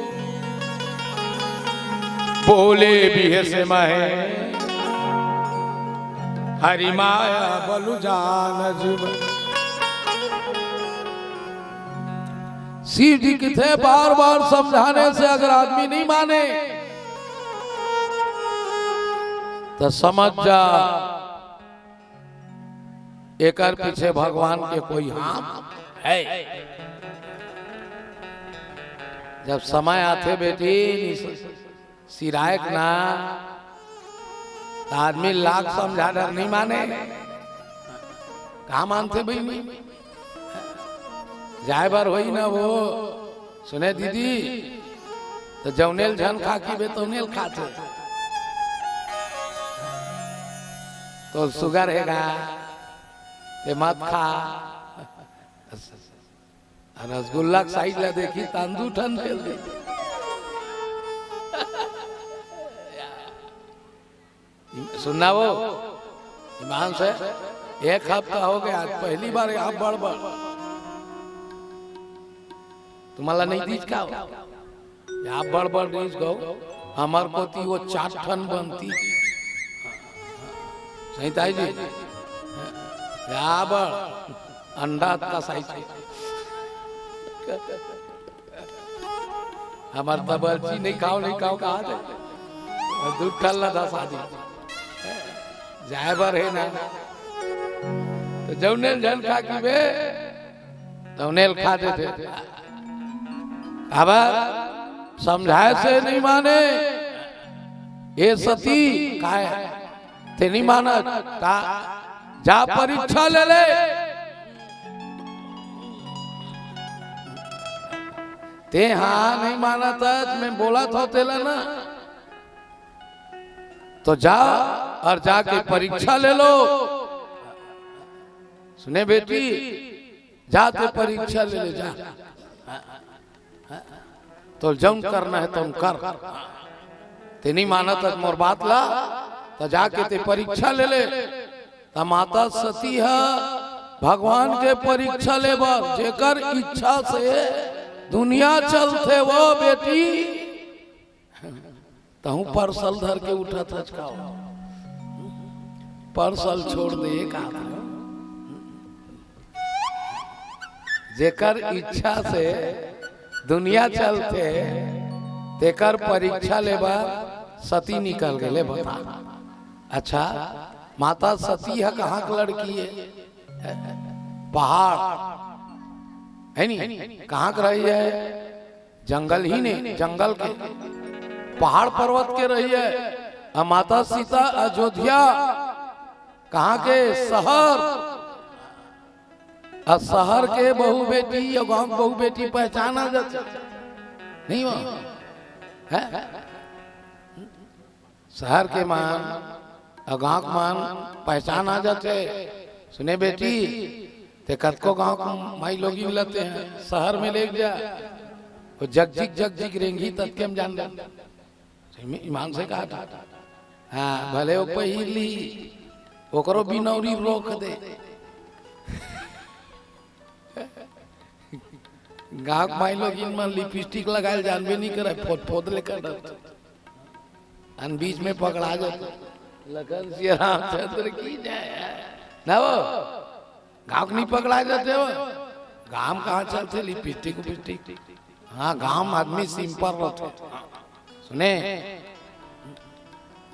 बोले बिहसे महे, हरि माया बलु जान जीव।" शिव जी कथे, बार बार समझाने से अगर आदमी नहीं माने, त समझ जा, एकर पीछे भगवान के कोई हाथ हे। जब समय आथे बेटी, सिरायक ना, त आदमी लाख समझा डर नहीं माने। का मानथे बहिनी? जाए बर होई ना वो, सुने दीदी, त जौनेल झन खा की बे तौनेल खाथे। तो sugar हे गा, ते मत खा। रसगुल्ला के size ला देखी, तांदू ठन फेल दे। सुनना वो ईमान से, एक हफ्ता हो गया, आज पहली बार आप बड़ बड़, तुम्हारा नहीं दीज का हो? आप बड़ बड़ दीज गो, हमार कोती वो चार ठन बनती। सही ताई जी, या बड़ अंडा का साइज है। हमार तबलची नहीं खाओ, नहीं खाओ कहा थे, और दूध ठल्ला था शादी जाए बर है ना। तो जौने झन खा की बे, तौने ल खा देथे। अब समझाए से नहीं माने, ये सती काय ते नहीं मानत का? जा परीक्षा ले ले। ते हाँ नहीं मानत, मैं बोला था तेला ना, तो जा और जाके परीक्षा ले लो। सुने बेटी, जा ते परीक्षा ले ले जा। तो जौन करना है तुम कर। ते नहीं मानत मोर बात ला, तो जाके ते परीक्षा ले ले। त माता सती ह भगवान के परीक्षा ले बर, जेकर इच्छा से दुनिया चलथे वो बेटी, तहूँ परसल धर के उठत हच का हो? परसल छोड़ दे, एक हाथ में। जेकर इच्छा से दुनिया चलथे, तेकर परीक्षा ले बर सती निकल गेले। बता, अच्छा, माता सती ह कहाँ के लड़की है? पहाड़ है नी, कहाँ के रही है? जंगल ही ने, जंगल के पहाड़ पर्वत के रही है। आ माता सीता अयोध्या कहाँ के? शहर। आ शहर के बहू बेटी या गांव के बहू बेटी पहचाना जाथे नहीं हो, है? शहर के मन अउ गांव के मन पहचान आ जाथे। सुने बेटी, ते कतको गांव के माई लोगिन ल ते शहर में लेग जा, वो जगजिग जगजिग रेंगही ततके म जान ले। ईमान से कहा था। हाँ, भले वो पहिर ली, ओकरो बिनौरी रोक दे। गांव के माई लोगिन मन लिपस्टिक लगाए ल जानबे नहीं करे, फोद फोद ले कर डरथे। अन बीच में पकड़ा जाथे। लखन सिया रामचंद्र की जय। ना वो गांव के नहीं पकड़ा जाथे वो। गांव कहाँ चलथे लिपस्टिक उपिस्टिक? हाँ, गांव में आदमी सिंपल रथे। सुने,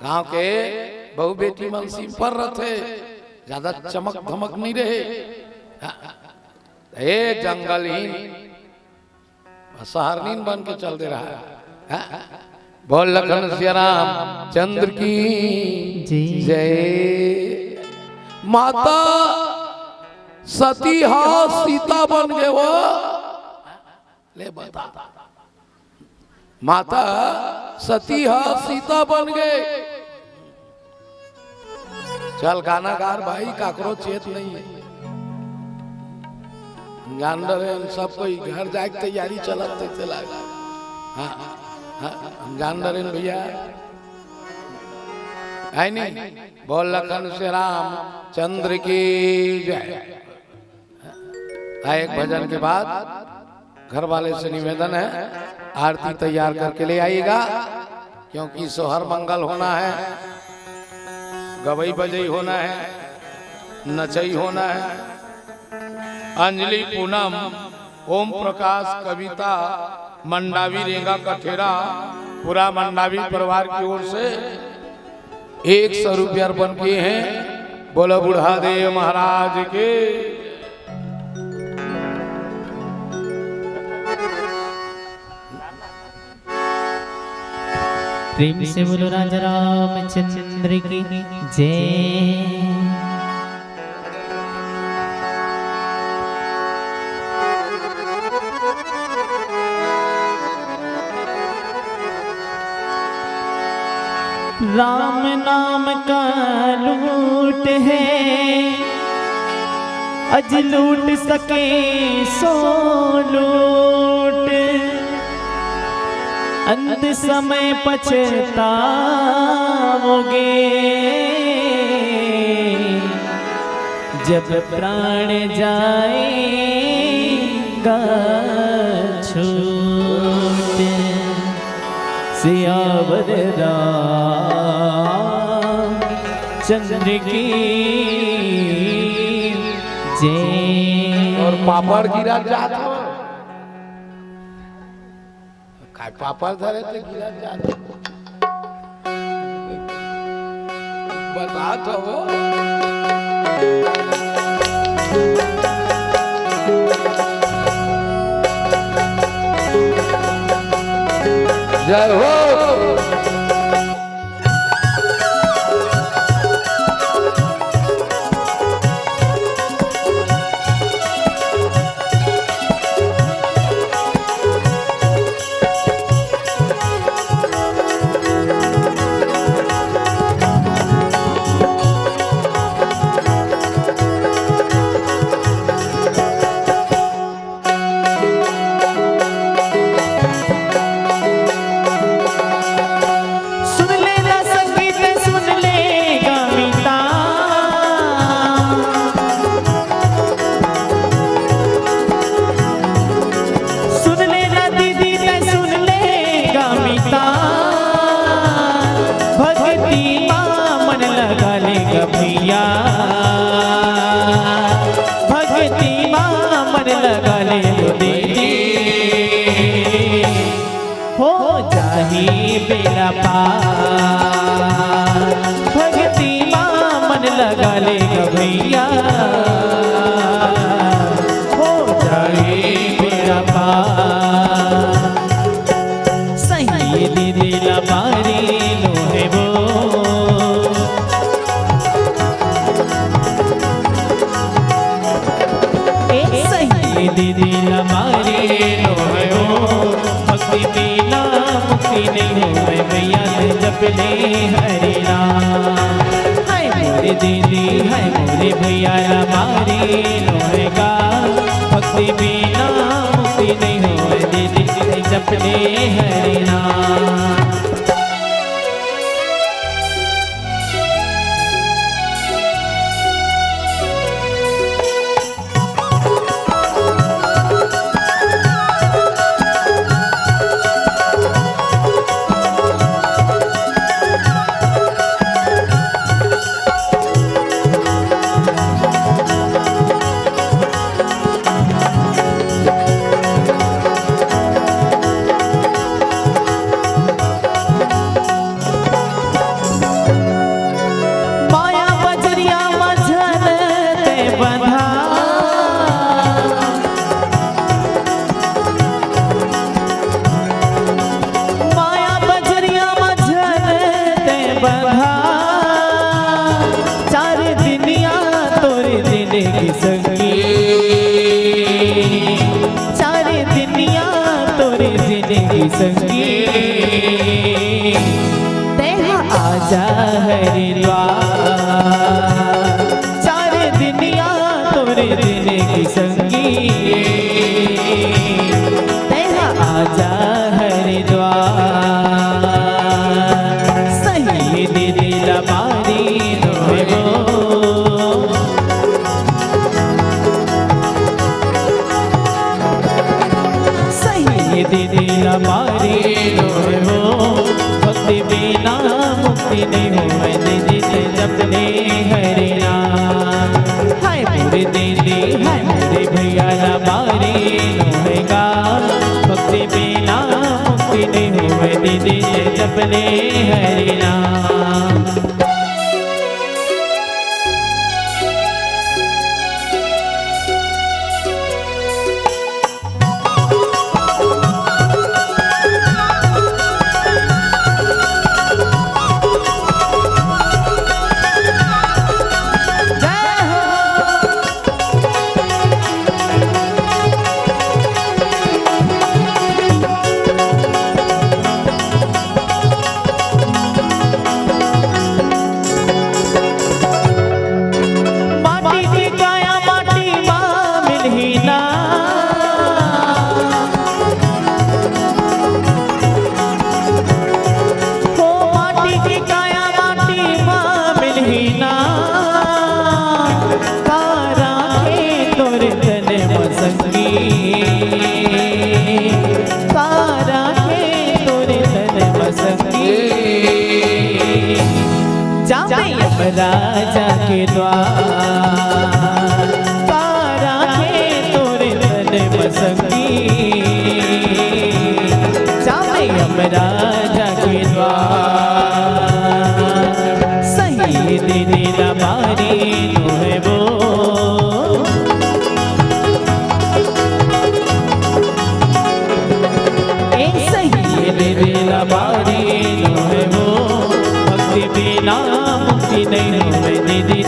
गांव के बहू बेटी मन सिंपल रथे, ज्यादा चमक धमक नहीं रहे। हाँ, ए जंगलहीन, शहरनीन बन के चल दे रहा है। हाँ? बोल लखन सिया रामचंद्र की जी। जय। माता सती हा सीता बन गए वो। ले बता, माता सती हा सीता बन गए। चल गाना गार भाई, काकरो चेत नहीं है। हम जान डरे हैं, सब कोई घर जाए के तैयारी चलत थे, चला। हाँ, हाँ, हम जान डरे हैं भैया। है नहीं? बोल लखन सिया रामचंद्र की जय। हाँ, एक भजन के बाद घर वाले से निवेदन है, आरती तैयार करके ले आइएगा, क्योंकि सोहर मंगल होना है, गवई बजई होना है, नचई होना है। अंजलि पूनम, ओम प्रकाश, कविता, मंडावी रेंगा कठेरा, पूरा मंडावी परिवार की ओर से एक सौ रुपया अर्पण किए हैं। बोलो बूढ़ा देव महाराज के। प्रेम से बोलो राजा रामचंद्र की जय। राम नाम का लूट है, अज लूट सके सो लूट। अंत समय पछताओगे, जब प्राण जाएगा छूट। सियावर रामचंद्र की जय। अउ पापड़ गिरा जात हवय। काय पापड़ धरे ते गिरा जात हवय? बतात हवं। जय हो। सुन ले ना संगीत, सुन ले गा मितान। सुन ले ना दीदी, तैं सुन ले गा मितान। भक्ति मा मन लगा ले गा भैया, भक्ति मा मन लगा ले गा दीदी। हो जाही बेड़ा पार। भक्ति मा मन लगा ले गा भैया, हो जाही बेड़ा पार। सही दीदी ला मारी नो हे वो, ए सही दीदी ला मारी नो हे वो। भक्ति बिना मुक्ति नहीं होय, भैया ते जप ले हरि नाम। हाय मोरे दीदी, हाय मोरे भैया ला मारी नो हे गा। भक्ति बिना मुक्ति नहीं होय, दीदी ते जप ले हरि नाम। माया बजरिया म झन ते बंधा। माया बजरिया म झन ते बंधा। चार दिनिया तोर जिनगी संगी, चार दिनिया तोर जिनगी संगी। तेहा आजा हरिद्वार, चार दिनिया तोर जिनगी संगी। तेहा आजा हरिद्वार, सही दीदी ला मारी नो हे वो। सही दीदी ला मारी नो हे वो। भक्ति बिना मुक्ति नहीं होय, दीदी ते जप ले हरि नाम। हाय मोरे दीदी, हाय मोरे भैया ला मारी नो हे गा। भक्ति बिना मुक्ति नहीं होय, दीदी ते जप ले हरि नाम।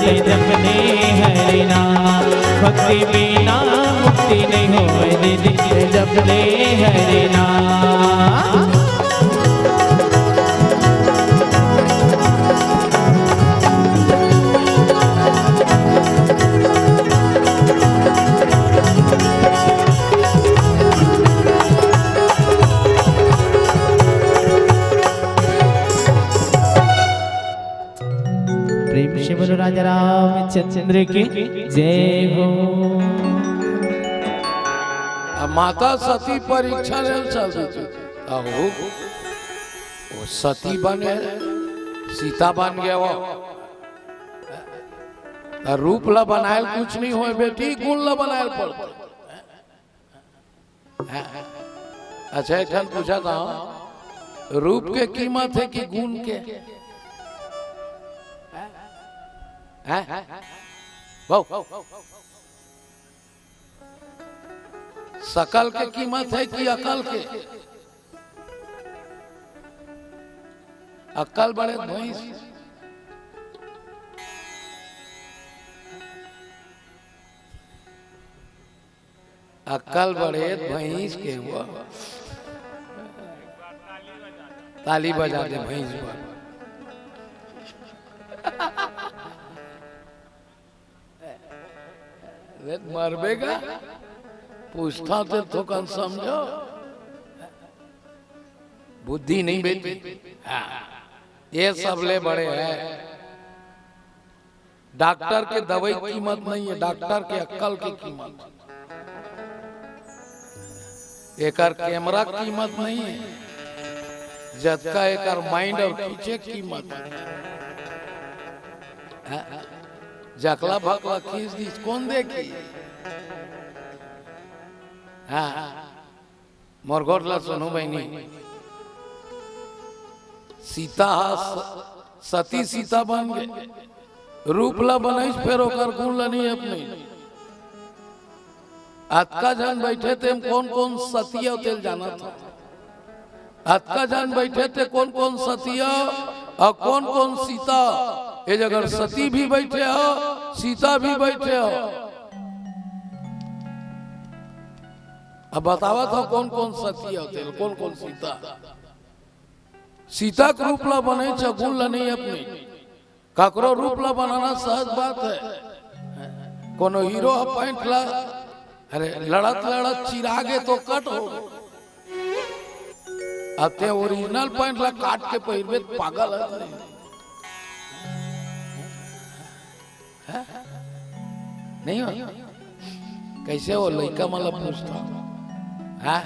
जपने हरि नाम। भक्ति बिना मुक्ति नहीं होय दीदी, जपने हरि नाम। प्रेम से बोलो राजा रामचंद्र की जय हो। अब माता सती परीक्षा ले चल देती। अहो, वो सती बने, सीता बन गया वो। त रूप ला बनायल कुछ नहीं होय बेटी, गुण ला बनायल पड़थे। अच्छा, एक ठन पूछा था, रूप के कीमत है कि गुण के? हैं? बहु, सकल के कीमत है कि अकल के? अकल बड़े भैंस, अकल बड़े भैंस के हुआ। ताली बजा दे भैंस पर। अरे मरबे का? पूछता तो थोकन समझो। बुद्धि नहीं बेटी। हाँ, ये सबले बड़े है। डॉक्टर के दवाई कीमत नहीं है, डॉक्टर के अक्कल के कीमत। एकर कैमरा कीमत नहीं है, जतका एकर माइंड और खींचे कीमत है। हाँ? जकला भकला खींच दीस, कौन देखी? हाँ, मोर गोठ ला सुनो बहिनी, सीता हा स-, सती सीता बन गे, रूप ला बनइस फेर ओकर गुण ला नहीं अपने। अतका झन बैठे तेम कौन कौन सती अव तेल जानत हो? अतका झन बैठे ते कौन कौन सती अव अउ कौन कौन सीता? ए जगह सती भी बैठे हो, सीता भी बैठे हो। अब बतावत हो कौन कौन सती अव तेल, कौन कौन सीता। सीता के रूप ला बने, गुण ला नहीं अपने। काकरो रूप ला बनाना सहज बात है। कोनो हीरो ह पैंट ला, अरे लड़त लड़त चिरा गे तो कट हो। अब ते ओरिजिनल पैंट ला काट के पहिरबे त पागल है। नहीं हो? कैसे हो लइका मन ला पूछता? हाँ?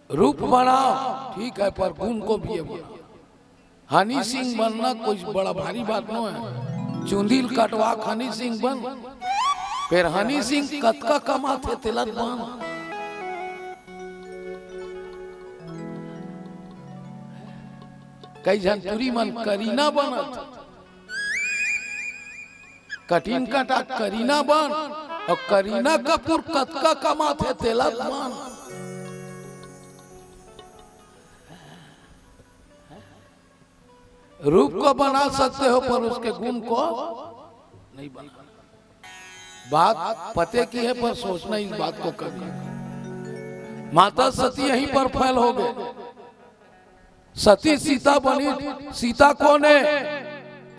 रूप बनाओ, ठीक है, पर गुण को भी ये बनाओ। हनी सिंह बनना कोई बड़ा भारी बात नो है। चुंदी ल कटवा के हनी सिंह बन, फेर हनी सिंह कतका कमाथे तेला बन। कई झन टूरी मन करीना बनत, कटिन कटा करीना बन, अउ करीना कपूर कतका कमाथे तेला बन। रूप को बना सकते हो पर उसके गुण को नहीं बना। बात पते की है पर सोचना इस बात को कभी। माता सती यहीं पर फेल हो गए। सती सीता बनी, सीता कौन है?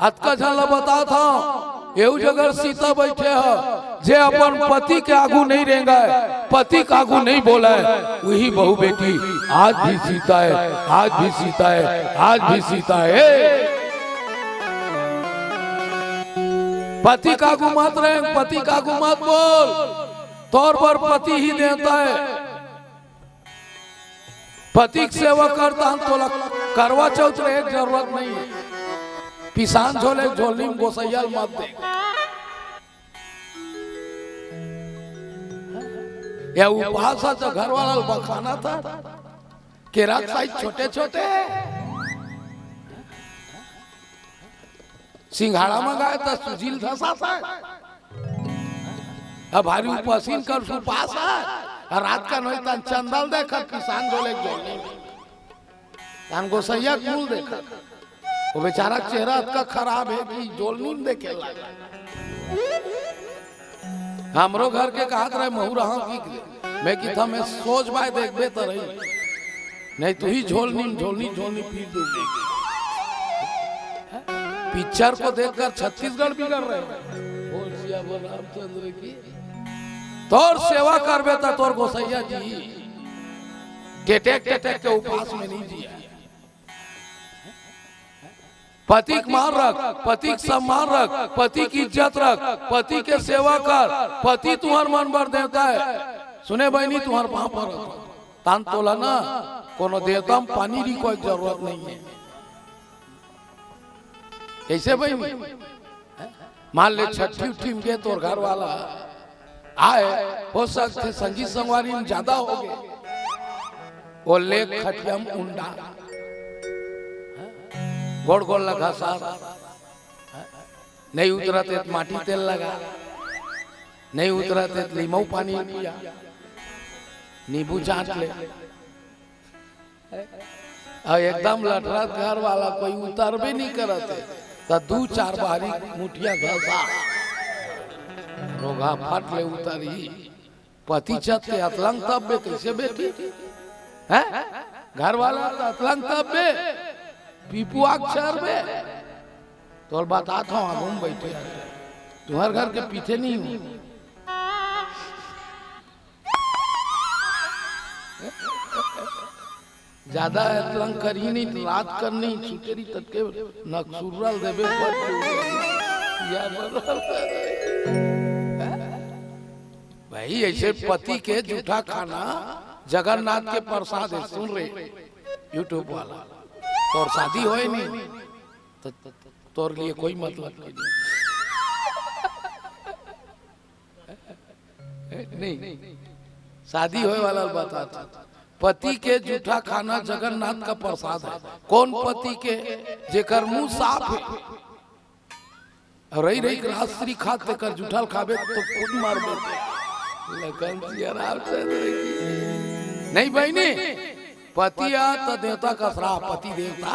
अतका झन ला बतात हंव, एहू जगह सीता बइठे ह, जे अपन पति के आगू नहीं रेंगय, पति के आगू नहीं बोलय, वही बहू बेटी आज भी सीता है, आज भी सीता है, आज भी सीता है। पति के आगू मत रेंग, पति के आगू मत बोल, तोर बर पति ही देवता है। पति के सेवा करता हन, तोला करवा चौथ रहे के जरूरत नहीं है। पिसान झोले झोली में गोसैया ल मत दे। या उपास ह त घर वाला ल बखाना था। केरा के साइज छोटे छोटे। सिंघाड़ा मंगाए त सुजील धसात है। अब भारी उपासीन कर सुपास है। और रात का नहीं तन चंदल देखत किसान झोले झोली। तन गोसैया कुल देखत। वो बेचारा के चेहरा अतका खराब हे कि झोलनी म देखे लागे। हमरो घर के कहत रहे, महू रहा की करे। मैं किथा, मैं सोच बाय देखबे त रही। नहीं, तू ही झोलनी, झोलनी, झोलनी पीट दे। पिक्चर को देखकर छत्तीसगढ़ बिगड़ रहे। बोल सियावर रामचंद्र की। तोर सेवा करबे त तोर गोसैया जी टेटेक टेटेक के उपास में नहीं जिया। पति के मान रख, पति के सम्मान रख, पति के इज्जत रख, पति के सेवा कर। पति तुहर मन बर देवता हे। सुने बहिनी, तुहर पाँव परत हंव, तान तोला ना कोनो देवता म पानी रिकोय के जरूरत नहीं हे। कइसे बहिनी? मान ले छट्ठी उट्ठी म गे तोर घर वाला आय, हो सकथे संगी संगवारी म जादा होगे, ओ ले खटिया म उंडा, गोड़ गोड़ ल घसा, नहीं उतरत हे त माटी तेल लगा, नहीं उतरत हे त लीमऊ पानी पिया, नींबू चाट ले। अउ एकदम लठरत घर वाला कोई उतरबे नहीं करत हे, त दू चार बारी मुठिया घसा, रोगहा फट ले उतरही। पति चत के अतलंग तब बे, कइसे बेटी? हैं? घर वाला त अतलंग तब बे, पीपुआ के छर बे। तोल बतात हंव, आगू म बइठे हे। तुहर घर के पीछे नहीं हंव। जादा अतलंग करही नहीं त रात कर नहीं सुतेरी ततके नकसुर्रा ल देबे पर या बराबर। भाई, अइसे पति के जूठा खाना जगन्नाथ के प्रसाद हे। सुन रे YouTube वाला, तोर शादी होय नहीं त तोर लिए कोई मतलब के नहीं। नहीं, शादी होय वाला ल बतात हंव। पति के जूठा खाना जगन्नाथ का प्रसाद हे। कोन पति के? जेकर मुंह साफ हे। अउ रहि रहि के राजश्री खात तेकर जूठा ल खाबे त खुद मरबे। लखन सिया रामचंद्र की। नहीं बहिनी, पति आ त देवता कस रहा, पति देवता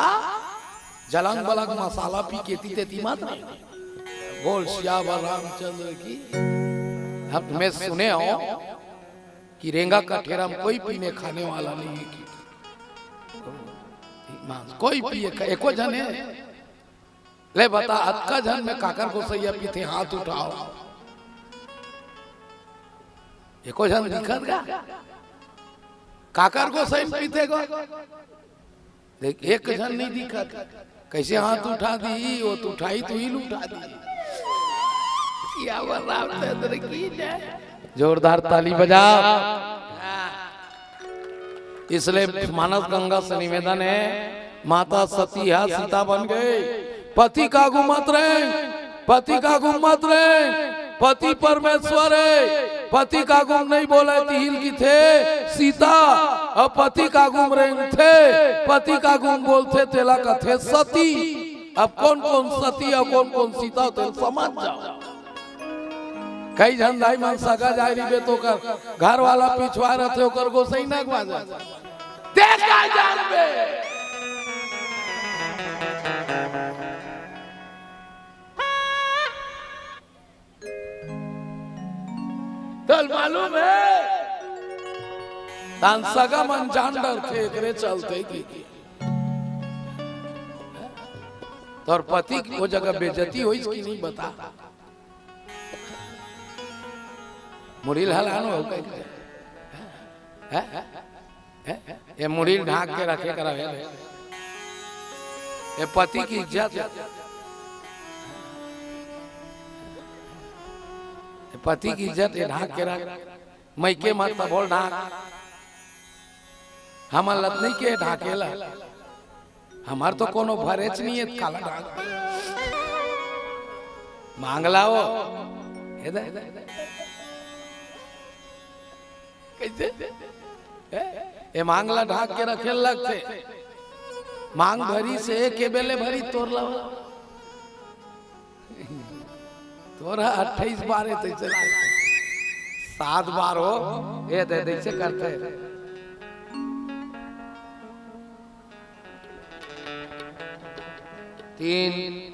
जलंग बलंग मसाला पी के एती तेती मत रहे। बोल सियावर रामचंद्र की। अब मैं सुने हंव कि रेंगा कठेरा म कोई पीने खाने वाला नहीं हे कि मांस कोई पिए, एको झन हे। ले बता, अतका झन में काकर गोसैया पीथे, हाथ उठाव। एको झन दिखत गा? काकर गोसई पीथे गो? देख, एक झन नहीं दिखत। कइसे हाथ उठा दी, वो तो उठाही, तू ही उठा दी। सियावर रामचंद्र की जय। जोरदार ताली बजाव। इसलिए मानस गंगा से निवेदन हे, माता सती हा सीता बन गई। पति का आगू मत रेंग, पति का आगू मत रेंग। पति परमेश्वर हे, पति का आगू म नहीं बोले तिही ल किथे सीता, अउ पति का आगू म रेंगथे, पति का आगू म बोलथे तेला कथे सती। अब कोन कोन सती अउ कोन कोन सीता, तेला समझ जाव। कई झन दाई मन सगा जाय रहिबे त ओकर घर वाला पिछवाय रथे, ओकर गोसई नगवा जाथे। ते का जानबे? तोला मालूम हे, तान सगा मन जान डरथे, एकरे चलते कि तोर पति के ओ जगह बेइज्जती होइस कि नहीं, बता। मुड़ी ल हलानो हो कहीं। हैं? हैं? ये मुड़ी ल ढांक के रखे करा हे। ये पति के इज्जत, ये पति के इज्जत ये ढांक के रख। मइके म तभो ल ढांक। हमन ल त नहीं के ढांके ला। हमर तो कोनो भरेच नहीं हे, काला ढांक। मांग लाओ। हे दे। कइसे? ए, ए मांग ला ढांक के रखे लगथे। मांग भरी से के बेले भरी तोर ला। तोरा अट्ठाईस बार हे, तइसे सात बार हो, ए दे, तइसे करथे। तीन,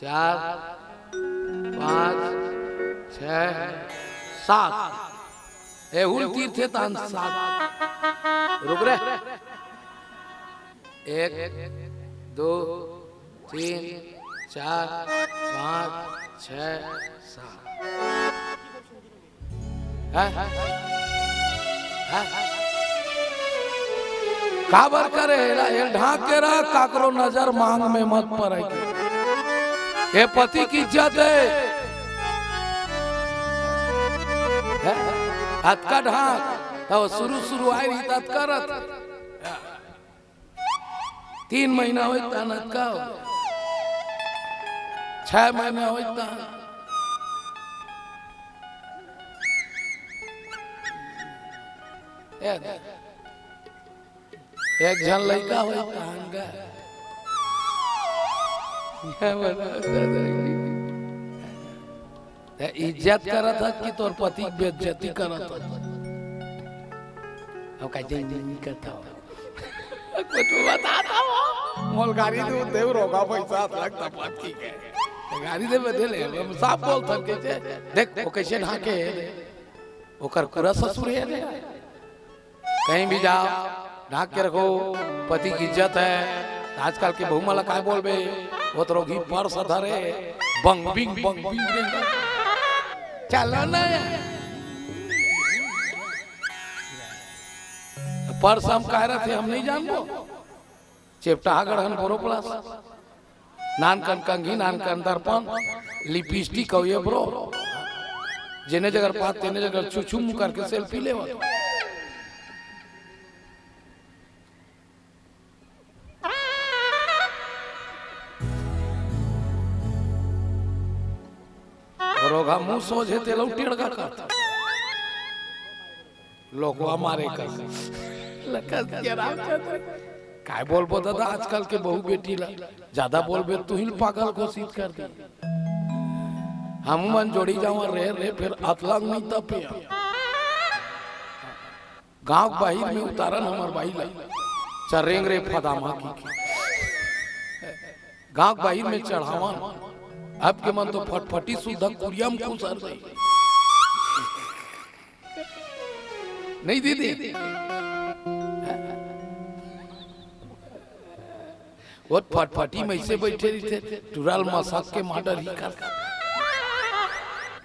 चार, पाँच, छः, सात। एहू ल तीरथे तान सात। रुक रे। एक, दो, तीन, चार, पाँच, छः, सात। हैं? हैं? काबर करे एला? एल ढांक के रख, काकरो नजर मांग में मत पड़े। ये पति की इज्जत है। हैं? अतका ढांक, तो शुरू शुरू आय रही, ततका रथ। तीन महीना होय तहन अतका हो, छह महीना होय तहन। ए, एक झन लइका होय तहन गा। ये बता, ते इज्जत करत हस कि तोर पति के बेइज्जती करत हस? अब का जय नहीं करता हो। कुछ बताता हो। मोल गारी दे, देव रोगा पैसा लग तपत की के। गारी दे बदे ले, हम साफ बोल थन के जे। देख, वो कैसे ढांके है। ओकर पूरा ससुर है रे। कहीं भी जाओ, ढांक के रखो, पति की इज्जत है। आजकल के बहू मन ला काय बोलबे, वो तो रोगी पर्स धरे, बंग बिंग, बंग बिंग, बिंग। चलो ना यार। पर्स हम काय रथे, हम नहीं जानबो। चेपटा गढ़न बोरो प्लस। नानकन कंघी, नानकन दर्पण, लिपस्टिक अउ ये ब्रो। जेने जगह पात, तेने जगह छुछुम करके सेल्फी लेवत। रोगा मुंह सोझे ते लौ टेड़गा करत। लोकवा मारे कर। लखन के रामचंद्र। काय बोलबो दादा, आजकल के बहू बेटी ला ज्यादा बोलबे तुही ल पागल घोषित कर दे। हम मन जोड़ी जावन रे, रे, फिर अतलंग नहीं तपे। गांव बाहिर में उतारन हमर बाई ला। चरेंग रे फदामा की। गांव बाहिर में चढ़ावन। अब के मन तो फटफटी सुद्धा कुरिया में खुसर दे। नहीं दीदी। वो फटफटी में ऐसे बैठे रहिथे, टुरा ल मसक के मार डरही कर।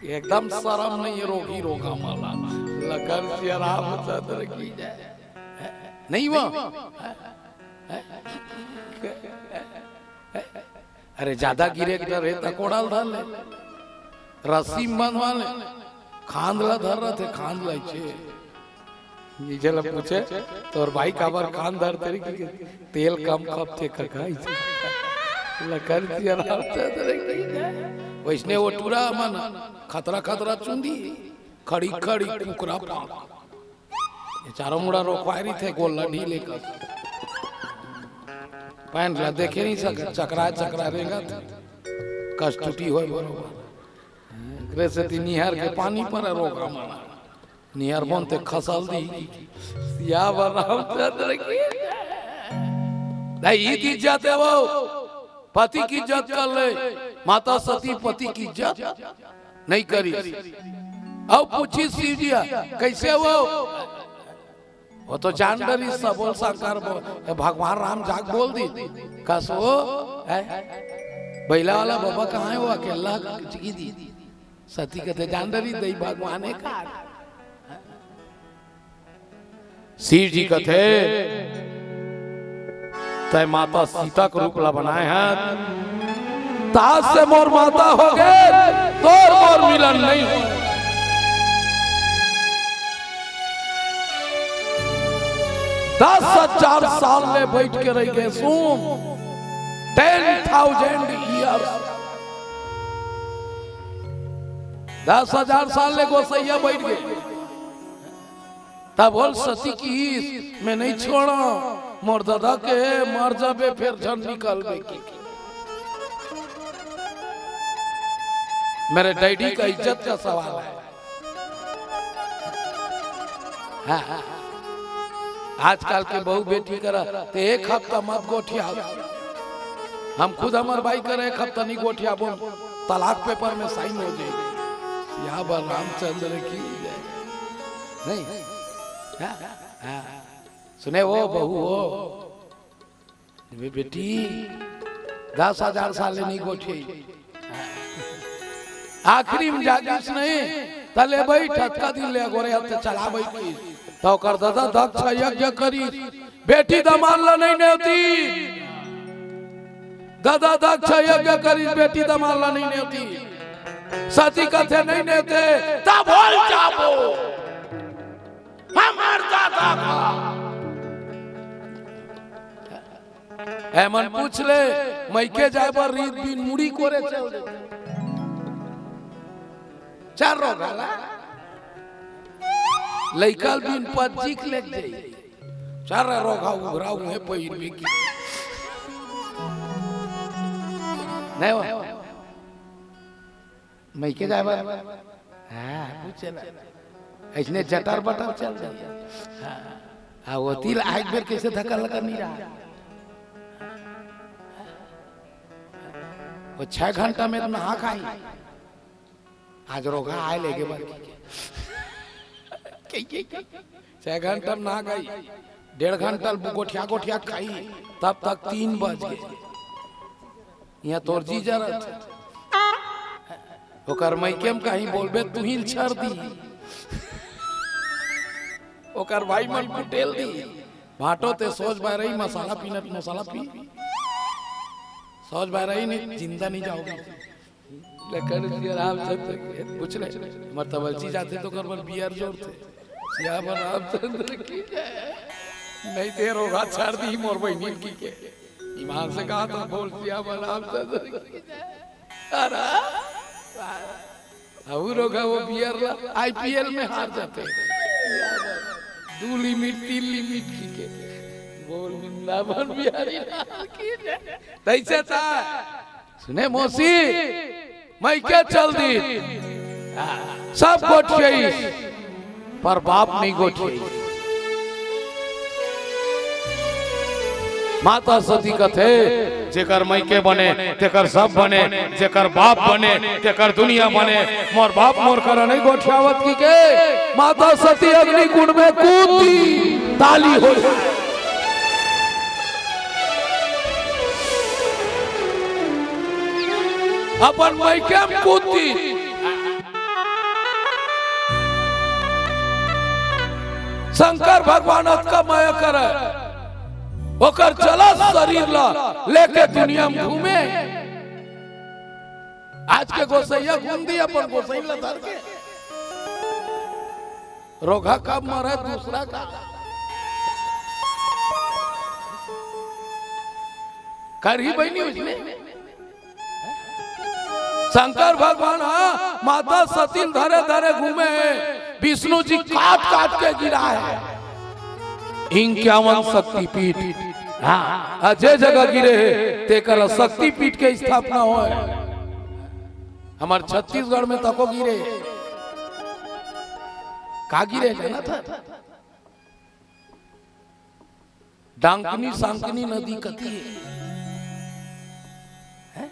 एकदम शरम नहीं है, रोगी रोगा माला। लखन सिया रामचंद्र की जय। नहीं वो? अरे, ज्यादा गिरे के डर हे त कोड़ा ल धर ले, रस्सी म बंधवा ले, खांद ल धर रथे, खांद ल ऐसे। ये जेला पूछे, "तोर बाई काबर खांद धरथे रे?" कि तेल कम खपथे कका, ऐसे। लखन सिया रामचंद्र की जय। वैसने वो टुरा मन खतरा खतरा चुंदी, खड़ी खड़ी कुकरा पांक। ये चारों मुड़ा रोकवाय रहिथे, गोल्ला ढीले कस। पैंट ला देखे नहीं सक, चकरा चकरा रेंगत। कस टूटी होय बरोबर। एकरे सेती निहर के पानी पर रोगा मना। निहर बनते खसल दी। सियावर रामचंद्र की। नहीं, ईद इज्जत हे वो। पति की इज्जत कर ले। माता सती पति की इज्जत नहीं करी। अउ पूछी शिव जी ह, "कैसे वो?" वो तो जान डरिस, सब बोल शंकर बोल, ए, भगवान राम जाग बोल दी। कस वो, ए, बैला वाला बाबा कहाँ हे वो? अकेला जिगी दी। सती कथे, "जान डरिस, दई भगवान हे का?" शिव जी कथे, "तै माता सीता के रूप ला बनाए हस, तास से मोर माता होगे, तोर मोर मिलन नहीं हो।" दस हजार साल ले बैठ के रह गे सुन, ten thousand years। दस हजार साल ले गोसैया बैठ गे। तब बोल सती किहिस, "मैं नहीं छोड़ा, मोर ददा के मर जाबे, फिर झन निकलबे" की। मेरे डैडी का इज्जत का सवाल है। हाँ, हाँ। आजकल के बहू बेटी करा, ते एक हफ्ता मत गोठिया। हम खुद हमर बाई कर एक हफ्ता नहीं गोठियाबो, तलाक पेपर में साइन हो जाए। यहाँ पर रामचंद्र की जय। नहीं? हाँ? हाँ। सुने वो बहू हो, बे-, बेटी, दस हजार साल ले नहीं गोठियाई। आखिरी में जागिस नहीं, तले बैठ, अतका दिन ले गोरे हफ्ते चला बैठी। तो ओकर ददा दक्ष यज्ञ करी, बेटी दमाल ला नहीं नेवती। ददा दक्ष यज्ञ करी, बेटी दमाल ला नहीं नेवती। सती कथे नहीं नेवते, तब बोल जाबो। हमर दादा का। एमन पूछ ले, मइके जाए बर रीत बिन मुड़ी कोरे चल दे। चार रोघा ला। लइका ल बिन पज्जिक लेग जाई। चार रोघा उघरा उहे पहिर में की। नहीं हुआ। मइके जाए बर। हाँ, पूछे ना। अइसने जटर बटर चल दे। हाँ। हाँ, वो तिल आज बेर कैसे धक्का लगा नहीं रहा। वो छह घंटा में तो नहा खाई। आज रोघा आए लेगे बर। के, के, के। छह घंटा में नहा खाई। डेढ़ घंटा गोठिया गोठिया खाई। तब तक तीन बज गए। यहाँ तोर जी जरत। ओकर मइके में कहीं बोलबे, तुही ल छर दी। ओकर भाई मन कुटेल दी। भाटो ते सोच बाय रही, मसाला पीनट मसाला पी। सोच बाय रही, नहीं, जिंदा नहीं जाओगे। लखन सिया रामचंद्र के पूछ ले, हमर तबलची जाथे तो ओकर बर बियर जोरथे। सिया बर रामचंद्र की जय। नहीं ते रोघा छर दी मोर बहिनी की के। ईमान से कहा था, बोल सिया बर रामचंद्र की जय। अरे, अउ रोघा वो बियर ला आईपीएल में हार जाथे। दू लिमिट, तीन लिमिट की के। बोल वृंदावन बिहारी लाल की जय। तैसे था। सुने मौसी, मइके चल दी। सब गोठियाई, पर बाप नहीं गोठियाई। माता सती कथे, जेकर मइके बने, तेकर सब बने, जेकर बाप बने, तेकर दुनिया बने। मोर बाप मोर करा नहीं गोठियावत की के। माता सती अग्निकुंड में कूद दी, ताली हो। अपन मइके में कूद दी। शंकर भगवान अतका मया करे, ओकर जलस शरीर ला लेके दुनिया में घूमे। आज के गोसैया घूम दी अपन गोसैया ला धर के। रोघा कब मरे दूसरा का। करही बहिनी उसने। शंकर भगवान हा माता सती ल धरे धरे घूमे हे, विष्णु जी काट काट के गिरा हे। इक्यावन शक्तिपीठ, हाँ, अउ जे जगह गिरे हे, तेकर शक्तिपीठ के स्थापना होय। हमर छत्तीसगढ़ में तको गिरे, का गिरे हे, जानत हस? डांकनी सांकनी नदी कती हे? हैं?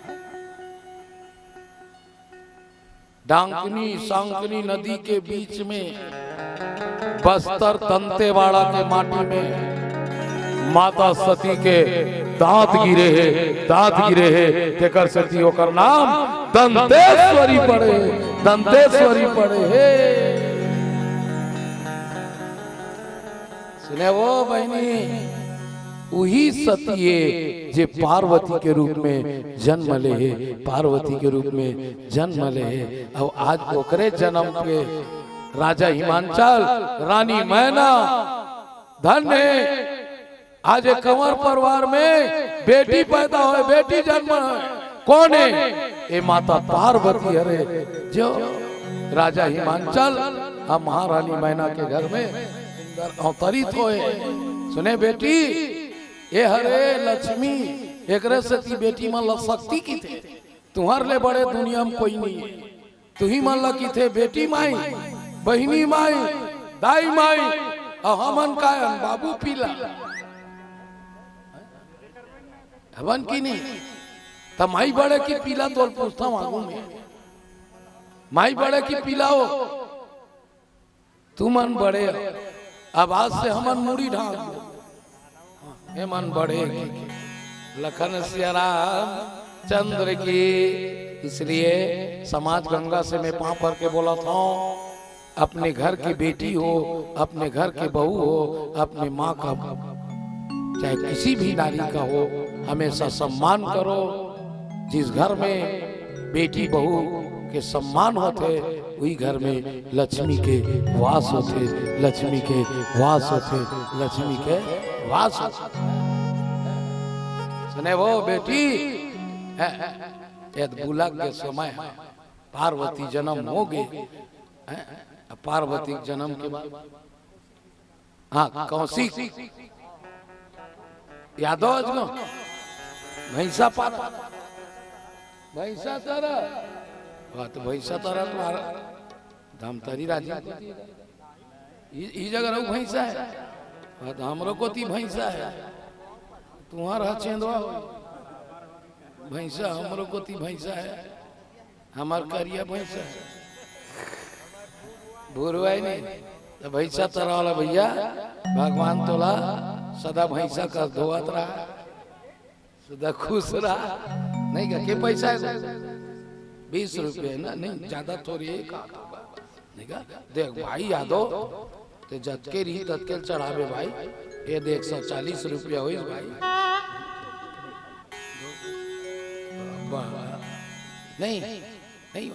डांकनी सांकनी नदी के बीच में बस्तर दंतेवाड़ा के माटी में माता सती के दांत गिरे हे, दांत गिरे हे, तेकर सेती ओकर नाम दंतेश्वरी पड़े, दंतेश्वरी पड़े हे। सुने वो बहिनी, उही सती हे जे पार्वती के रूप में जन्म ले हे, पार्वती के रूप में जन्म ले हे। अउ आज ओकरे जन्म के राजा हिमांचल, रानी मैना, धन्य हे। आज एक कंवर परिवार में बेटी पैदा होय, बेटी जन्म होय, कोन हे? ए माता पार्वती हरे, जो राजा हिमांचल अउ महारानी मैना के घर में अवतरित होय। सुने बेटी, ए हरे लक्ष्मी, एकरे सेती बेटी मन ला शक्ति किथे। तुंहर ले बड़े दुनिया में कोई नहीं हे। तुही मन ला किथे बेटी माई, बहिनी माई, दाई माई, अउ हमन का हन बाबू पीला। हवन कि नहीं? त माई बड़े कि पीला, तोल पूछथंव आगू में। माई बड़े कि पीला हो? तुमन बड़े हो। अब आज से हमन मुड़ी ढांक दो। एमन बड़े की। लखन सिया राम चंद्र की। इसलिए समाज गंगा से मैं पांव पर के बोलत हंव, अपने घर की बेटी हो, अपने घर के बहू हो, अपने माँ का, चाहे किसी भी नारी का हो, हमेशा सम्मान करो। जिस घर में बेटी बहू के सम्मान होथे, उही घर में लक्ष्मी के वास होथे, लक्ष्मी के वास होथे, लक्ष्मी के वास होथे। सुने वो बेटी, हैं, ये बुलक के समय पार्वती जन्म हो गे, हैं, अब पार्वती के जन्म के बाद हाँ, कौशिक। यादव आज को भैंसा पारा। भैंसा तारा। वाह, तो भैंसा तारा तुम्हारा धमतरी राजी। ई, ई जगह रहू भैंसा है। वाह, तो हमरो कोती भैंसा है। तुम्हारा चेंदवा हो। भैंसा, हमरो कोती भैंसा है। हमार करिया भैंसा है। भुरवाई नहीं। तो भैंसा तरा वाला भैया, भगवान तोला सदा भैंसा का धोवत रहा, सदा खुश रहा। नहीं का, के पैसा है? बीस रुपये ना, नहीं, ज्यादा थोड़ी है, का तो बा। नहीं का, देख भाई यादव, ते जतके रही ततके चढ़ाबे भाई। ये देख, सौ चालीस रुपया होइस भाई। वाह। नहीं, नहीं,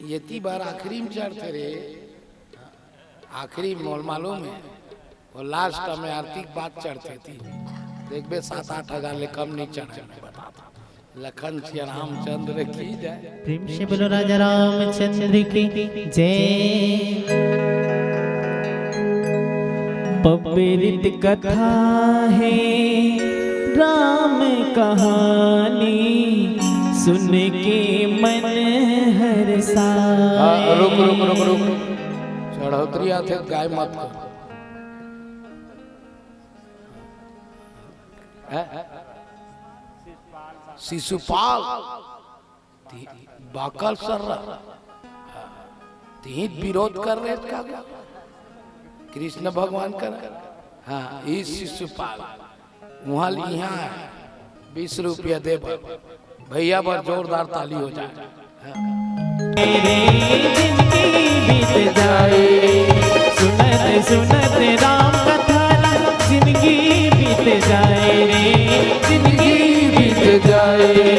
ये ती बार आखिरी में चढ़थे रे। आखिरी में मोला मालूम है, वो लास्ट में आरती के बाद चढ़थे ती। देखबे, सात आठ हजार ले कम नहीं चढ़े, मैं बता दो। लखन सिया रामचंद्र की जय। प्रेम से बोलो राजा रामचंद्र की जय। पवित्र कथा है राम कहानी, सुन के मन हर्षाए। हाँ, रुक, रुक, रुक, रुक। चढ़ोतरी आथे, गाय मत कर। हैं? शिशुपाल। ती-, बाकल सर्रा। हाँ। तीत विरोध कर रहे का? कृष्ण भगवान कर। हाँ, इस शिशुपाल। वहाँ लिया है। बीस रुपया दे बर। भैया बर जोरदार ताली हो जाए। हाँ। मेरी जिंदगी बीत जाए, सुनत सुनत राम कथा, जिंदगी बीत जाए रे, जिंदगी बीत जाए।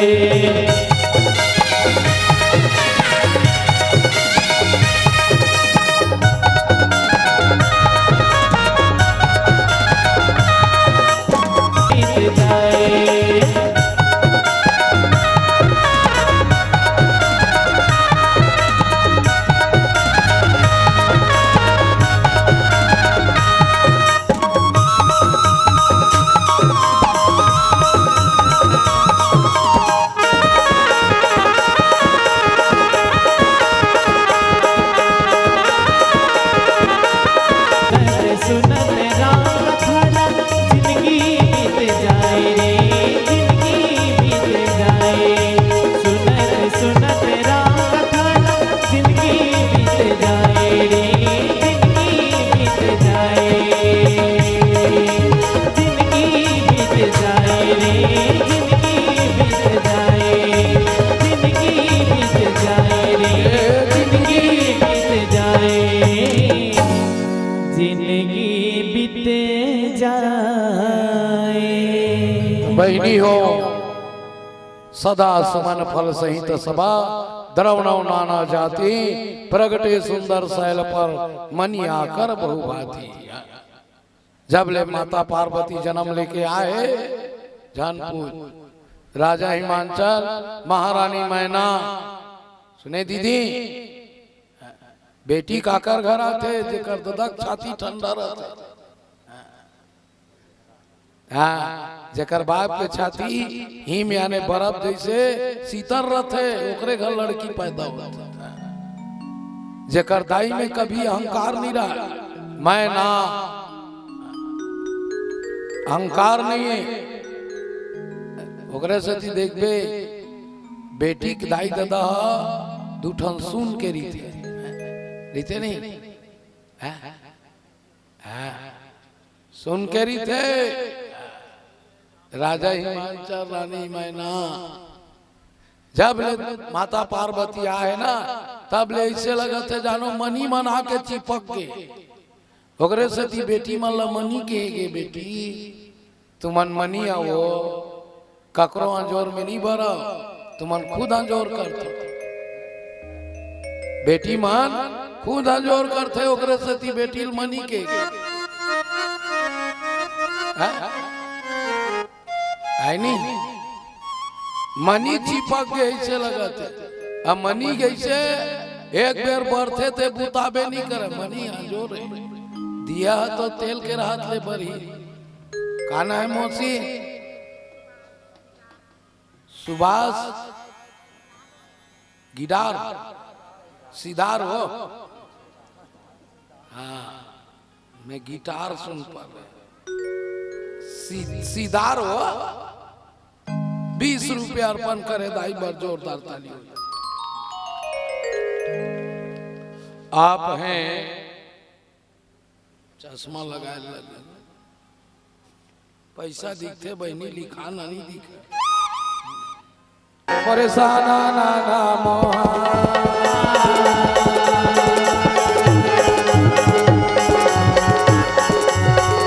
बहिनी हो, सदा सुमन फल सहित सभा, द्रवणव नाना जाति, प्रगटे सुंदर सैल पर, मनि आकर बहु भांति। जब ले माता पार्वती जन्म लेके आए, झन पूछ, राजा हिमांचल, महारानी मैना, सुने दीदी, बेटी काकर घर आथे, जेकर ददक छाती ठंडा रहथे। हाँ, जेकर बाप के छाती हिम याने बर्फ जैसे शीतल रथे, ओकरे घर लड़की पैदा होथे। जेकर दाई में कभी अहंकार नहीं रहा, मैं ना, अहंकार नहीं है, ओकरे सेती देखबे, बेटी के दाई ददा ह दू ठन सुन के रहिथे, रहिथे नहीं? हैं? हैं? सुन के रहिथे। राजा हिमांचल, रानी मैना, जब ले माता पार्वती आहे ना, तब ले अइसे लगत हे जानो मनी मन आके चिपक गे। ओकरे सेती बेटी मन ला मनी कहे गे, बेटी तुमन मनी आव, ककरो अंजोर में नहीं बरव, तुमन खुद अंजोर करथे। बेटी मन खुद अंजोर करथे, ओकरे सेती बेटी ल मनी कहे गे। हैं? आय नहीं? मनी चिपक गे अइसे लगत हे। अब मनी जइसे एक बेर बरथे ते बुताबे नहीं करे, मनी अंजोर हे। दिया ह तो तेल के रहत ले बरही। का नाम हे मौसी? सुभाष गिटार, सिदार हो। हाँ, मैं गिटार सुन पा रहे। सी-, सिदार हो। बीस रुपया अर्पण करे दाई बर, जोरदार ताली हो। आप हैं चश्मा लगाए लगे। पैसा दिखथे बहिनी, लिखाना नहीं दिखे। परेशाना ना ना मोहा।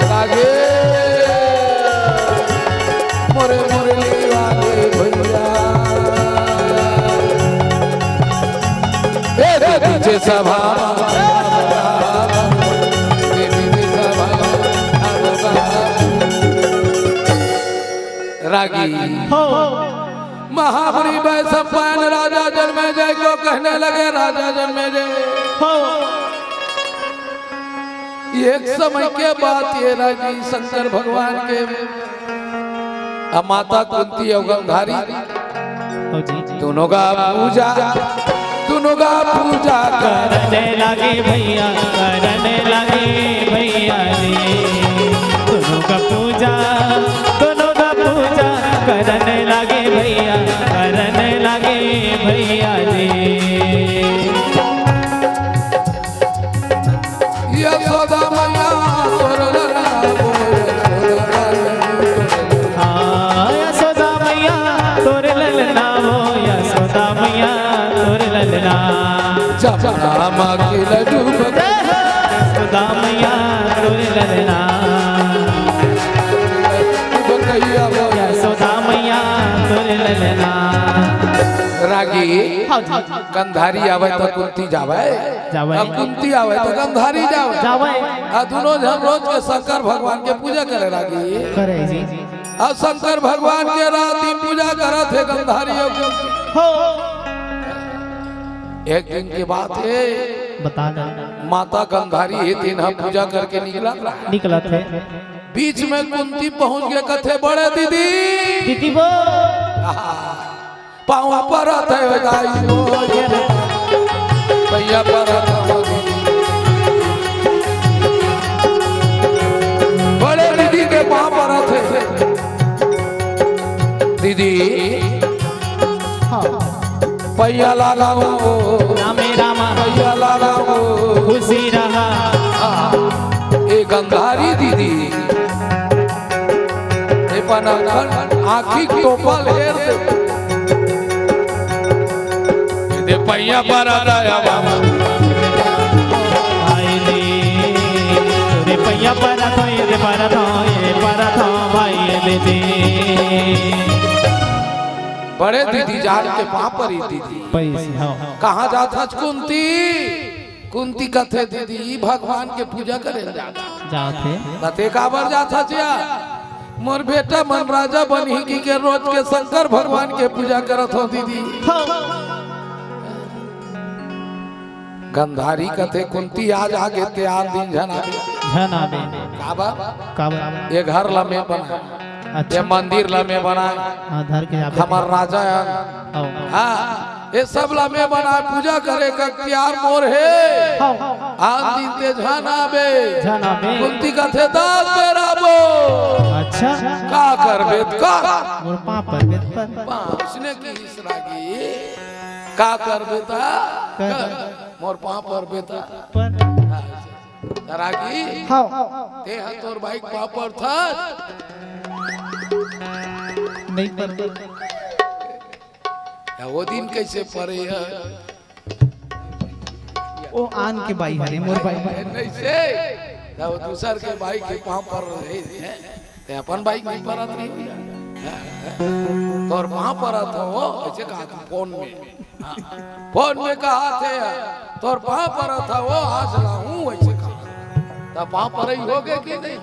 रागे मोरे मुरली वाले भैया। ए, ए, पीछे सभा। रागी। हो। महाबली वैशंपायन राजा जनमेजय को कहने लगे, राजा जनमेजय। हो। एक समय के बात ये रागी, शंकर भगवान के, अब माता कुंती अउ गंधारी, हो जी। दोनों का पूजा, दोनों का पूजा कर। करने लगे भैया, करने लगे भैया रे। दोनों का पूजा, दोनों का पूजा करने लगे भैया, करने लगे भैया रे। यशोदा मैया तोर ललना वो यशोदा। हाँ, यशोदा मैया तोर ललना वो यशोदा मैया तोर ललना। जमुना माँ के लड्डू बन- यशोदा मैया तोर ललना। बकैया वो यशोदा मैया तोर ललना। रागी। हाँ, हाँ, हाँ। गंधारी आवे त कुंती जावे, जावे। अब कुंती आवे त गंधारी जावे। जावे। आ दोनों झन रोज के शंकर भगवान के पूजा करे लागी। करे जी। अब शंकर भगवान के रात दिन पूजा करत हे गंधारी अउ कुंती। हो। एक दिन के बात हे, बता दे। माता गंधारी हे, तेन ह पूजा करके निकलत रहा। निकलत हे। बीच में कुंती पहुंच गे, कथे, "बड़े दीदी।" दीदी वो। आहा। पाँव परत हे दाई हो, भैया परत हे। बड़े दीदी के पाँव परत हे। दीदी, हाँ। पैया लागा हो। रामे रामा। पैया लागा हो। खुशी रहा। हाँ, ए गंधारी दीदी। ए पन आँखी टोपा ल हेर दे। दे पैया परत हे बाबा। भाई रे, तोरे पैया परत हों, ये दे परत हों, ये परत हों, भाई ये दे दे। बड़े दीदी जान के पाँव परी दीदी। पैसे, हाँ। कहाँ जात हच कुंती? कुंती कथे, "दीदी, भगवान के पूजा करे ल जात।" जात हे। कथे, "काबर जात हच या?" "मोर बेटा मन राजा बनही कहिके रोज के शंकर भगवान के पूजा करत हों दीदी।" हाँ। गंधारी कथे, "कुंती आज आगे ते आन दिन झन आबे।" झन आबे। काबर? काबर? ये घर ला मैं बनाए। अच्छा। ये मंदिर ला मैं बनाए। हाँ, धर के जाबे। हमर राजा हे। हाँ। हाँ, ये सब ला मैं बनाए, पूजा करे के अख्तियार मोर हे। हाँ। आन दिन ते झन आबे। झन आबे। कुंती कथे, "दस बेरा अच्छा। का करबे त कर। मोर पाँव परबे त पर। पाँव, उसने की इस रागी। का करबे त कर। कर। मोर पाँव परबे त पर। हाँ, त रागी। हाँ। ते ह तोर बाई के पाँव परथस। नहीं पर। या वो दिन कइसे परे हे? ओ आन के बाई हरे, मोर बाई। ए, नहीं से, त वो दूसर के बाई के पाँव पर रहे हैं, ते अपन बाई के नहीं परत रही भैया। तोर पाँव परत हो, अइसे कहा तू फोन में। हाँ, फोन में कहा थे, तोर पाँव परत हो, आज लाहूं, अइसे कहा। त पाँव परई होगे कि नहीं?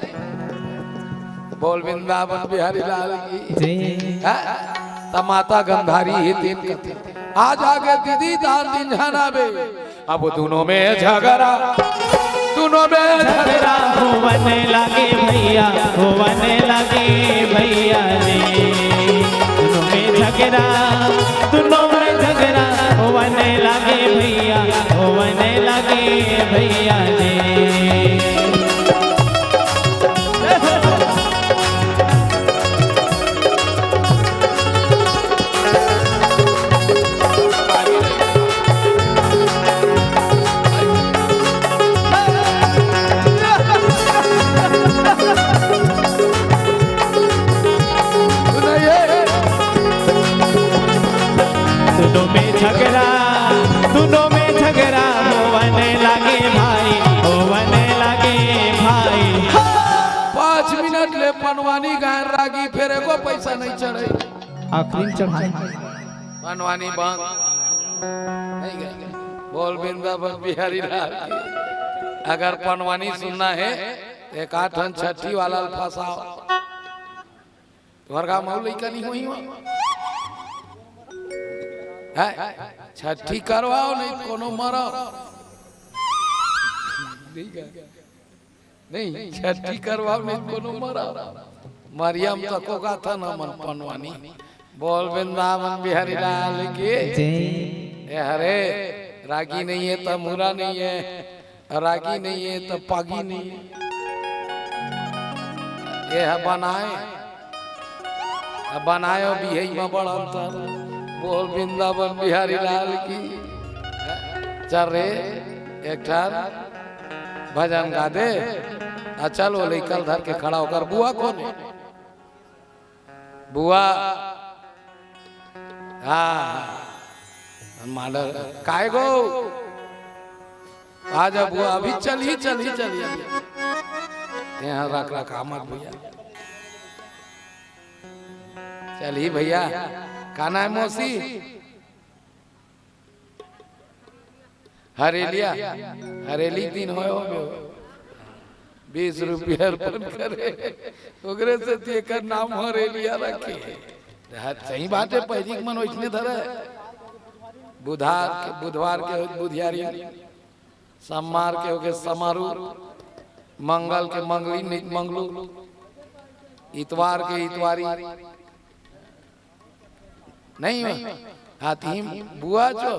बोल वृंदावन बिहारी लाल की। जी। हाँ? त माता गंधारी हे तेन कथे। आज आगे दीदी दान दिन झन आबे। अब दुनों में झगरा, दुनों में झगरा। झगरा होवने लागे भैया, होवने लागे भैया जी। दुनों में झगरा, दुनों में झगरा होवने लागे भैया, होवने लागे भैया जी। दुनों में झगरा, दुनों में झगरा होवने लागे भाई, होवने लागे भाई। पाँच मिनट ले पनवानी गायन रागी, फेर एको पैसा नहीं चढ़े। आखिरी में चढ़ाए। पनवानी बंद। नहीं गए। बोल वृंदावन बिहारी लाल की। अगर पनवानी सुनना हे, एक आध ठन छट्ठी वाला ल फंसाओ। तुम्हर गाँव म अउ लइका नहीं होही वहाँ? हैं? छट्ठी करवाओ, नहीं कोनो मरो। नहीं गए। नहीं, छट्ठी करवाओ, नहीं कोनो मरा। मरियम तको गाथन हमन पनवानी। बोल वृंदावन बिहारी लाल की। जय। ए हरे, रागी नहीं हे त मुरा नहीं हे, रागी नहीं हे त पागी नहीं हे। ए ह बनाए, अब बनायो बिहई म बड़ अंतर। बोल वृंदावन बिहारी लाल की। चल रे, एक ठन भजन गा दे। आ चल, वो लइका ल धर के खड़ा होकर, बुआ कोन हे? बुआ। हाँ, हाँ। माडर, काय गो? आ जा बुआ, अभी चलही, चलही, चलही। यहाँ रख, रख, आमद भैया। चलही भैया, का नाम हे मौसी? हरेलिया, हरेली दिन होय हो गयो। बीस रुपया अर्पण करे, ओकरे सेती एकर नाम हरेलिया रखे। हाँ, सही बात हे, पहिली के मन वइसने धरे। बुधार के, बुधवार के होय बुधियारी, सोमवार के होगे समारू, मंगल के मंगली, नित मंगलू, इतवार के इतवारी। नहीं हो? हाँ, त इही बुआ जो।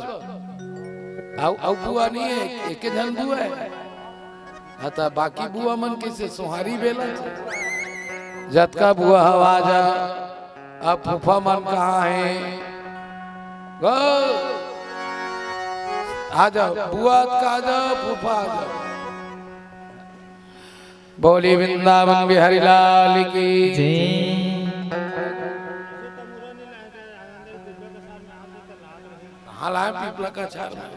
अउ, अउ बुआ नहीं हे, एके झन बुआ हे। हाँ, त बाकी बुआ मन कइसे सोहारी बेला? जतका बुआ हव आ जा, अब फूफा मन कहाँ हे? गो, आ जाओ, बुआ का आ जाओ, फूफा आ जाओ। बोली वृंदावन बिहारी लाल की। जय। हालांकि पीपला का छाल में।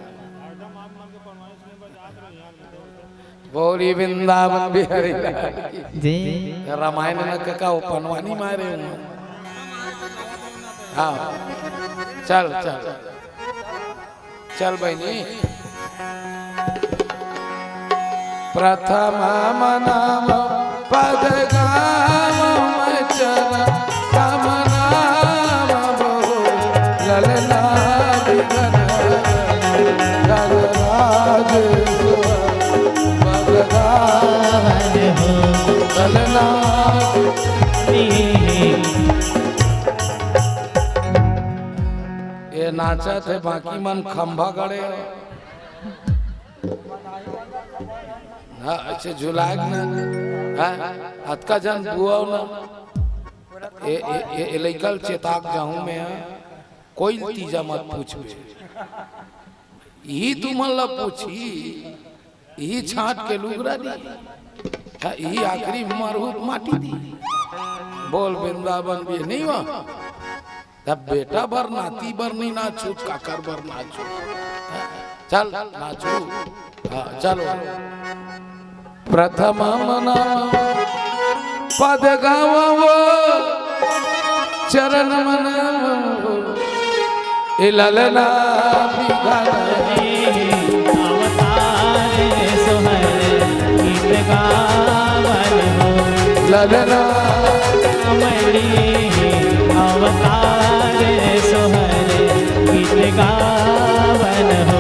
बोली वृंदावन बिहारी लाल की। जय। रामायण में कका वो पनवानी मारे हुए। हाँ। चल, चल। चल बहिनी। प्रथम मनाम पद गाम चरण, राम नाम बहु ललना विघन, गजराज सुवन पद गाम ललना। ये नाचत हे, बाकी मन खंभा गड़े। हाँ, अइसे झुलाए ना। हाँ, अतका झन बुआव ना। ए, ए, ए, ए लइका ल चेताक जाहूं मैं, हाँ। कोई तीजा मत पूछबे। इही तुमन ला पूछही, इही छांट के लुगरा दी। हाँ, इही आखिरी मारहू त माटी दी। बोल वृंदावन भी नहीं हुआ। तब बेटा बर, नाती बर नहीं नाचू, काकर बर नाचू? चल नाचू। हाँ, चलो। प्रथम मना पद गावो, चरण मना ए ललना बिघन। अवतार सोहर गीत गावन हो। ललना। कमली अवतार सोहर गीत गावन हो।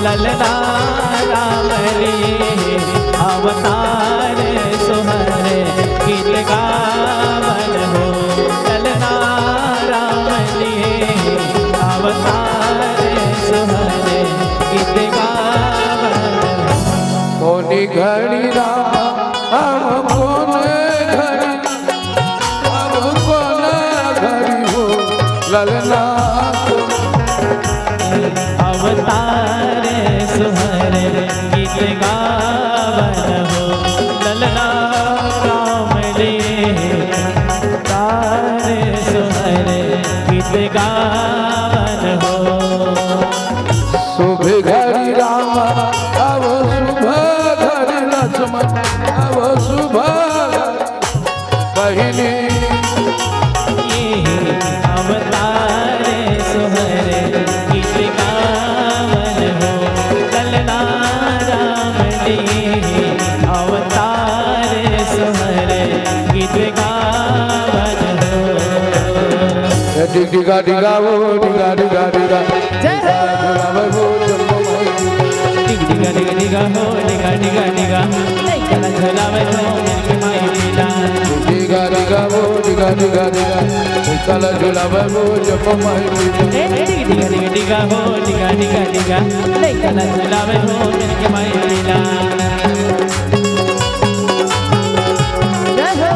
ललना राम रे अवतार सोहर गीत गावन हो। ललना राम रे अवतार सोहर गीत गावन हो। कोनी घड़ी राम हम कोने घड़ी, अब कोने घड़ी हो ललना। अवतार सोहर गीत गावन हो ललना राम रे। अवतार सोहर गीत गावन हो। शुभ घड़ी राम, अब शुभ घड़ी लक्ष्मण, अब शुभ घड़ी बहिनी। अवतार सोहर गीत गावन हो ललना राम रे। अवतार सोहर गीत गावन हो। ए डिग डिगा डिगा वो, डिगा डिगा डिगा। जय हो। झुलावे वो जम्मो माई। डिग डिगा डिग डिगा हो, डिगा डिगा डिगा। लइका ला झुलावे हो मिलके माई लीला। डिग डिगा डिगा वो, डिगा डिगा डिगा। लइका ला झुलावे वो जम्मो माई लीला। ए डिग डिगा डिग डिगा हो, डिगा डिगा डिगा। लइका ला झुलावे हो मिलके माई लीला। जय हो।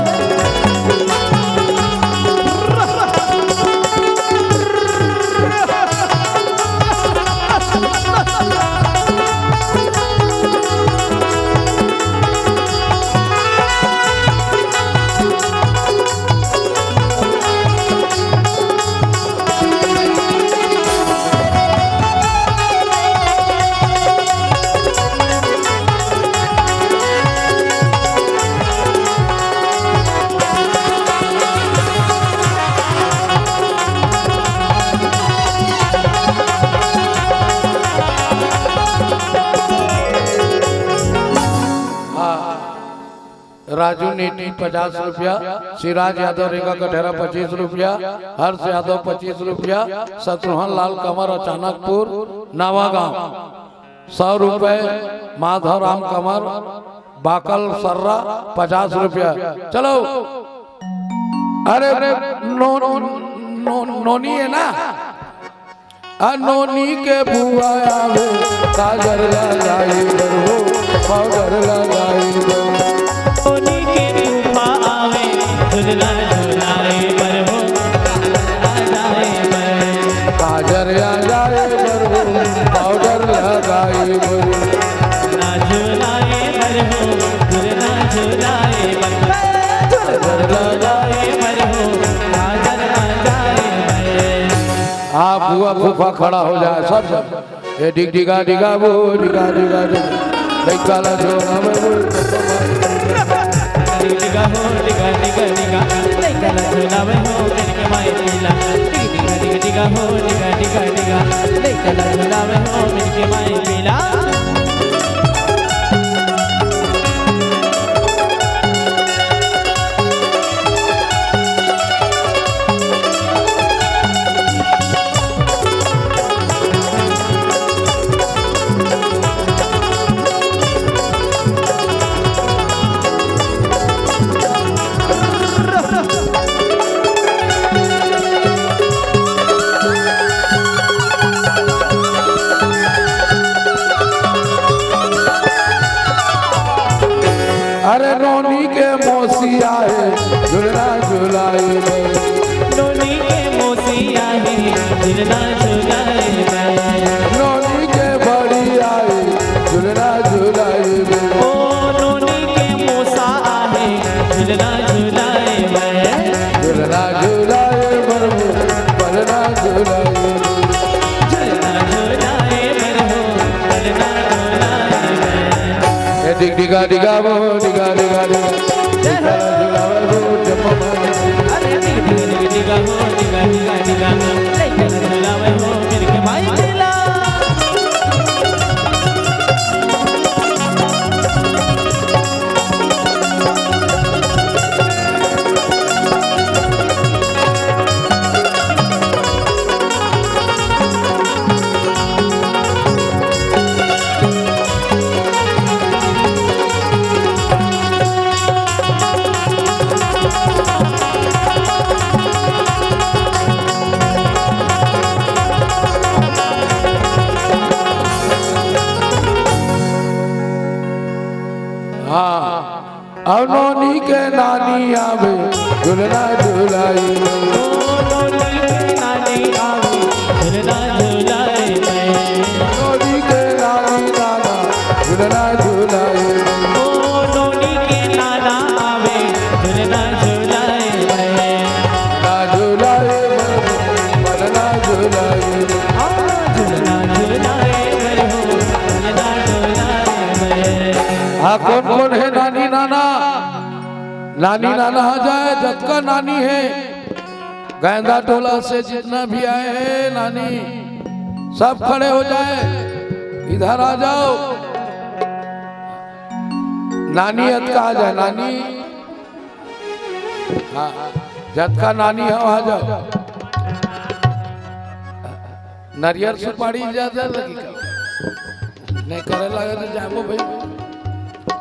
राजू नेटी पचास रुपया, सिराज यादव रेंगा कठेरा पच्चीस रुपया, हर्ष यादव पच्चीस रुपया, शत्रुघ्न लाल कंवर अचानकपुर नवागांव सौ रुपए, माधव राम कंवर बाकल सर्रा पचास रुपया। चलो, अरे नो, नो, नो, नोनी है ना, आ नोनी के बुआ आवे, काजर लगाई बर हो, पाउडर लगाई बर। नोनी के फूफा आवे, झुलना झुलाए बर हो, लगाए बर। काजर लगाए बर हो, पाउडर लगाई बर। ना झुलाए बर हो, झुलना झुलाए बर। काजर लगाए बर हो, काजर लगाए बर। आ बुआ फूफा खड़ा हो जाए सब, सब। ए डिग डिगा डिगा बो, डिगा डिगा डिगा। लइका ला झोला में बो। झुलावे हो मिलके माई पीला, टिगा टिगा टिगा टिगा हो, टिगा टिगा टिगा, ले चला झुलावे हो मिलके माई पीला। अरे नोनी के मौसी आहे, झुलना झुलाई बर। नोनी के मौसी आहे, झुलना झुलाई बर। नोनी के बड़ी आहे, झुलना झुलाई बर। ओ नोनी के मौसा आहे, झुलना झुलाई बर। झुलना झुलाई बर, पलना झुलाई बर। झुलना झुलाई बर हो, पलना झुलाई बर। ए डिग डिगा डिगा वो, डिगा डिगा डिगा। जय हो। अरे डिग डिग डिग डिगा हो, डिगा डिगा डिगा। ले चला झुलावे हो, मिलके माई पीला। हाँ। अउ नोनी के नानी आवे, झुलना झुलाई। ओ नोनी के नानी आवे, झुलना झुलाई। नोनी के नानी नाना, झुलना झुलाई। ओ नोनी के नाना आवे, झुलना झुलाई। ना झुलाई, पलना झुलाई। हाँ, झुलना झुलाई, बर हो, झुलना झुलाई। हाँ, कोन कोन हे नानी नाना? नानी नाना आ जाए, जतका नानी हे, गैंदा टोला से जितना भी आए हैं नानी, सब खड़े हो जाए, इधर आ जाओ। नानी अतका आ जाए, नानी। हाँ, जतका नानी हो, आ जाओ। नरियर सुपारी ज्यादा लगी का? नहीं करे लगे तो जाबो भाई।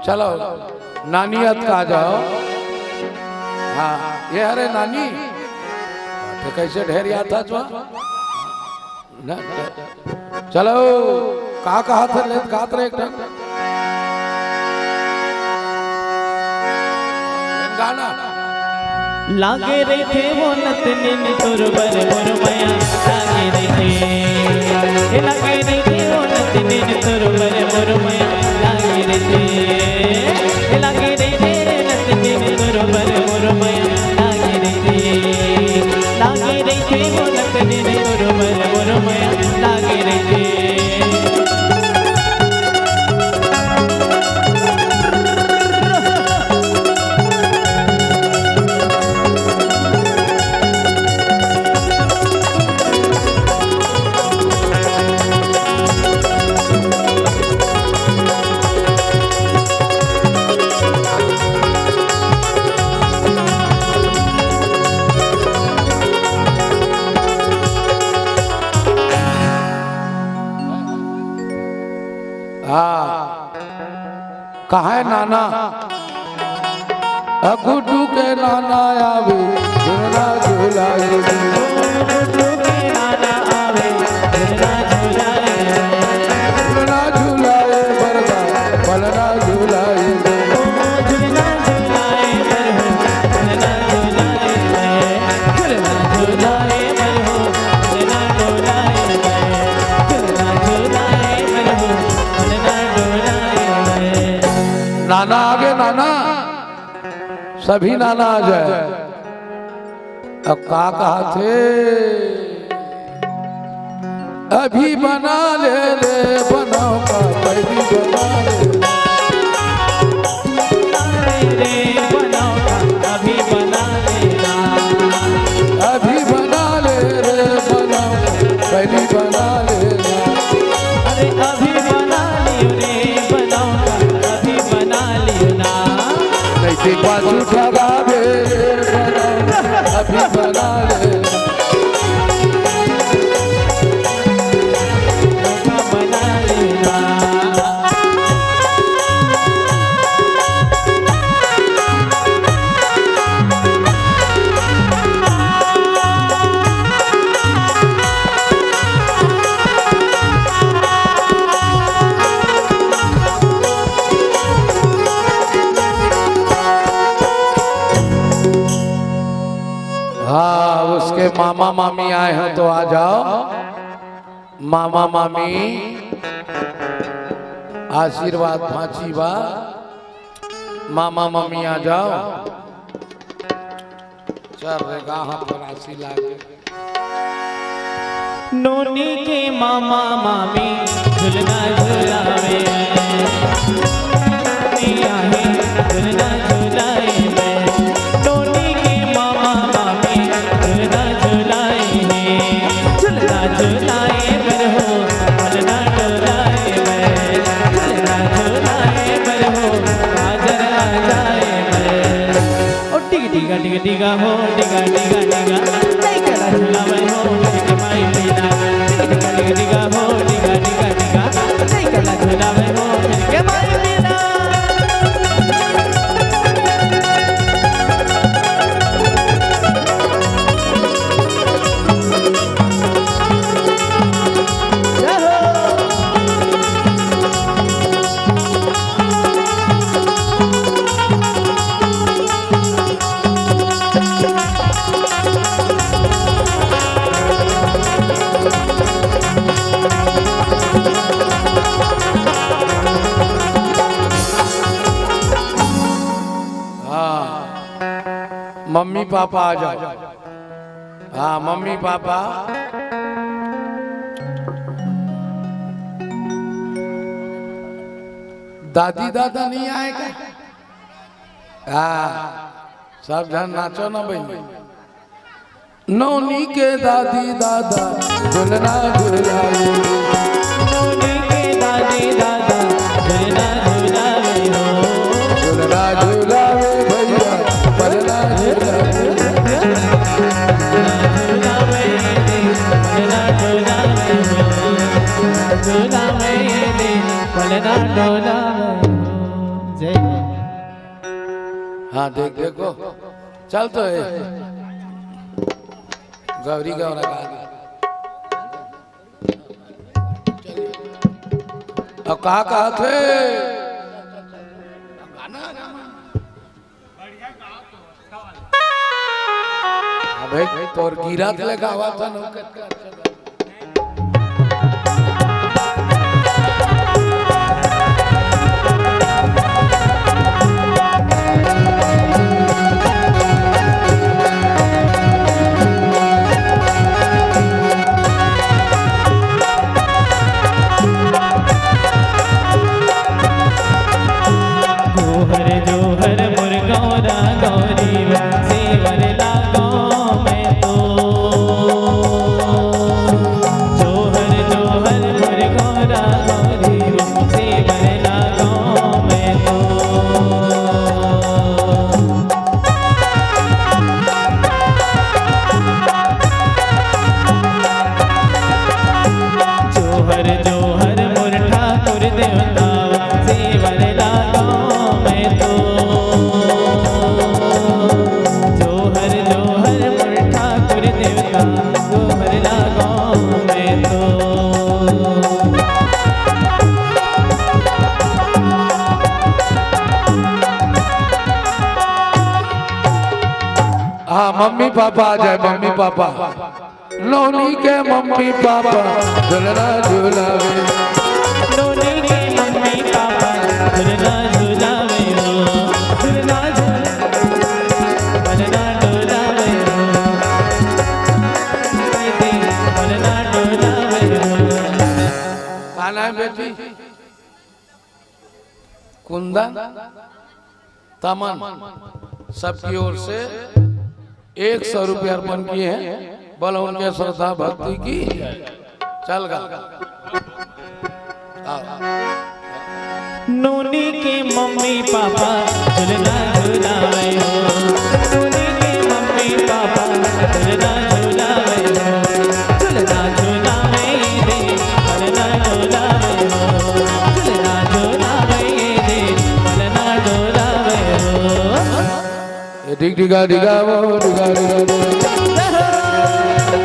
चलो, नानी अतका आ जाओ। हाँ, ये हरे नानी। तो कैसे ढेर याद था जो? ना, चलो, का कहा था, लेत गात रहे एक ठन। गाना। लागे रहिथे वो नतनिन तोर बर मोर मया लागे रहिथे। ए लागे रहिथे वो नतनिन तोर बर मोर मया लागे रहिथे। ए लागे रहिथे रे नतनिन तोर बर मोर मया लागे रहिथे। लागे रहिथे वो नतनिन तोर बर मोर मया लागे रहिथे। हाँ। कहाँ हे नाना? अ, गुड्डू के नाना आवे, झुलना झुलाए। गुड्डू के नाना आवे, झुलना झुलाए। झुलना झुलाए बरदा, पलना झुलाए। ओ, झुलना झुलाए बर हो, झुलना झुलाए बर। झुलना झुलाए बर हो, झुलना झुलाए बर। झुलना झुलाए बर हो, झुलना झुलाए बर। नाना आगे, नाना, सभी नाना आ जाए। अब का कहा थे? अभी बना ले रे, बनाओ का, अभी बना ले। रे, बनाओ का, अभी बना ले ना। पाछू ठगाबे, अभी बना ले। हाँ, उसके मामा मामी आए हैं तो आ जाओ। मामा मामी आशीर्वाद भांची बा। मामा मामी आ जाओ। चल रे, गाहत राशि लागे। नोनी के मामा मामी झुलना झुलावे। नोनी आहे झुलना झुलाए में। नोनी के मामा मामी झुलना झुलाए में। झुलना झुलाए बर हो, पलना डोलाए में। झुलना झुलाए बर हो, काजर आ जाए में। ओ डिग डिगा डिग डिगा हो, डिगा डिगा डिगा। नहीं कला झुलावे हो, मेरे के माई मीना। डिग डिगा डिग डिगा हो, डिगा डिगा डिगा। नहीं कला झुलावे हो, मेरे के माई मीना। हाँ, मम्मी पापा आ जाओ। हाँ, मम्मी पापा। दादी दादा नहीं आए का? हाँ, सब झन नाचो ना बहिनी। नोनी के दादी दादा झुलना झुलावे। नोनी के दादी दादा झुलना झुलावे हो। झुलना झुलावे भैया, पलना झुलावे। झुलना झुलावे रे, पलना झुलावे हो। झुलना झुलावे रे, पलना झुलावे हो। जय हो। हाँ, देख, देखो। चल तो ए। गौरी गौरा गा। अब का कहत हे? अबे तोर गिरत ले गावत हन, कतका अच्छा गा। जोहर जोहर मोर गौरा गौरी, सेवर लागो मैं तो। जोहर जोहर मोर गौरा गौरी, सेवर लागो मैं तो। जोहर जोहर मोर ठाकुर देवता, सेवर लागो मैं तो। जोहर जोहर मोर ठाकुर देवता, जोहर लागो मैं तो। हाँ, मम्मी पापा आ जाए, मम्मी पापा। नोनी के मम्मी पापा झुलना झुलावे। नोनी के मम्मी पापा झुलना झुलावे हो, झुलना झुलावे, पलना डोलावे हो, पलना डोलावे हो। का नाम बेटी? कुंदन। तमन सबकी ओर से एक सौ रुपये अर्पण किए हैं। बोलो उनके श्रद्धा भक्ति की। चल गा। आओ। नोनी के मम्मी पापा झुलना झुलावे हो, नोनी के मम्मी पापा झुलना झुलावे हो, झुलना झुलावे दे, पलना डोलावे हो, झुलना झुलावे दे, पलना डोलावे हो। ए डिग डिगा डिगा वो डिगा डिगा डिगा।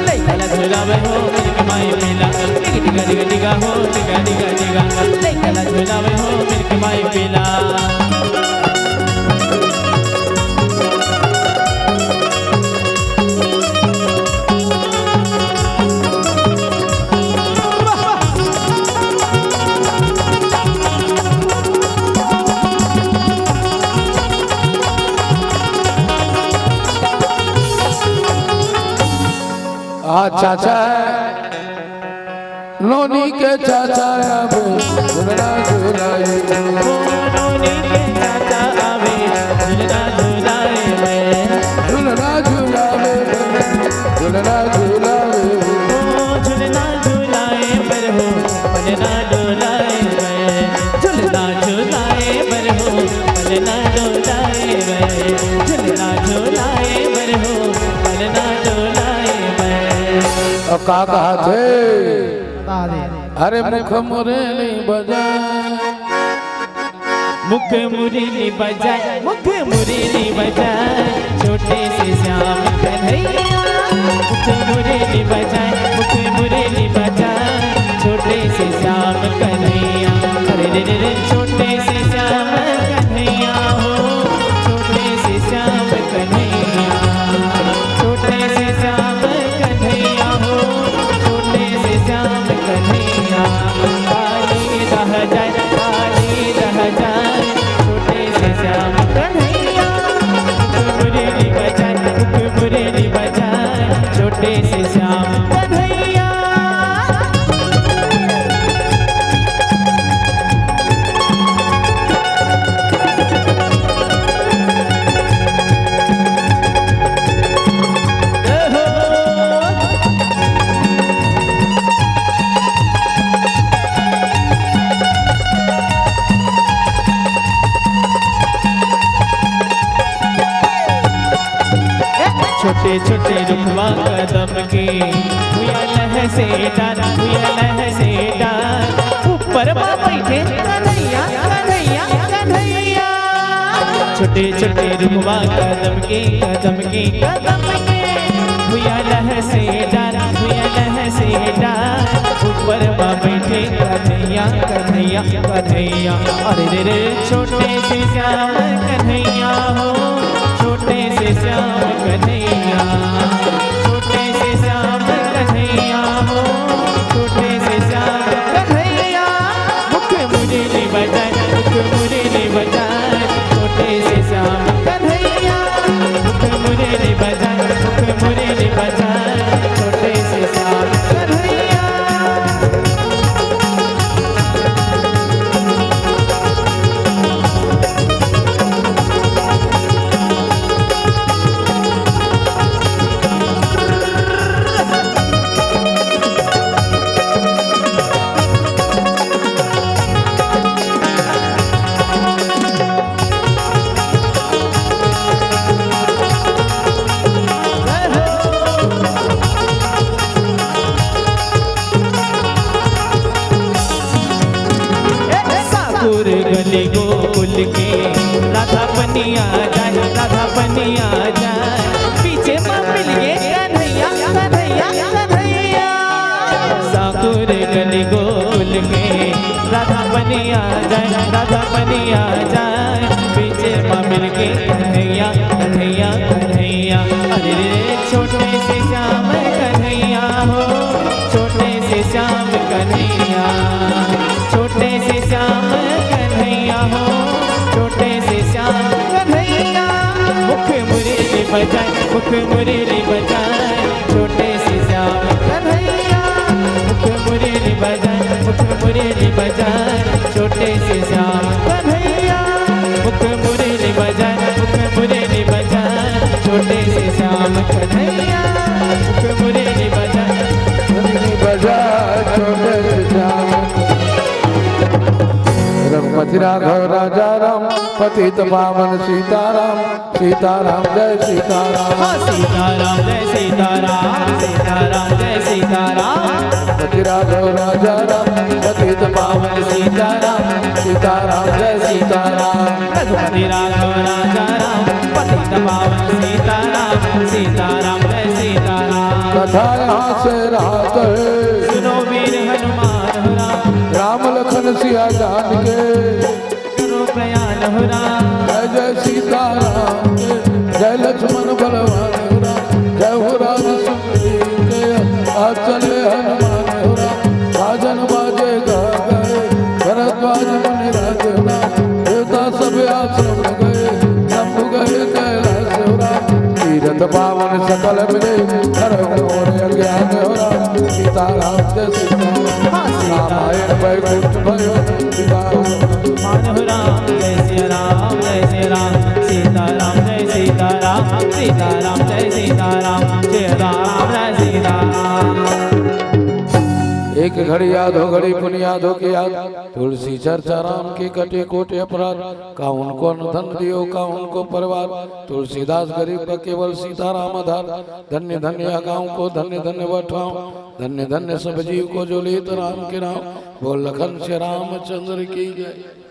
लइका ला झुलावे हो मिल्क माई पीला, डिग डिगा डिगा डिगा हो डिगा डिगा डिगा। लइका ला झुलावे हो मिल्क माई पीला। आज चाचा है, नोनी के चाचा आवे, झुलना झुलाए। ओ नोनी के चाचा आवे, झुलना झुलाए बर। झुलना झुलावे, झुलना झुलावे। ओ झुलना झुलाए बर हो, पलना डोलाए बर। झुलना झुलाए बर हो, पलना डोलाए बर। झुलना झुलाए बर हो, पलना डोलाए बर। अउ का कहत हे? बता दे। अरे मुख मुरली बजाए। मुख मुरली बजाए, मुख मुरली बजाए, छोटे से श्याम कन्हैया। मुख मुरली बजाए, मुख मुरली बजाए, छोटे से श्याम कन्हैया। अरे रे रे रे, छोटे से श्याम कन्हैया हो, छोटे से श्याम कन्हैया, छोटे से श्याम कन्हैया हो, छोटे से श्याम कन्हैया। काली रह जाए, काली रह जाए, छोटे से श्याम कन्हैया। मुख मुरली बजाए, मुख मुरली बजाए, छोटे से श्याम कन्हैया। छोटे छोटे रुखवा कदम के, भुइया लहसे डार, भुइया लहसे डार। ऊपर मा बइठे कन्हैया, कन्हैया, कन्हैया। छोटे छोटे रुखवा कदम के, कदम के, कदम के। भुइया लहसे डार, भुइया लहसे डार। ऊपर मा बइठे कन्हैया, कन्हैया, कन्हैया। अरे रे रे, छोटे से श्याम कन्हैया हो, छोटे से श्याम कन्हैया, छोटे से श्याम कन्हैया हो, छोटे से श्याम कन्हैया। मुख मुरली बजाए, मुख मुरली बजाए, छोटे से श्याम कन्हैया। मुख मुरली बजाए, मुख मुरली बजाए, छोटे से श्याम कन्हैया। साकुर गली गोकुल के राधा पनिया जाए, राधा पनिया जाए, पीछे मा मिल गे कन्हैया, कन्हैया, कन्हैया। साकुर गली गोकुल के राधा पनिया जाए, राधा पनिया जाए, पीछे मा मिल गे कन्हैया, कन्हैया, कन्हैया। अरे रे छोटे से श्याम कन्हैया हो, छोटे से श्याम कन्हैया, छोटे से श्याम कन्हैया हो, छोटे से श्याम कन्हैया। मुख मुरली बजाए, मुख मुरली बजाए, छोटे से श्याम कन्हैया। मुख मुरली बजाए, मुख मुरली बजाए, छोटे से श्याम कन्हैया। मुख मुरली बजाए, मुख मुरली बजाए, छोटे से श्याम कन्हैया। मुख मुरली बजाए। मुरली बजाए, छोटे से श्याम। रघुपति राघव राजा राम, पतित पावन सीताराम, सीताराम जय सीताराम। हाँ, सीताराम जय सीताराम, सीताराम जय सीताराम। पति राघव राजा राम, पतित पावन सीताराम, सीताराम जय सीताराम। रघुपति राघव राजा राम, पतित पावन सीताराम, सीताराम जय सीताराम। कथा यहाँ से रहत हे। सुनो वीर हनुमान राम। राम लखन सिया जान के। करो प्रयाण हो राम। जय जय सीताराम के, जय लक्ष्मण बलवान हो राम, जय हो राम सुग्रीव के, आचल हनुमान हो राम, राजन बाजे गा गए, भरद्वाज मुनि राज हो राम, देवता सब आश्रम गए, शंभु गए कैलाश हो राम, तीरथ पावन सकल मिले, हर मोर अज्ञान हो राम, सीताराम जय सीताराम। हाँ, सीता रामायण बैकुंठ भयो सीताराम। माधव राम जय सिया राम, जय सिया राम, सीताराम जय सीताराम, सीताराम जय सीताराम, सिया राम जय सीताराम। एक घड़ी याद हो घड़ी पुन याद हो के याद। तुलसी चर्चा राम की कटे कोटि अपराध। का उनको अन्न धन दियो का उनको परिवार। तुलसीदास गरीब का केवल सीताराम आधार। धन्य धन्य या गाँव को धन्य धन्य वह ठाँव। धन्य धन्य सब जीव को जो लेत राम के नाम। बोल लखन से रामचंद्र की जय।